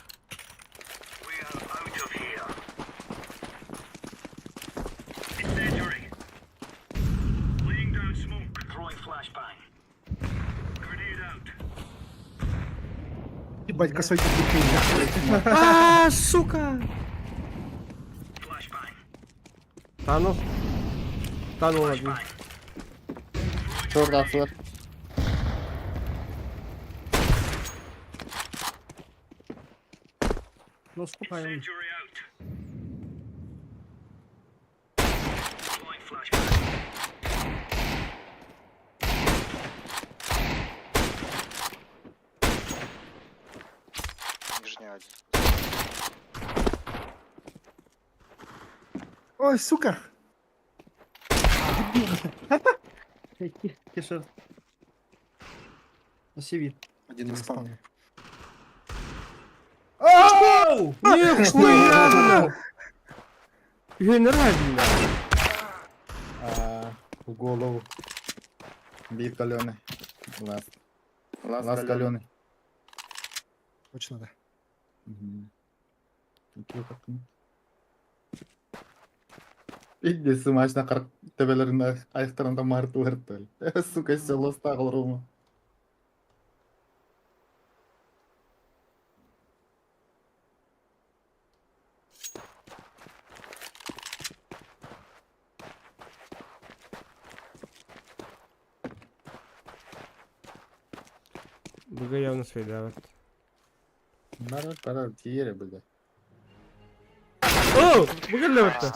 Ебать, косой кирпич. А, сука! Танул. Танул один. Short асылар. Ну, скупаем. Ой, сука. Тише. На CV. Один на спавне. А! Оу! Нихуя! Үһүөннэр хаһдылар. А, в голову. Бил каленый. Ласт. Ласт каленый. Точно, да. Иди смачно қырық төбелерінде аяқтарында марты өртті. Сука, село стағыл рума. Быга явно сведават. Барар, барар, тиере быга. О, быга леватта.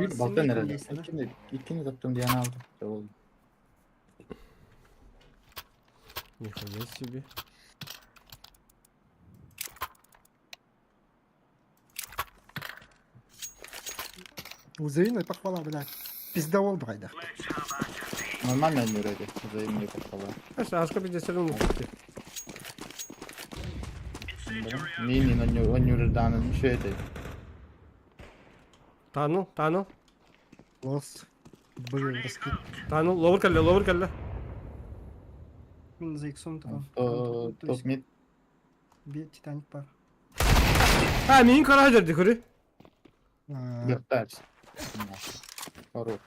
Bir balta nerede? İkini, ikini tattım diye aldım. Oldu. Нихуя себе. Взаимная похвала, блядь. Пиздовол брайда. Нормально не вроде. Взаимная похвала. Аша, ашка пиздец мукты. Мини, но не он не урдану, что это? Тану, тану. Лос. Блин, раскид. Тану, ловер калля, ловер калля. Мин за иксом там. Топ мид. Бит Титаник пар. А, мин кара жерди көрі. Вертач. Хорош.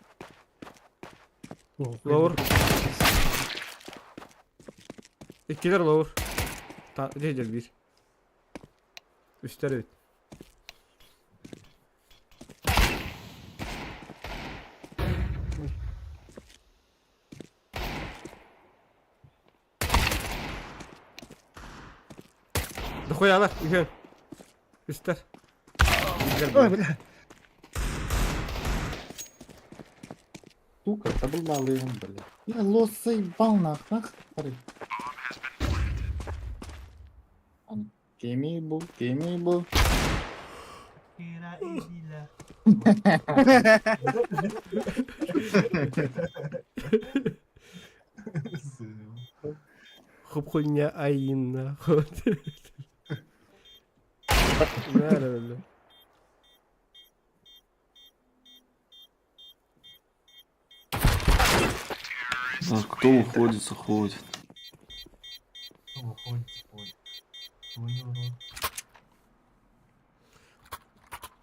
Ловер. Иккилер ловер. Та, дежер bir. Үстер evet. Дохуялар, үһүн. Үстер. Ой, бля. Сука, это был малый он, блядь. Я лос заебал нах, нах, смотри. Кеми был, кеми был. Хуп хуйня айна. Бля. А кто уходит, уходит.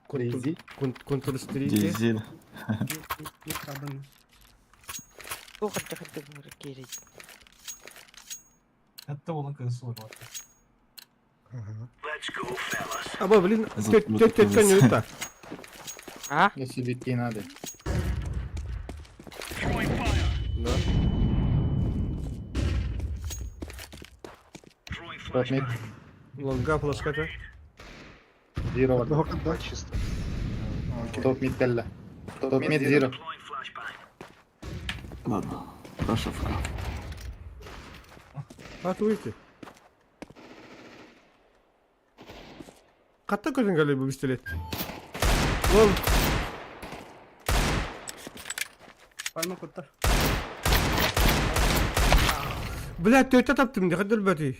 Crazy. Контур стрики. Дизель. Ага. Аба, блин, тетя не ута. А? Если идти надо. Да. Топ мид. Лонга флешката. Зиро. Одного да, чисто. Топ мид калла. Топ мид зиро. Ладно, хорошо, фка. А туйте. Катта көрдүн гали бу пистолет. Лол. Пальма кутта. Бля, төтө таптым, кадыр бәти.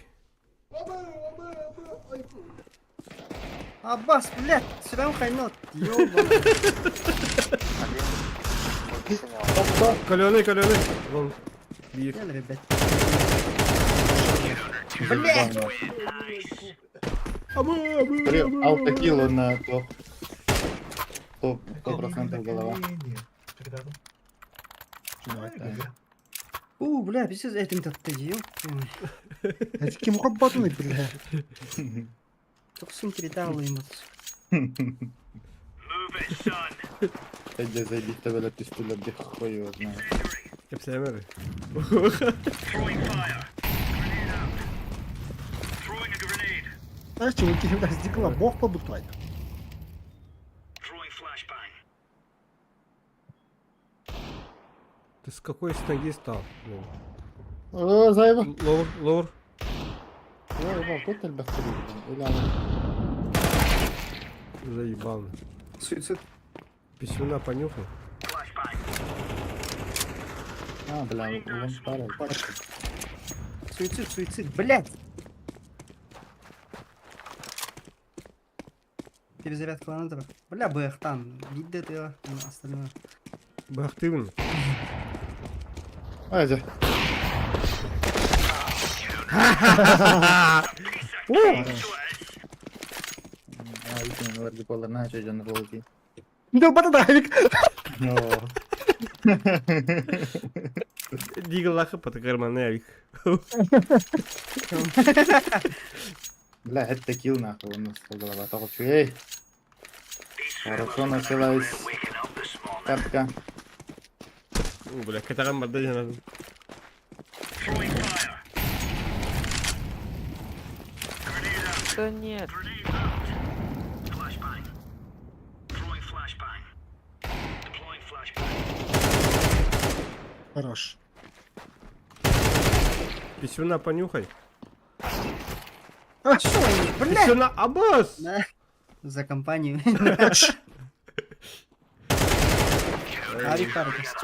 Аббас, блядь, сюда хайнот. Ёбаный. Каленый, каленый. Вон. Бир. Gel ребят. Блядь! Абы, абы, Три абы. автокилла на топ. Топ, 100% голова. У, бля, пиздец, этим татты, ёб. Это кем работает, бля. Токсун передал ему. Эдди заебись табелер түстүлөр де хуй его знает. Кепсемери. Знаешь, чуваки, бля, стекла, бог побутать. Ты с какой с ноги стал? Ну. О, заеба. Ловер, ловер. Заеба, кот Заебал. Суицид. Писюна понюхал. А, бля, он пара. Суицид, суицид, блядь. Перезарядкалана турар. Бля, быахтаан. Биирдэ тыа, остальное. Быахтыыбын. Айда. Да бата давик. Дигалахы патакарманы авик. Бля, это килл нахуй, он нас голова. Только эй. Хорошо началась катка. О, бля, катаган барда жанадым. Да нет. Хорош. Писюна понюхай. А что они, бля? Писюна абас! Да. За компанию. Арик Аркас.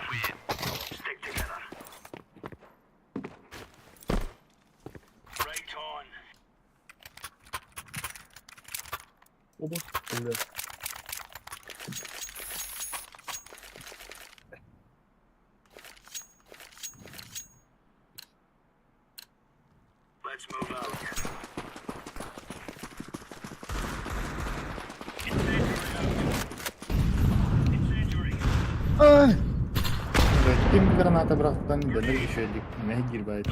Оба. Бля. Ай, Ким граната брахтан, да еще мегир байт.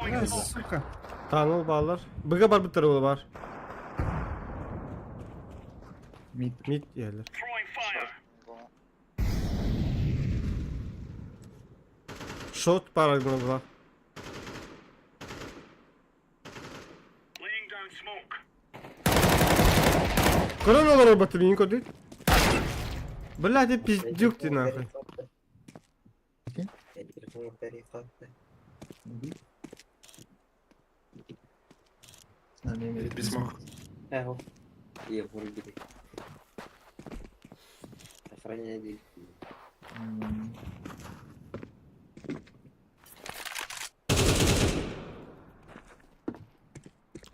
Бля, сука. Таныл балар. Быга бар бітір ол бар. Мид. Мид ерлер. Шот бар была. Корона батырын көрдік. Бля, ты пиздюк ты нахуй. Письмо.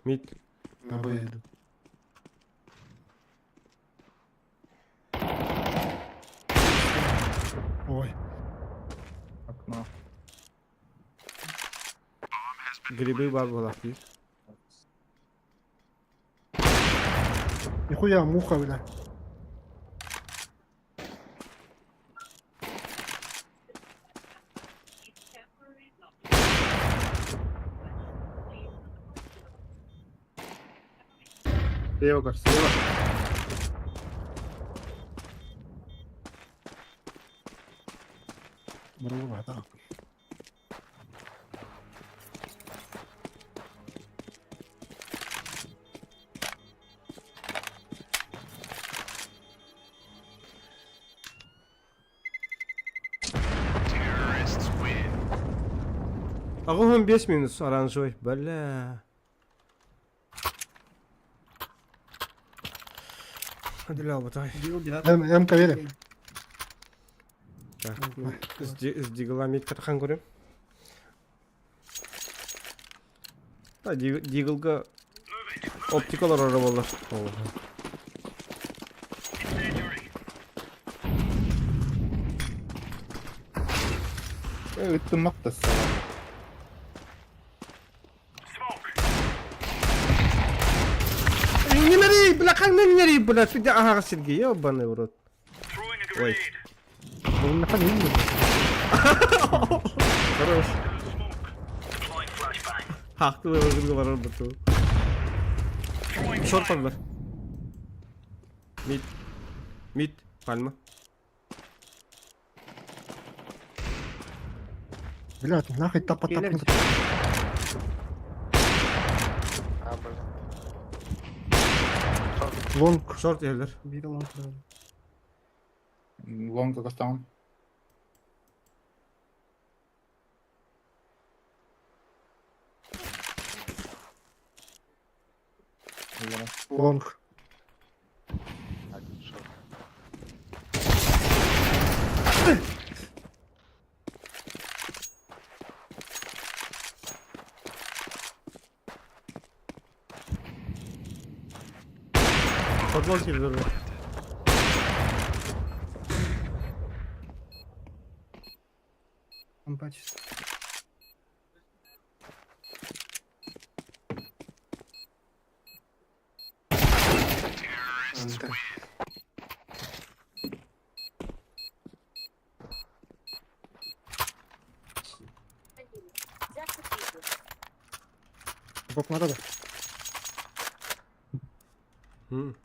Мид. На Б иду. Ой, Окно. Грибы бар была. нихуя муха, бля. Слева, кажется, слева. Браво, да. Ағуһун 5 минус оранжевый. Бля. Для бутай. Бил девятый. М, М-ка верим. Так, с дигла мид катахан көрем. Та диглга оптикалар ара болар. Ыттымак да Немери, бля, как немери, бля, ты ага, Сергей, ебаный в рот. Ой. Хорош. Хак, ты өзүңгө барар буту. Шорт бар. Мид. Мид, пальма. Блядь, нахуй тапа тапа. А, блин. Лонг. Шорт ерлер. Бил лонг, да. Лонг костаун. Лонг. Один шорт. Подвал киирдилэр. Компа чисто. Анта. Бок надо да? М.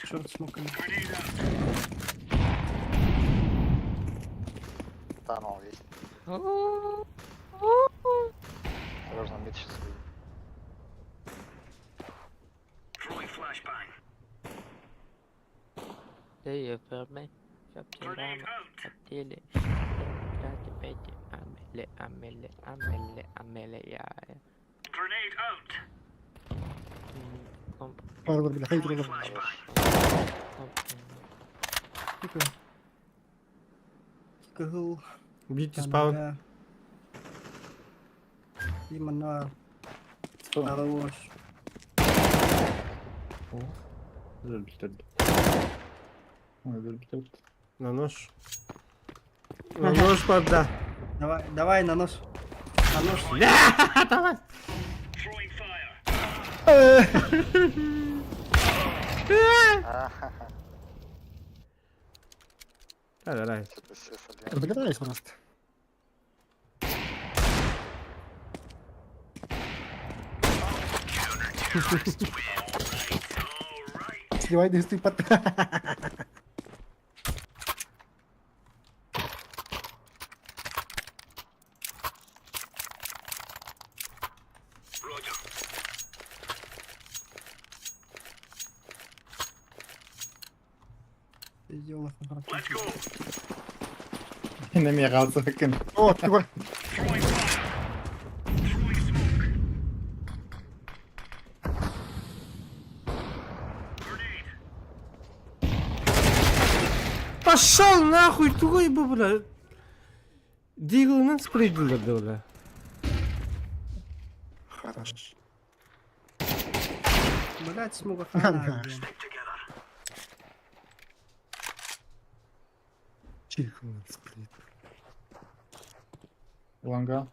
Шорт смоками. Танул есть. Осторожно, мид сейчас выйдет. Пара, бля, хай трогал. Тихо. Кыһыл. Бити спаун. Именно. Хорош. Өлтүрдү. Ой, өлтүрдү. На нож. На нож барда. Давай, давай на нож. На нож. Давай. Ахаха. Давай, давай. Что-то все с Догадаюсь просто. Сливай дысты под... Сделал Немее қалсакын. О, ты Пошел нахуй, тугой бы, бля. Диглынан спрыгнула, бля. Хорош. Блять, смуга хана. блин. Тихо, сплит. Ланга.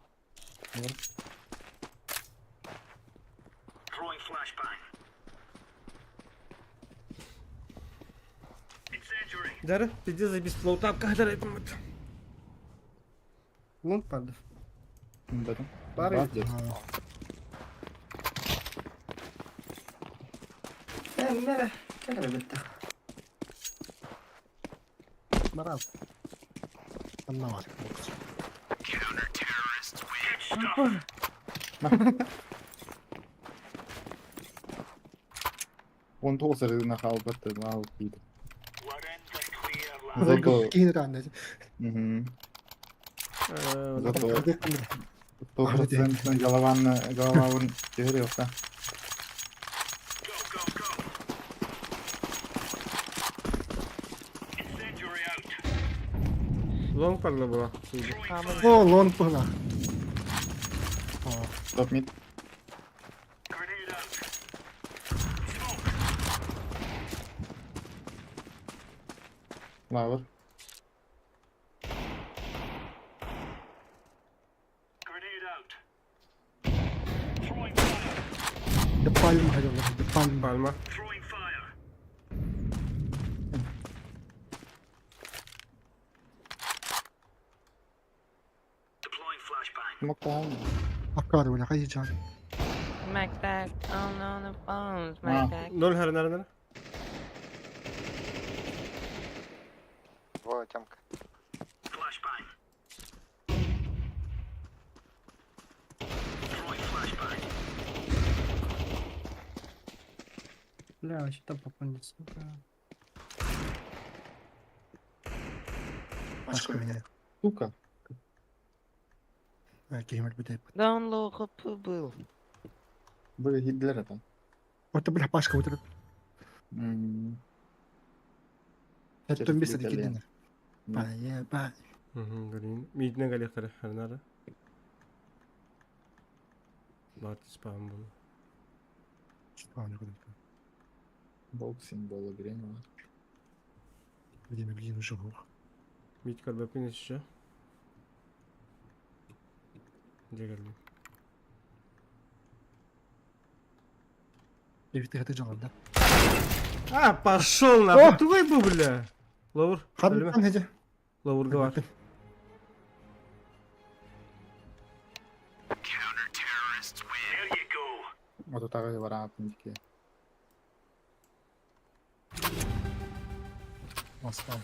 Дара, иди за бесплоутап, когда это Лонг падав. Да. Пары. Барап. Там на вас. Он тоғыз рына қалбатты, алып дейді. Зато... Какие раны? Мгм. Зато... Зато стопроцентно голованы, головауын жібере. Лонг парла была. О, лонг была. Топ мид. Лавр. Да пальма, хотел, да пальма. Пальма. Смоктан. Акар, бля, хайди жан. Smack that on the phone, А. smack that. Ноль хара, ноль, ноль. Двое, Тёмка. Бля, вообще там попали, сука. Пашка меня. Сука. Геймер будет. Да он лоу хп был. Бля, Гитлер это. Вот это, бля, Пашка, вот этот. М. Эттон бис адикидин. Бай, бай. Грин. Мидне галехтары харнара. Бат спам был. Бог символа Гринва. Блин, блин, уже ох. Мид көрбөппүн еще. Дегелли. Эбит это жалам, да? А, пошел нахуй. Тугай бу, бля. Лаур. Хан хеде. Лаурга бар. Вот так вариант ники. Москва.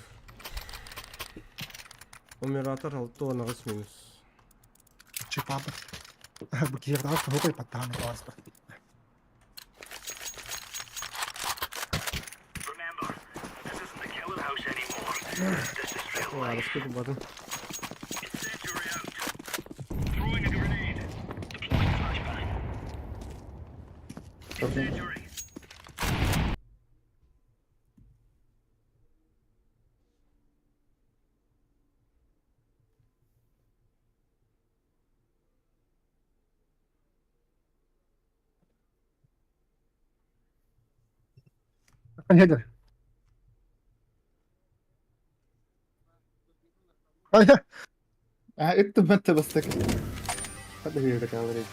Умиратор 6 минус. Чипапа. Бу киевдал хокой паттааны класста. Арыскы батын. Хедер. Ай, А, это мэтт бастак. Хадда бир говорит.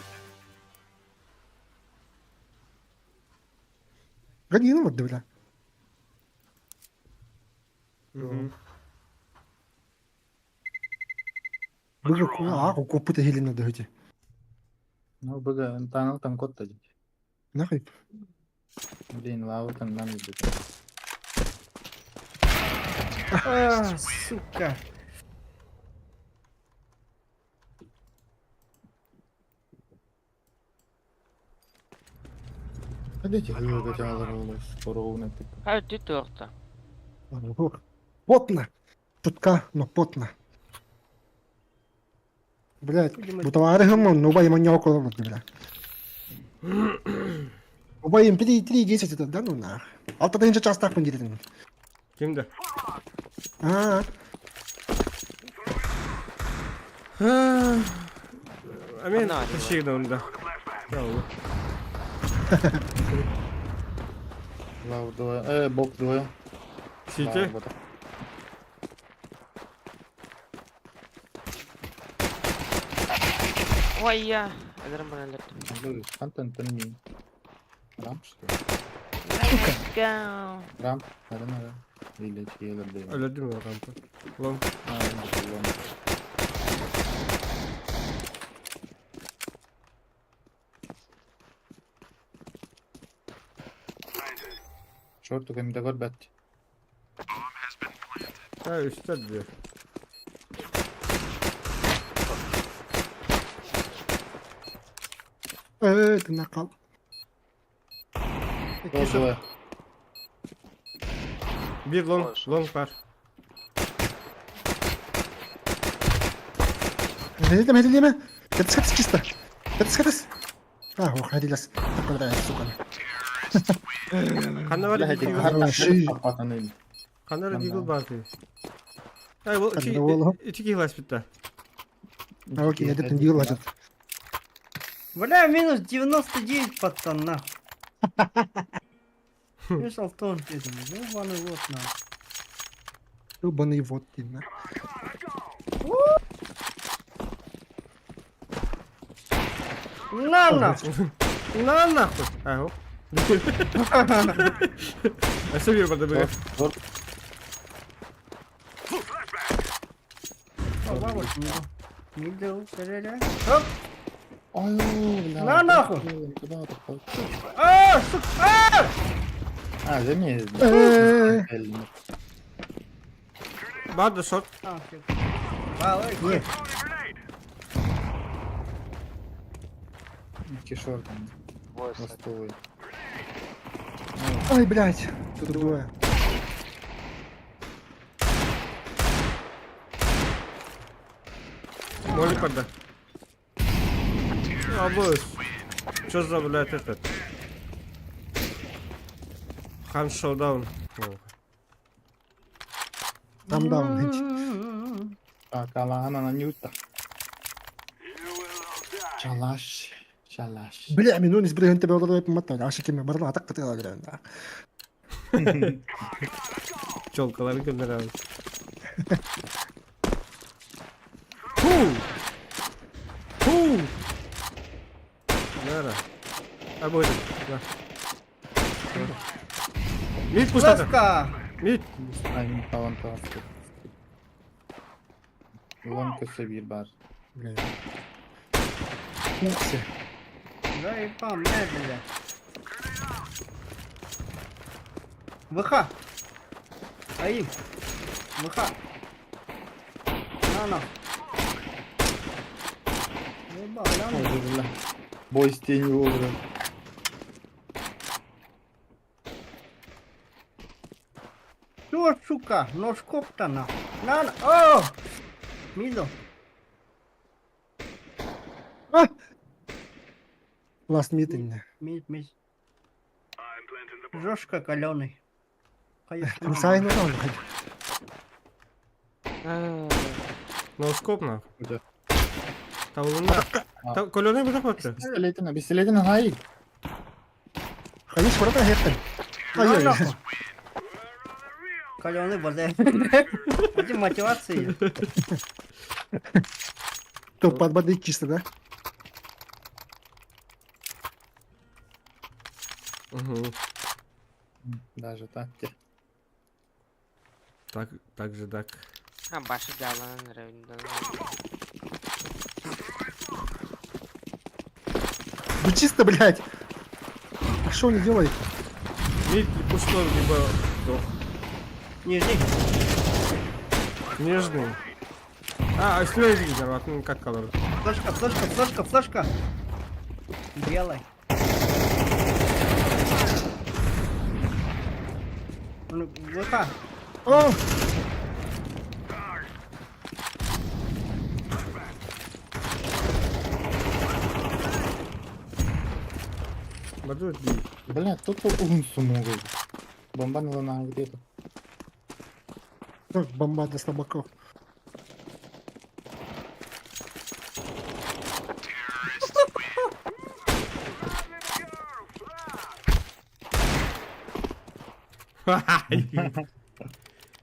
Гадина вот бля. Быга а, копыта хелена дайте. Ну, быга, танал там кот тади. Нахуй. Блин, лава там нам не А, сука. Ходите, скоро А ты торта. Потно. Чутка, но потно. Блять, бутовары гамон, ну бай маньяк вот, бля. Убайым 3, 3, 10 это, да ну нах. Алтадынчы частах дедим. Кимде? А, Амен, тишигде онда. Лава двое. Бок двое. Сити. Ой, я. Рамп, что ли? Рамп, наверное, Или чьи Өлөдүм рампа. Лон. А, лон. Шорт только не догор бәт. Ha üstte diyor. Э, ты накал. Двое. Bir long, long var. Хедеме, хедеме. Катыс, катыс чисто. Катыс, катыс. А, ох, хедилас. Такой, сука. Ханна var Хороший. Ханна дигл бар ти. Ай, ол ичи ки класс битте. Окей, я где-то дигл лазит. Бля, минус 99, пацан, нахуй. Минус алтон, ебаный вот, нахуй. Ебаный вот, ты, на. На нахуй! На нахуй. Ай, оп. Өсө бир барды бир. Оп! Ай, бля. На нахуй! А, сука! А! А, за мне. Барды шорт. А, Ики шорт. Ластовый. Ай, блядь. Тут двое. Молик барда. Абыз. Что за, блядь, этот? Хан Шоудаун. Там даун. Акалаан ананюта. Чалаш. Чалаш. Бля, мен оны избрehen тебе олору эпим атта. Аша кеме барла атак кытыга гирен. Чолкаларын көннөрөбүт. Ху! Ху! Нара. А будет. Да. Мид пустата. Флешка! Мид. Айн талан таспыт. Улан көсө бир бар. Бля. Уксы. Заебал, на, бля. ВХ! Аим! ВХ! На, на. Заебал, на, на. Бля. Бой с тенью образ. Чё, сука, ножкоп-то на. На, на. О! Мидл. Last meeting. Мид, мид. Жестко каленый. Там сайн он. Ноускоп нах. Да. Табылында. Колёны бу жакпапты. Пистолетин, пистолетин хай. Хайыш барата хеттен. Ай ай. Каленый базар. Где мотивации? То подбодрить чисто, да? Угу. Даже так. Так, так же так. А, башы жалан ревнда. Ну чисто, блядь. А что они делают? Мид пустой, либо дох. Нижний. Нежный. А, үстүнө видер, атын как колор. Флешка, флешка, флешка, флешка. Белый. Ну, ВХ. О! Баду ди. Бля, тут ун сумугу. Бомба на луна где-то. Так, бомба для слабаков.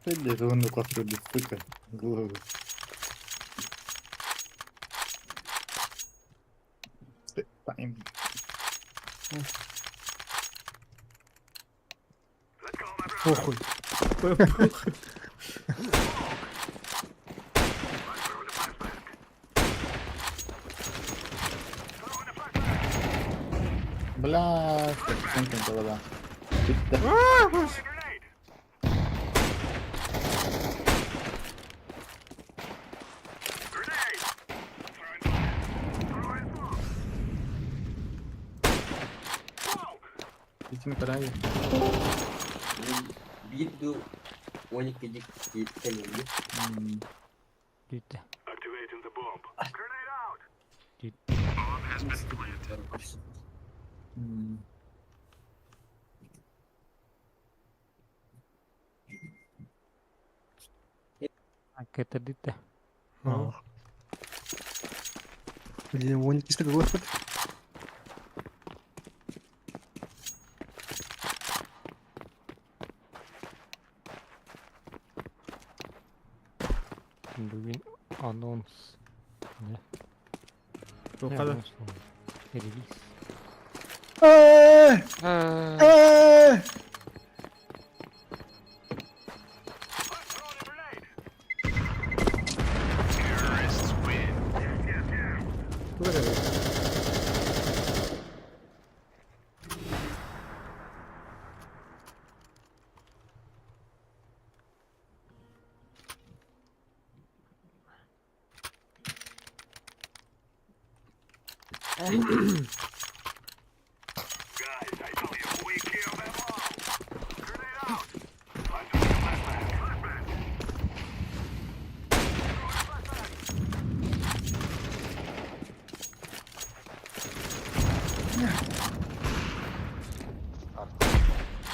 Ты он ну как сука. Голову. Тайм. Похуй. Бля, как была. Этим правильно. Bir du 12 кэлли. Бүттэ. Акетадите. Блин, он чисто господи. Бүгүн анонс. Да. Тоқада. Анонс. Релиз. Э! Э!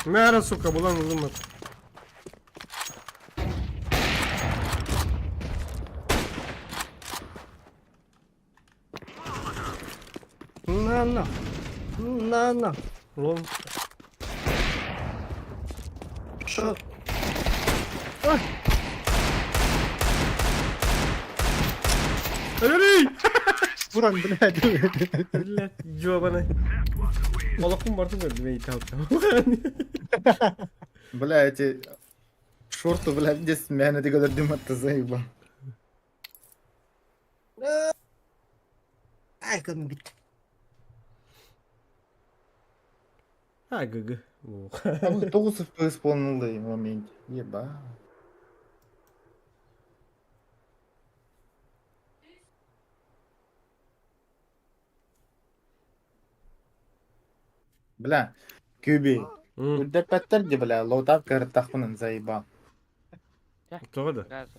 Мэра, сука, булан ылымат. На, на, на. Лом. Шо? Өлөрүй! Буран, блядь. Блядь, ёбаный. Олохпун бартын көрдүм эй таптам. Бля, эти шорты, бля, здесь меня ты говоришь, ты заебал. Ай, кәдімгі. А, ГГ. А вы тоғыз FPS полный в моменте. Еба. Бля, Кюби. Үрдэппэттэр дии, бля, лоутап кырыттахпынын заебал. Тоҕо да? Газа.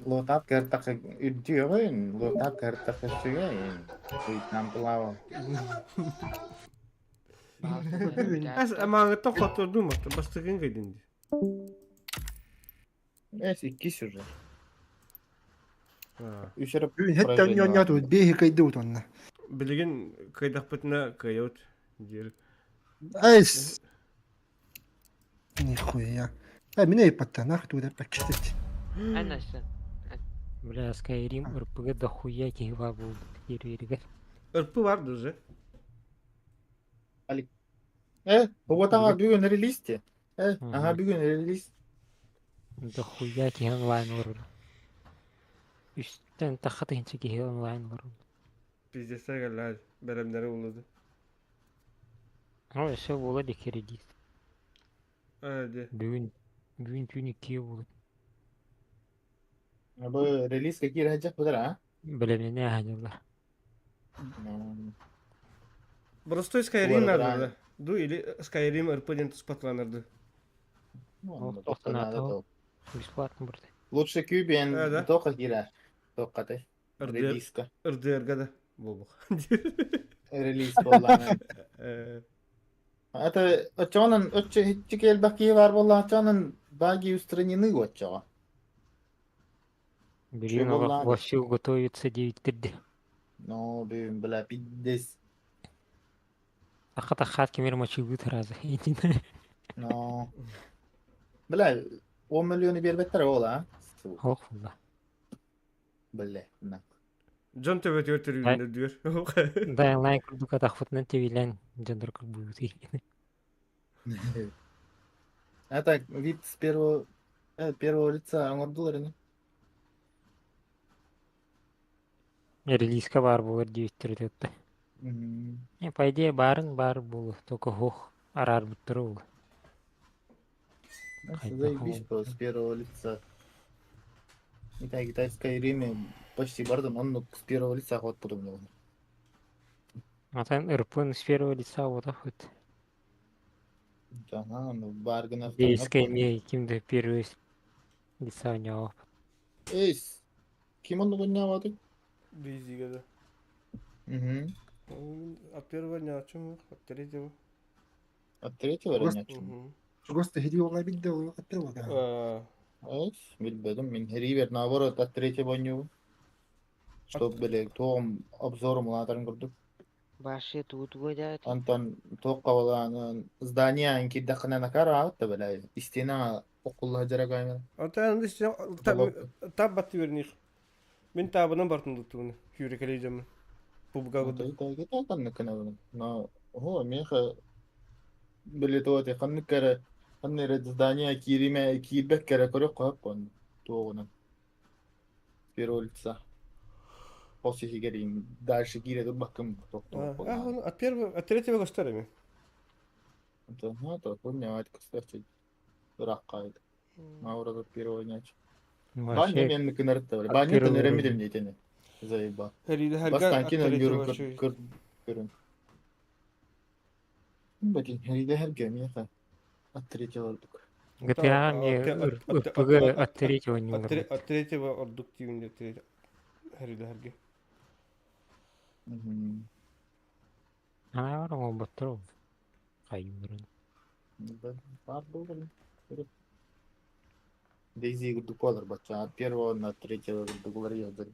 Лоутап кырыттах үрдүөҕүн, лоутап кырыттах үчүгэй. Нам плавал. Ас амааҥыттан хоттордум бастакын кэйдин дии. Эс иккис уже. Аа. Үс эрэ Бүгүн хэтте поражение онньоонньоот баар. бэйи кыйды утонна. Билигин кыйдахпытына кыайабыт диир. Айс. Нихуя. А меня и подтанах туда почитать. Анасы. Бля, Skyrim РПГ дохуя киһи буолбут киирбииригэр. РП бар уже. Вот ага бүгүн релиз Э, ага Мгм. бүгүн релиз. Дохуя киһи онлайн олорор. Үстэн тахха тыһынча киһи онлайн олорор. Пиздец кэллээр бэлэмнэри улуду. Ну, өссө буола илик релиз. Аа дии. Бүгүн бүгүн түүн иккигэ буолур. Бу релиз какие раджах будар, а? Бэлэмнэнэ аһаныллар. Ну, Простой Skyrim Буолар, надо. Ду или Skyrim РП диэн туспатланарды. ну, Ол только тохтон надо ата то. бесплатно барда. Лучше Кюбен Э, да. только кира. Только ты. РДР Релизка. РДР да буолбух. Релиз буоллаҕына. Э, Это очонон оччо хитчик элбэх киһи баар буолла очонон баги устранены оччоҕо. Блин, буоллаҕа вовсю готовится 9-3. Ну, бүгүн бля пиздец. Аха тахат кемер мочилбыт разы. Ну. Бля, 10 миллионы биэрбэттэр ол, а? Сука, Ох, да. Бля, на. Дьон төбөтүгэр төрүүннэр дүөр. Да, онлайн курдук атахпытынан тебилэн дьоннор курбуут. А так, вид с первого, первого лица оҥордулар ини. Релизка бар буолар 9-3 этте. Мгм. Не, по идее, барын бар буолу, только хох арар буттары ол. Ну, Хайда Заебись хол. просто с первого лица. И так, и так в Скайриме почти бардым, он ну, с первого лица ход подумал. А там РП с первого лица вот так вот. Ага, ну баргана Дейская кимде первый лица у него. Эй, ким он гонявады? Дейзиге да. Угу. От первого дня о чем? От третьего. От третьего Просто- или нет? Мгм. Просто хиди ол бидде ол отпел да. Аа, Эй, билбедим, мин Ривер наоборот от третьего не Чтоб были тоғым обзором улаатарын көрдүк. Башы тут выдать. Антон тоққа болан здание киддахына накара атты бля. Стена окулла жара камера. Ата таб батты верних. Мин табынан бартын туттуны. Хюрекелейдем. Пубга гуду. Но хо меха били тоти ханны кара ханны ред здание кириме кирбек кара көрө коюп кон тоогунан. Первого лица. После хигерин дальше кире бакым А, от первого, от третьего гостарами. Ну, то помню, кстати, раккайд. Маура первого няч. Баня Вообще, мен кынарты бар. от Баня первого төнөрө уровня. мидем дейтени. Заеба. Харида харга Бастан от кино третьего юрун чует. көр көрүн. Бакин харида херге меха. От третьего ордук. GTA мне РПГ от третьего не От уровня. от третьего ордук тивинде третьего. Харида харге. Ана бар ол баттыр ол. Хайын Бар был. Дейзи гурдуколар бача. От первого на третьего гурдуколар ездили.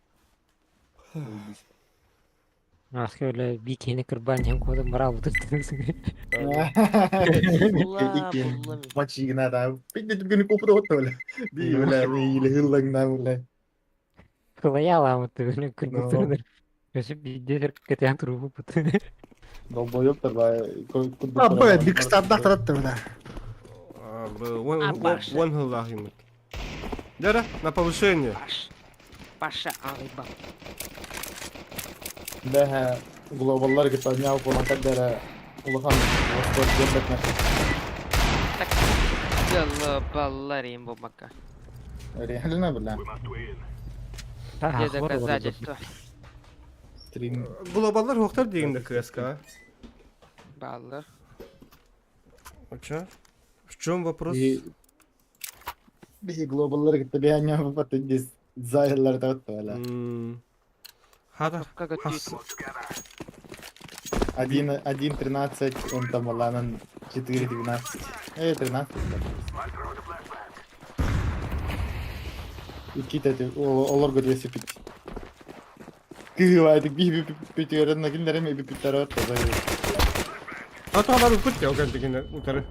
Ааска бля бикини кырбаан иһэн куотан бараабытын Була булла мин. Мачигина да. Пидде түгүнү копута отто бля. Би бля или хыллаңна бля. Кылайаламыт түгүнү кырбытын. Өсүп биирдэ кэтээн туругуппут. Долбоёбтар ба. А, Б, бикстардах таратты, бля. А, Б, он, А, он, Паша. он хыллаах юмыт. Дара, на повышение. Паш. Паша ағыйба. Бэһэ глобаллар кытта няу болан каддара улахан воспор диэн Так. Глобаллар им бумага. Реально, бля. Где доказательства? Стрим. Глобаллар хуохтар диигин КСК. Баллар. А чё? В чем вопрос? И биһи глобаллар кытта биһи няу баппат дис зайлар таатта бля. Хата. Как это? Хас. 1.13, он там Аланан 4.12. 13. И кита олорго 205. Кыгывайды би би питерен нагинлерем би питерот таза. А то алар үппүт я оган деген утары.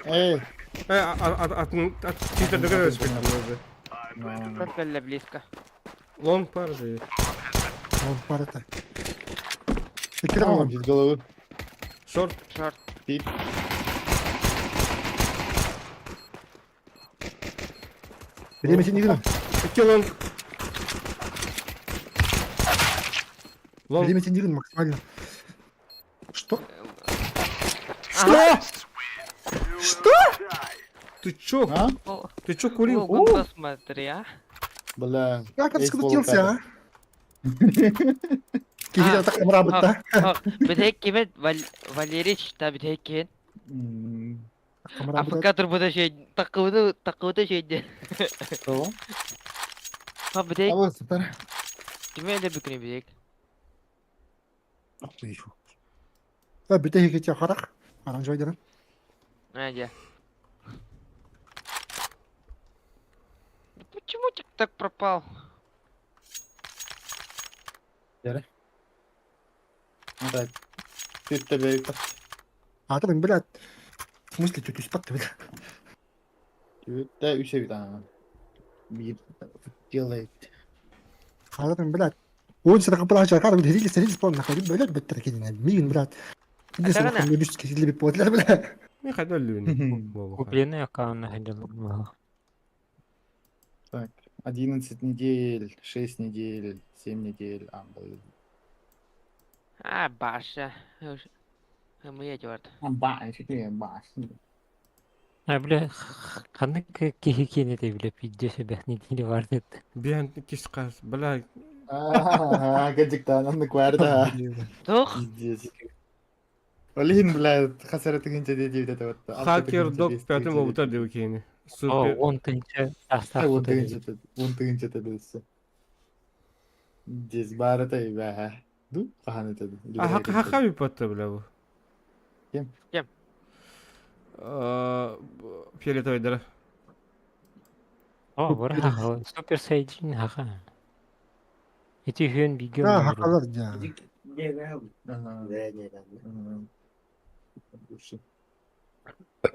Эй, Э, атын ат читер дөгөр өспек. Как близко. Лонг пар же. Он пар это. Экран. без головы. Шорт. Шорт. Пип. Время не видно. Икки лонг. Лонг. Время не видно максимально. Что? Что? Что? Ты чё? А? Ты чё курил? Логан, посмотри, а. Бля. Как он Эй, скрутился, а? Киһи так мрабыт, да? Битек кимет Валерич та битек кимет. Мрабыт. Африка турбуда şey takıldı takıldı şeydi. Tamam. Ha bitek Алло, супер. kime de bükünü bitek. А, бүтэ хекете харах. Аранжой дерен. Ha gel. Почему тик так пропал? Так. Түттэ бэйт. А ты, блядь. В смысле, тетю спать, блядь? Түттэ үсэ бит ана. Бир делает. А ты, блядь. Он сюда капла чакар, блядь, рилис, рилис, помню, находи, блядь, беттер кидин, мигин, блядь. Иди Атагана. сюда, мне бишки, или подлер, блядь. Мен хайда өлүбүн. Купленный аккаунт находил. Так, 11 недель, 6 недель, 7 недель. А, блин. А баша. Мы эти Ба, ба. А бля, ханнык киһи киэнэтэ бля пидде себех неделе бар дет. Биан кис кас, бля. А, гаджиктан, анны кварда. Тух. Пиздец. Блин, бля, хасара тыгынча деди это вот. Хакер док пятым обутар деп кейини. О, Супер. он тынча Он тыгынча, он тыгынча тедесі. Дез бары та бә. Ду, кахан это. А хака би патта бля бу. Кем? Кем? Фиолетовый дара. О, бар хаха. Супер сайджин хаха. Эти хүн биген. А, хакалар, да.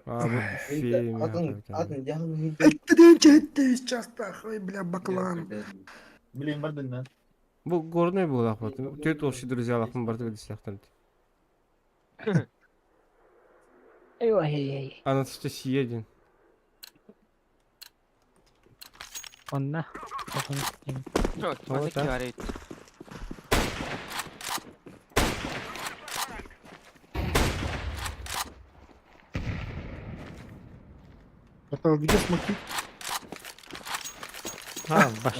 А, бу фея. Это ты сейчас, ой, бля, баклан. Блин, бардын да. Бу горный бу лахмат. Төт общий друзья лахмат барды десяхтан. Ой-ой-ой. Анастасия один. Онна. Что? так. говорит. Это где смоки? А, баш.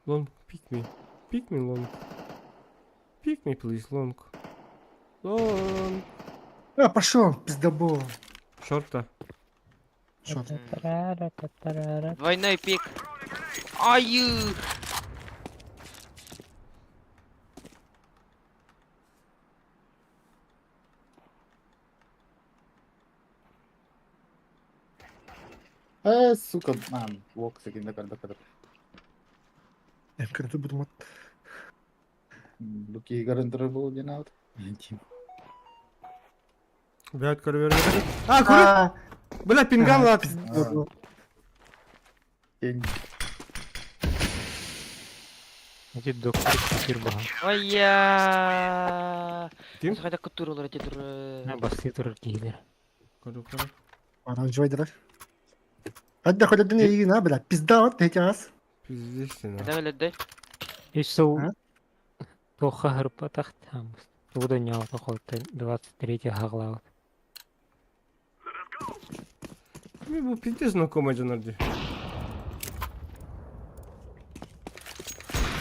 Long, pick me. Pick me, long. Pick me, please, long. Long. А, пошел, пиздобол. Шорта. Шо? Двойной пик. Аю. Сука, а, блок секинде көрбөт. Көрдү бутумат. Бу киһи көрөн турар буолуо диэн аабыт. Блядь, көрө бербет. А, көрө! Бля, пингам лат. День. Эти доктор кир баха. Ой-я! Ким? Хайда куттур олор эти тур. Басты турар киһилэр. Көрө, көрө. Оранжевый Хадда хододун эйигин а, бля, пизда вот эти раз. Пиздец ты, нахуй. Это өлөддөй. Үс сыл А? туохха хырпатах таамыс. Тугу да ньоото холтон 23 хаҕлаабыт. Ми бу пиздец знакомый дьонор дии.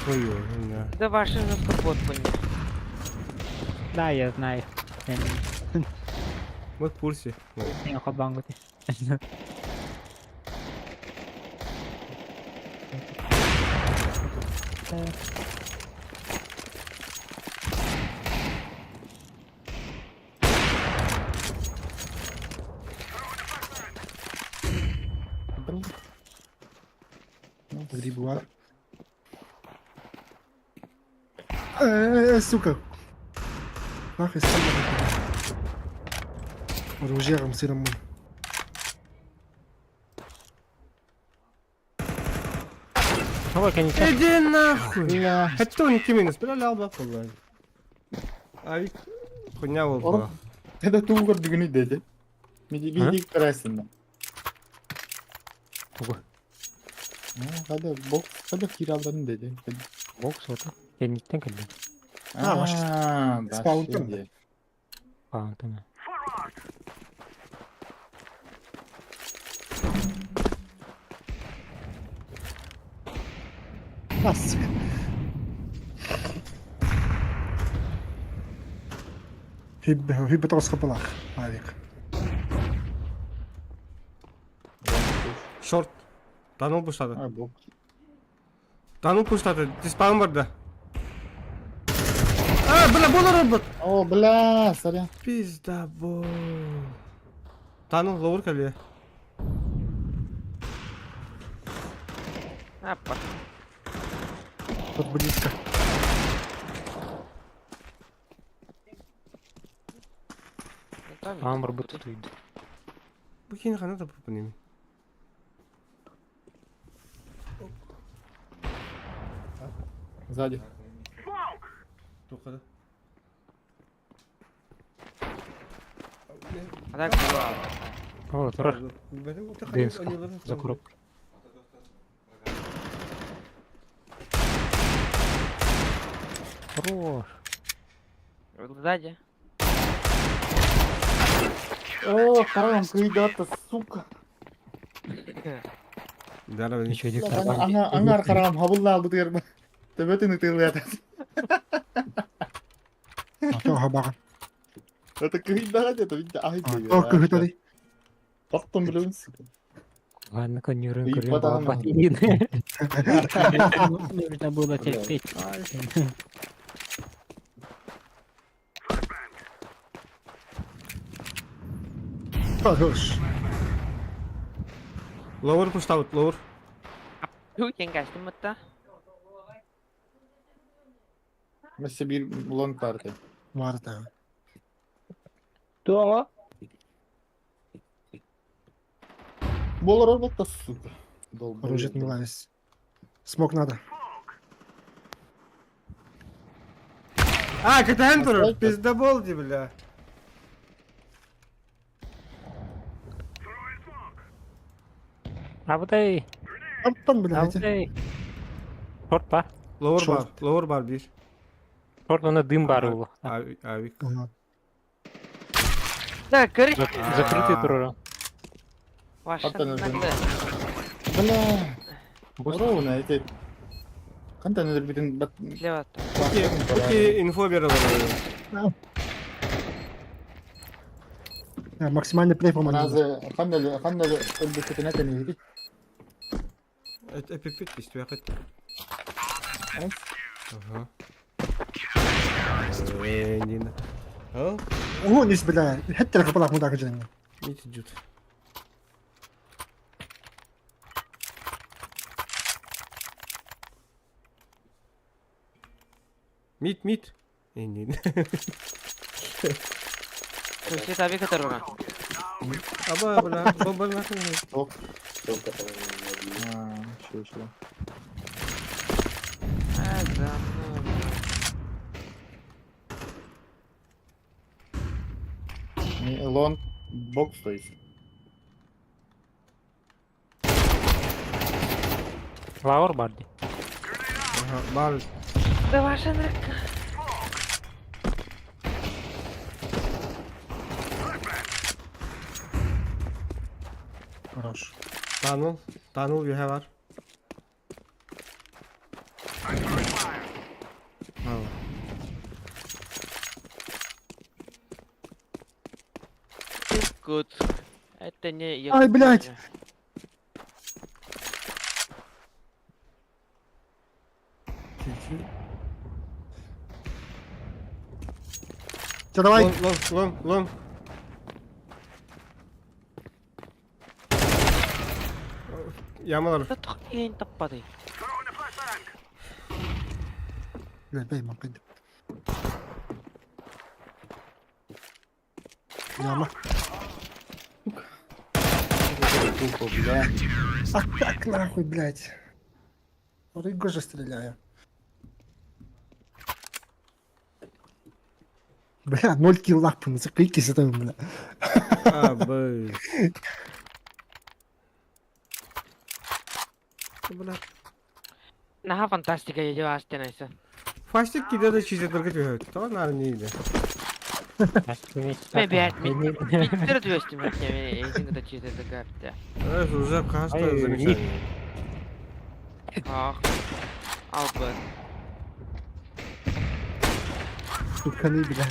Ой, ой, да. Да ваши жестко бот понял. Да, я знаю. Мы в курсе. Мен холбоҥҥут. Грибуар. Э, сука. Нахуй сука. Оружие сыром. Тоҕо кэнниттэн Иди нахуй! Хотя он не минус, бля, алба болла. Авик хуйня болла. Это тугу көрдүгүнүй деди. Миди көрөсүн. тугу Хада бокс, хада кираларын деди. бокс ото. Кэнниттэн кэллим. А, ваш- А, Спаунтан. да. Паунтана. А, сука. Хиб хиб тоғыз қапалақ. Авик. Шорт. Таныл пуштады. А, бокс. Таныл пуштады. Диспаун бар да. А, бля, бол робот. О, бля, сорян. Пизда бол. Таныл ловыр кэле. Апа. Тут близко. Аан барбыт тутуйду. Бу кини хана да бу неми. Сзади. Тухада. А так было. О, турар. Дынска. За коробкой. Хорош. Сзади. О, харам, кыйдата, сука. Да, да, Еще один Аңа, аңар харам, хабылла алды дегер. Төбөтүн ытыылыят. А то хабаға. Это кыйдага где-то, видите, ай А, то кыһытады. Потом, блин, сука. Ладно, конюрын И көрүн потом- баба. Нужно было терпеть. Хорош. Ловыр пуштабыт, ловыр. Ту кенгастым мытта. Мессе бир лонг парты. Бар да. Туоҕа? Болор орбатта, сука. Долбоёб. Оружие не лазь. Смок надо. А, катахан турар. Пиздабол ди, бля. Абытай. Антон, бля, эти. Абытай. Шорт бар. Ловыр бар, Шорт. ловыр бар бир. Шорт оны дым бар улу. Авик, авик. Ага. Да, көрү. Закрытый турар. Ваша. Аттан өлдүм. Бля. Ровно эти. Кантан өлбүтүн бат. Слева. Окей, инфо бере алар. Я максимальный плей по Разы кандай кандай өлбүтүн этен Эпипит истүякыт. Ага. Э, Нина. А? О, нис, бля. Хеттер қапалақ мұндағы жанына. Ити жут. Мид, мид. Иннин. Слушай, таби которого. Аба, бля, бомба нахуй. Ох. Только там А, чего, чего. А, за мной. Не, Лонг, бокс, то есть. Лаур бар дии. Ага, бар. Да ваша нырка. Хорош. Tunnel. Tunnel you have var. Bravo. Good. Это не я. Ай, блядь. Че, давай. Long, long, long, long. Ямалар. Да тохтейн таппады. Бля, дай мам, Яма. Тупо, бля. А как нахуй, блядь? Рыгу же стреляю. Бля, ноль килл лапы, заклейки это, бля. А, б. Бля. Наха фантастика я астенайса. Фастик киде да чизеттерге түһөт. То нар не иде. Мен бят миттер түөстүм мен эйсин кыта чизетер гапта. Э, уже кажется Ай, замечание. Ах. Албы. Туканы, бля.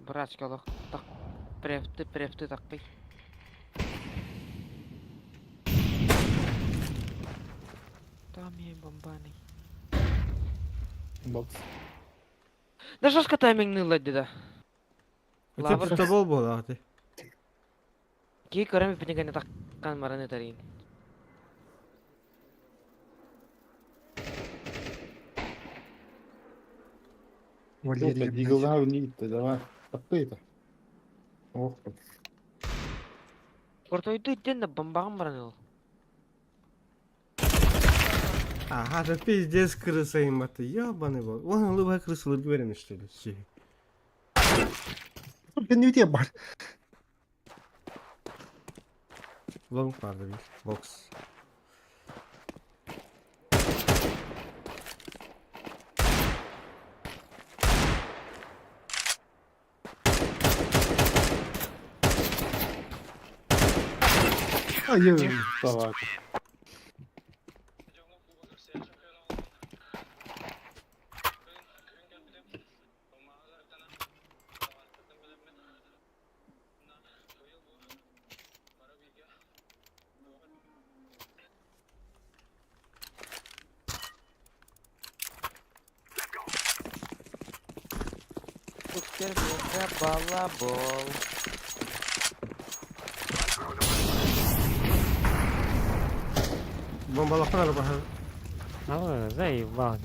Братчик олох так префты префты такпый. Там я бомбаный. Бокс. Да жестко тайминг лади да. Лавр. Это бол бол аты. Ки көрөм бинегене таккан мараны тарин. Валерия, блядь. Дигл не давай. Открыто. Ох, Кортойду иттен да бомбаган бараны ол. Ага, это пиздец крыса им это. Ёбаный был. Вон улыбай крысу лыберем что ли. Си. Сука, не те бар. Лонг барды бир. Бокс. Ай, давай. Супер мега балабол. Бомбалахан арба. Ну, заебал.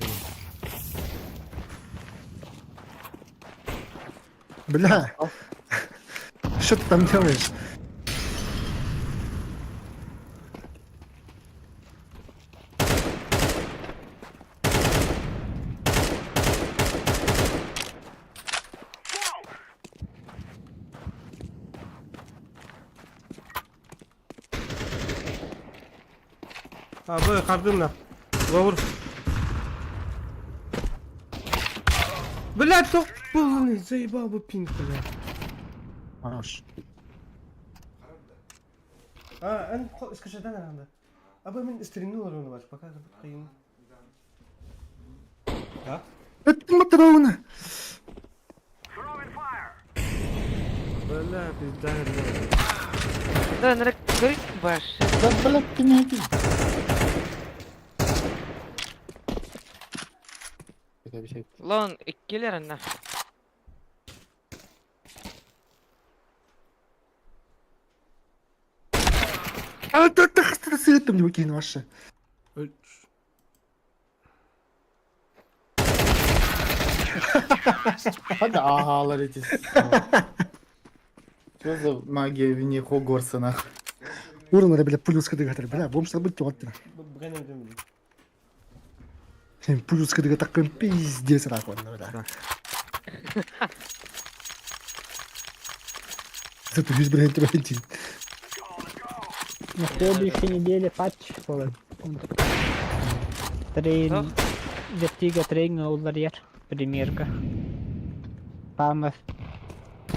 Бля. Что ты там делаешь? А, б, кардым на. Ловр. Блядь, то полный заебал бы пинг, блядь. Хорош. А, эн скажи, да, надо. А бы мен стримнул оны баш, пока кыйын. Да? Это Матрона. Бля, пизда, бля. Да, нырык көрүк баш. Да, блядь, ты не один. Это обещает. Лон иккилер анна. А ты ты ты сыт там не выкинь ваше. Hadi ahalar эти. Что за магия в вне Хогвартса нахуй? Урын эрэ бля пулюскадыгатар бля бомж быть туаттына. Пулюскадыга таккын пиздец нахуй бля. Зато весь бренд Валентин. На следующей неделе патч буолар. Трейн... Vertigo трейн уларыйар. Премьерка. Памов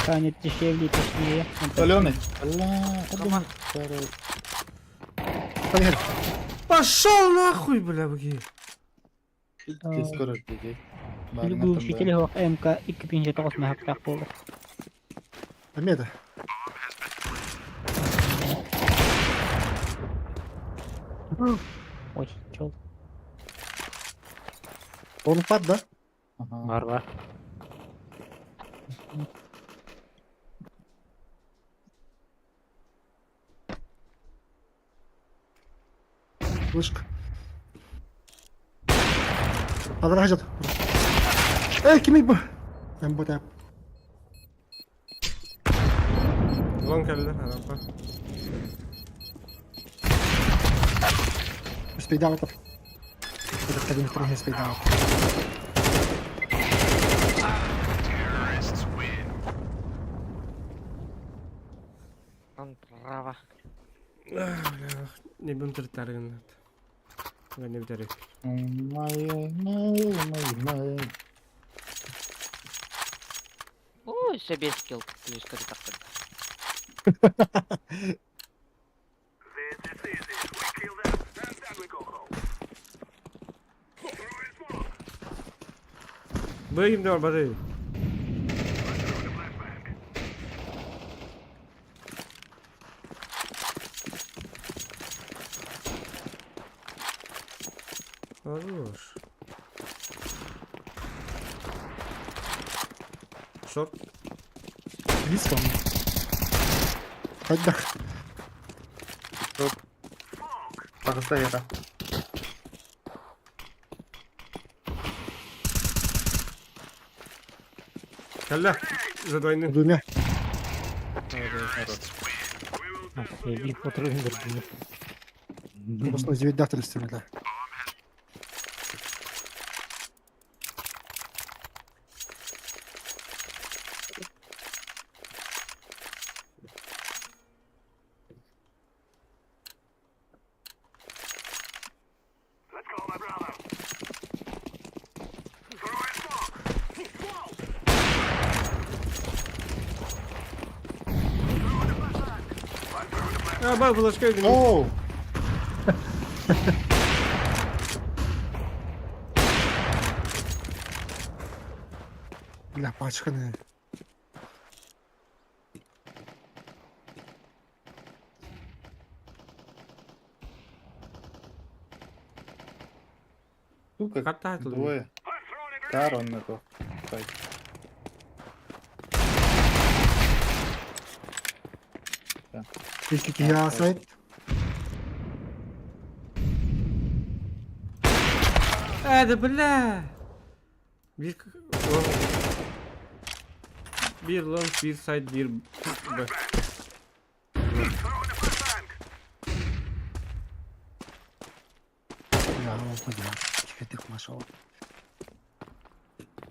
станет дешевле и точнее. Соленый. Бля, Команд. Поехали. Пошел нахуй, бля, буги. Скоро жди. Глушитель хоох МК 259 мөһөктөөх буолар. Помеда. Ой, чол. Он пад, да? Ага. Бар бар. Вышка. Адрахажат. Эй, кими бу? Мен бу тап. Лон кэллэ, арампа. Успейдал это. Это один второй успейдал. Он права. Не будем тартарын. Не битәрек. Май, май, май, май. Ой, себе скилл. Плюс как так. Быйым да бар бары. Хорош. Шорт. Близко он. Хайдах. Пожалуйста, это. Кэллэ. За двойным. Двумя. Эбии отырын көрдүм. Просто 9 датор бля. А, бар флешка едим. Оу! Бля, пачканы. Сука, Хата тут. двое. Кар он на то. Так. Икки киһи аасайт. А, да бля. Bir bir long, bir side, bir B. Бля, ол бля. Кихетик машалла.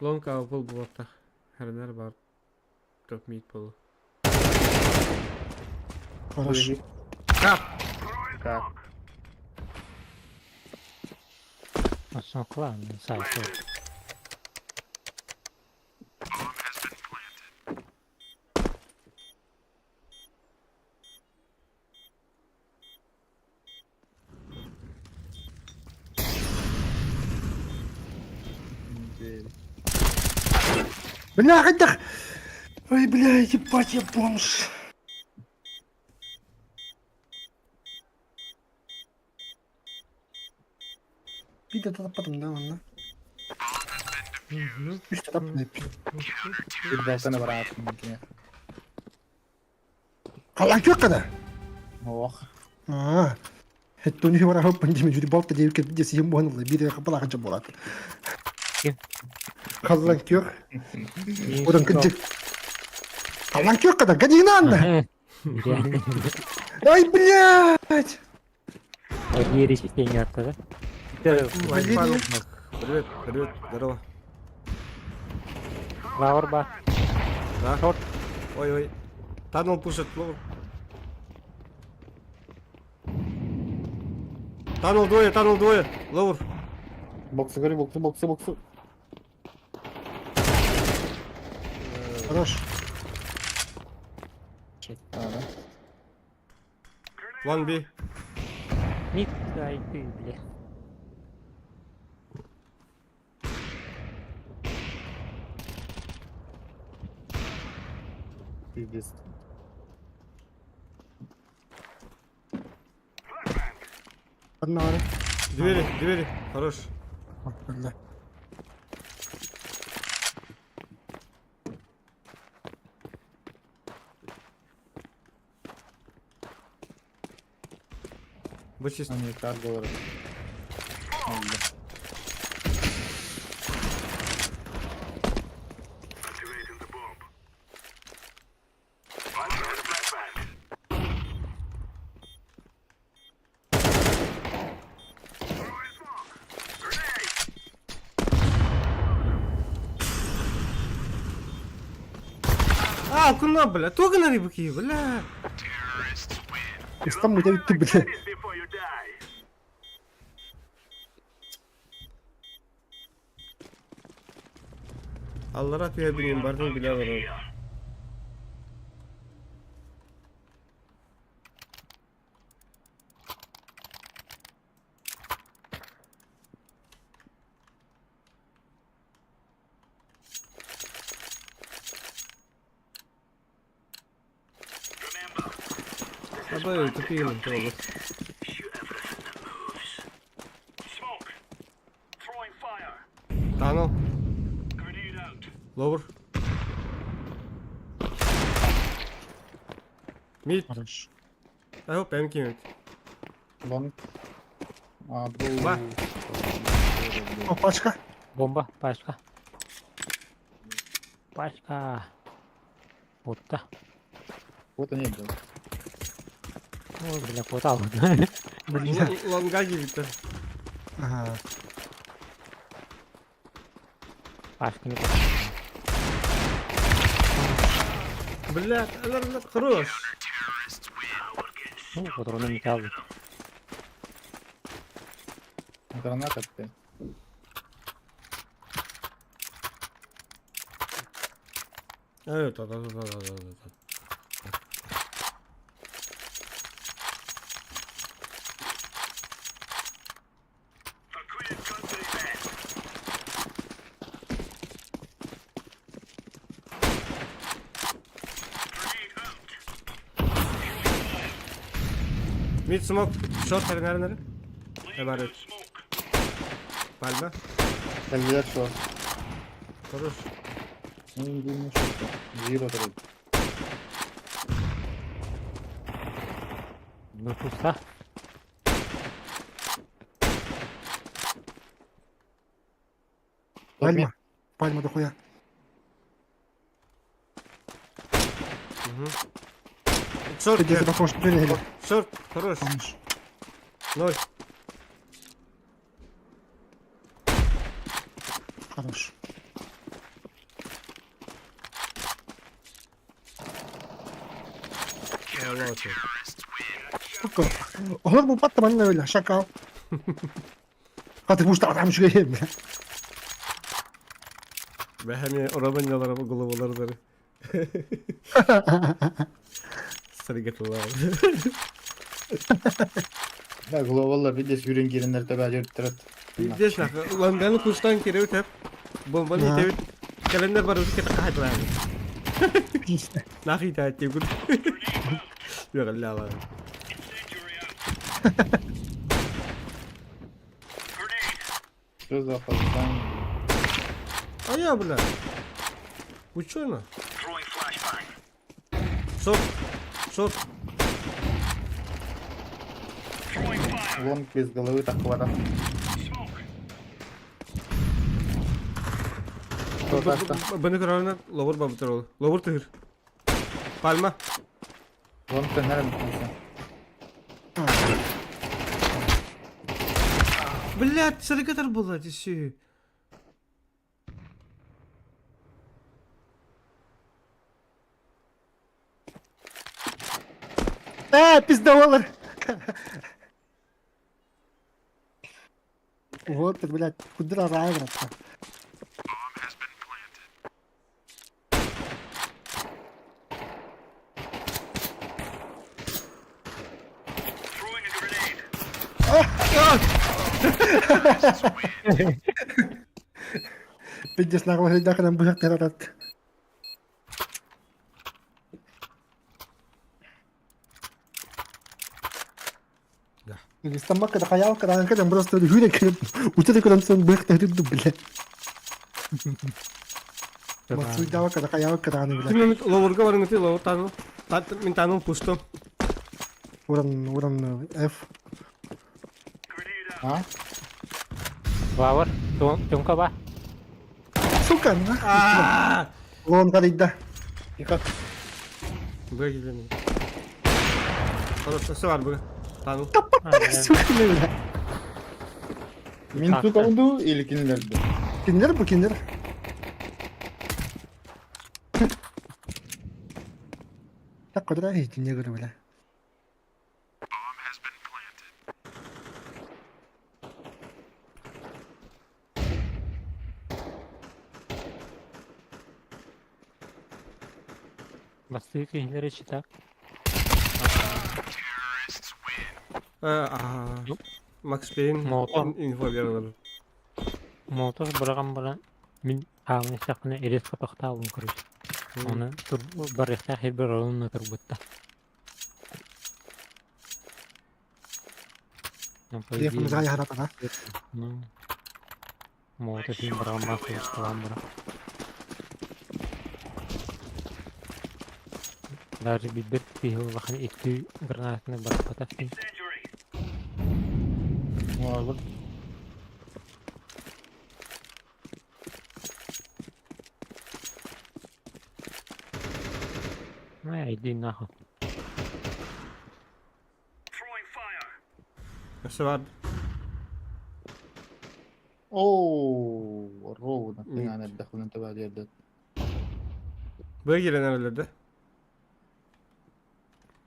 Long AWP буолта. Хәрнәр бар. Топ мид болу. Хорош. Кап. Как? Осокла, сайт. Неделя. Бля, хайдах. Ой, бля, ебать, я бомж. Пить это потом, да, ладно. Үс тап Bir baltana бар атым. Қалан кök қада? Ох. Аа. Туни вара пандемия жүри балта диэбиккэ биир сиһим буһан ылла биир хапалаах дьон буолаат. Ким? Халлан күөх. Уран кырдьык. Халлан күөх када гадина. Ай, блядь! Валерий сеньор да? Валерий. Привет, привет, здорово. Лаур ба. Да? Ой, ой. Tunnel пушит. Ну. Tunnel двое, tunnel двое. Lower. Боксы, говори, боксы, боксы, боксы. Хорош. А, да? One B. Mid, ай ты, бля. Пиздец. Одна ара. Двери, двери. Хорош. Бля. Вычисть. Они так говорят. Ой, А, куда, бля? Только на рыбаки, бля. Там у ты, бля. Аллара түһэ бардын билэ олорор. Абай, тупием тоже. Tunnel. Lower. Mid. Хорош. I hope I'm mid. Long. А, был... Ба. О, пачка. Бомба, пачка. Пачка. Вот да. Вот они, блядь. Ой, бля, хватало. Бля. Лонгаги Виктор. Ага. Пачка не Бля, блядь, хорош. Ну, патроны металл. Граната опять. Да, да, да, да, да, да. Mid smoke. Short nere nere? Emaret. Palma. Geldiler şu an. Хорош. Senin şortu. Zero trade. Ну, пусто. Пальма. Пальма дохуя. Шорт, Ты где-то похож, приняли. Шорт, хорош. Хорош. Ноль. Хорош. Сука. Олар бу патта манна бля, шакал. Хаты будешь там шугай, бля. Бәһәме ораманялар головалар Саригатылар. Да, глобалlar bir de sürün girinler tabi acayip tırat. Пиздец нахуй. Лонганы куштан кереу тәп. Бомбаны итәбит. Кәләннәр бар үзе кете кайтылар. Нахуй та тегүл. Юк, ла. Что за фазан? А я, бля. Вы чё, на? Шорт. Шорт. Лонг без головы таххыбата. Быны көрөрүнэн лобур бабытыр ол. Лобур тыһыр. Пальма. Лонг көннөр эмитин. Блядь, сырыкатар була десү. Э, пиздоволар! Вот, блядь, кудра рай, брат. Пиздец, нахуй, дахынан быһах таратат. Стаммакка да хаялка да кадам просто хүрэ кэлэн утары көрөн сон быһах таһырды блядь. Матсуйдава да хаялка да блядь. Ким эмит ловорга барыңыты ловор тану. Мин тану пустом. Уран уран F. А? Лавр, тумка ба. Сука, на. Лон карыйда. Тихо. Быга килгән. Хорошо, все бар быга. Тану. Сука, бля. Мин сука унду или кинилерди? Кинилер бу кинилер. Так куда иди не говорю, бля. Бастыы киһилэри читак. Макс Пейн Молотов. инфо бералар. Молотов быраҕан баран мин хаалан истэхпинэ резко тохтообун короче. Оны барыахтаах сирбэр олунна турбутта. Ну, по Телефон идее, зая харата, да? ну, Молотов иһин быраҕан массыылаан баран. Даже билбэт киһи улахан икки гранатаны барбатах дии. Лавр. Ну, иди нахуй. Все бар. Оу, ровно. Финал дохуй на дердет. Быга киирэн эрэллэр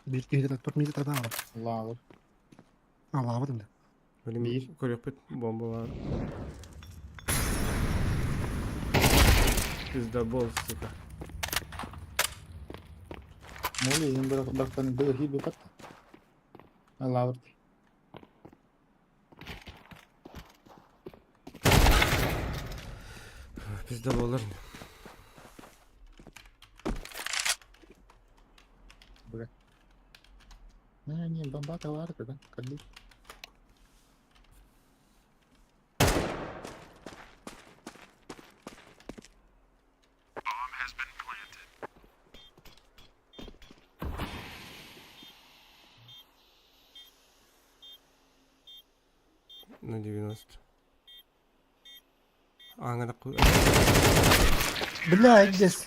Бир киһи тур мире тогда. Лавр. А, лава да. Билим көрөкпүт бомба бар. Пиздобол, сука. Моли, им бирахтан быга хиби патта. Лавр. Пиздоболлар. Быга. Не, не, бомба товар, да? Как бы. На 90. Аңа да Бля, здесь.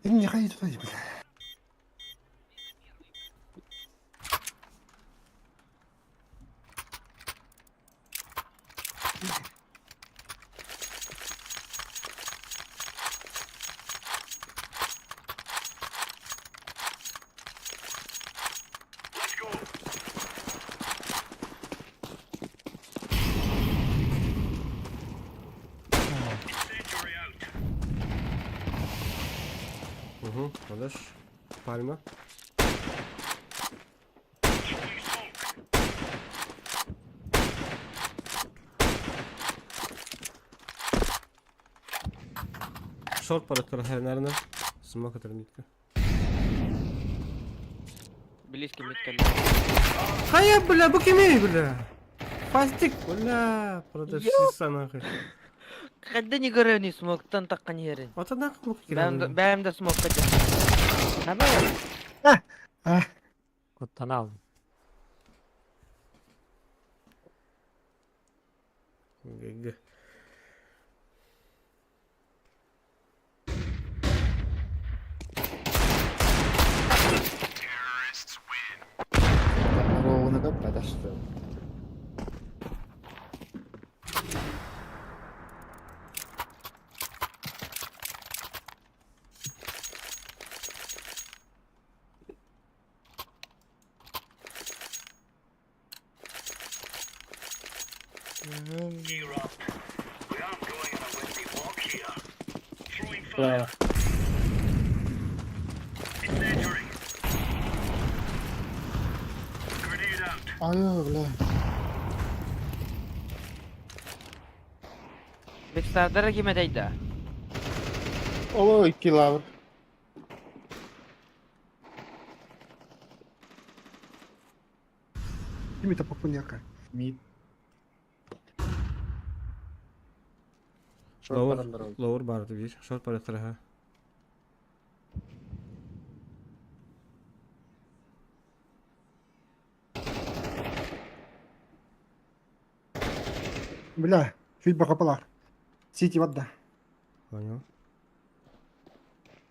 Не ходи туда, бля. Угу, подашь. Пальма. Шорт параттар хәрнәрне. Смок атар митка. Близкий мид кэллэ. Хайа, бля, бу кимий, бля. Фастик, бля, продавщица нахуй. Хадда не көрөний смоктан таккан ерин. Вот нахуй мук Бэм бэм да смок кача. Куттанал. майгы. Ровно как подошел. Бля. Ай, бля. Бекстардара ким этэй да? Ой, килавр. Ким это попуняка? Мид. Ловер, ловер барды бир. Шорт барыктар ха. Бля, чуть бакапалар. Сити вода. Понял.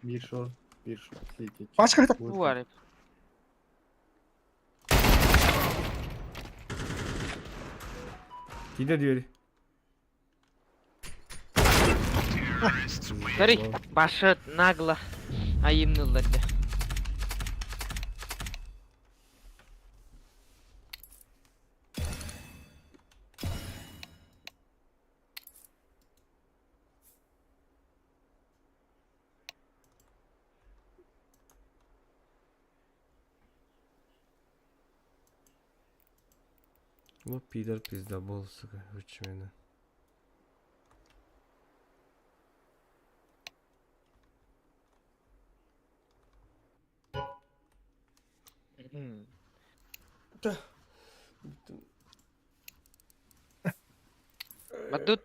Бир шорт, бир шорт. Сити. Пачка это? Бу бар. Киде дверь. Смотри, башы нагло айымнылар да. Ну, пидор пиздобол, сука, учмена. Да. Бадут.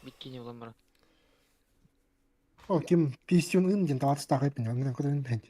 Бикини буламара. О, ким писюн ин ден талат стагы пин, анган кудын бен.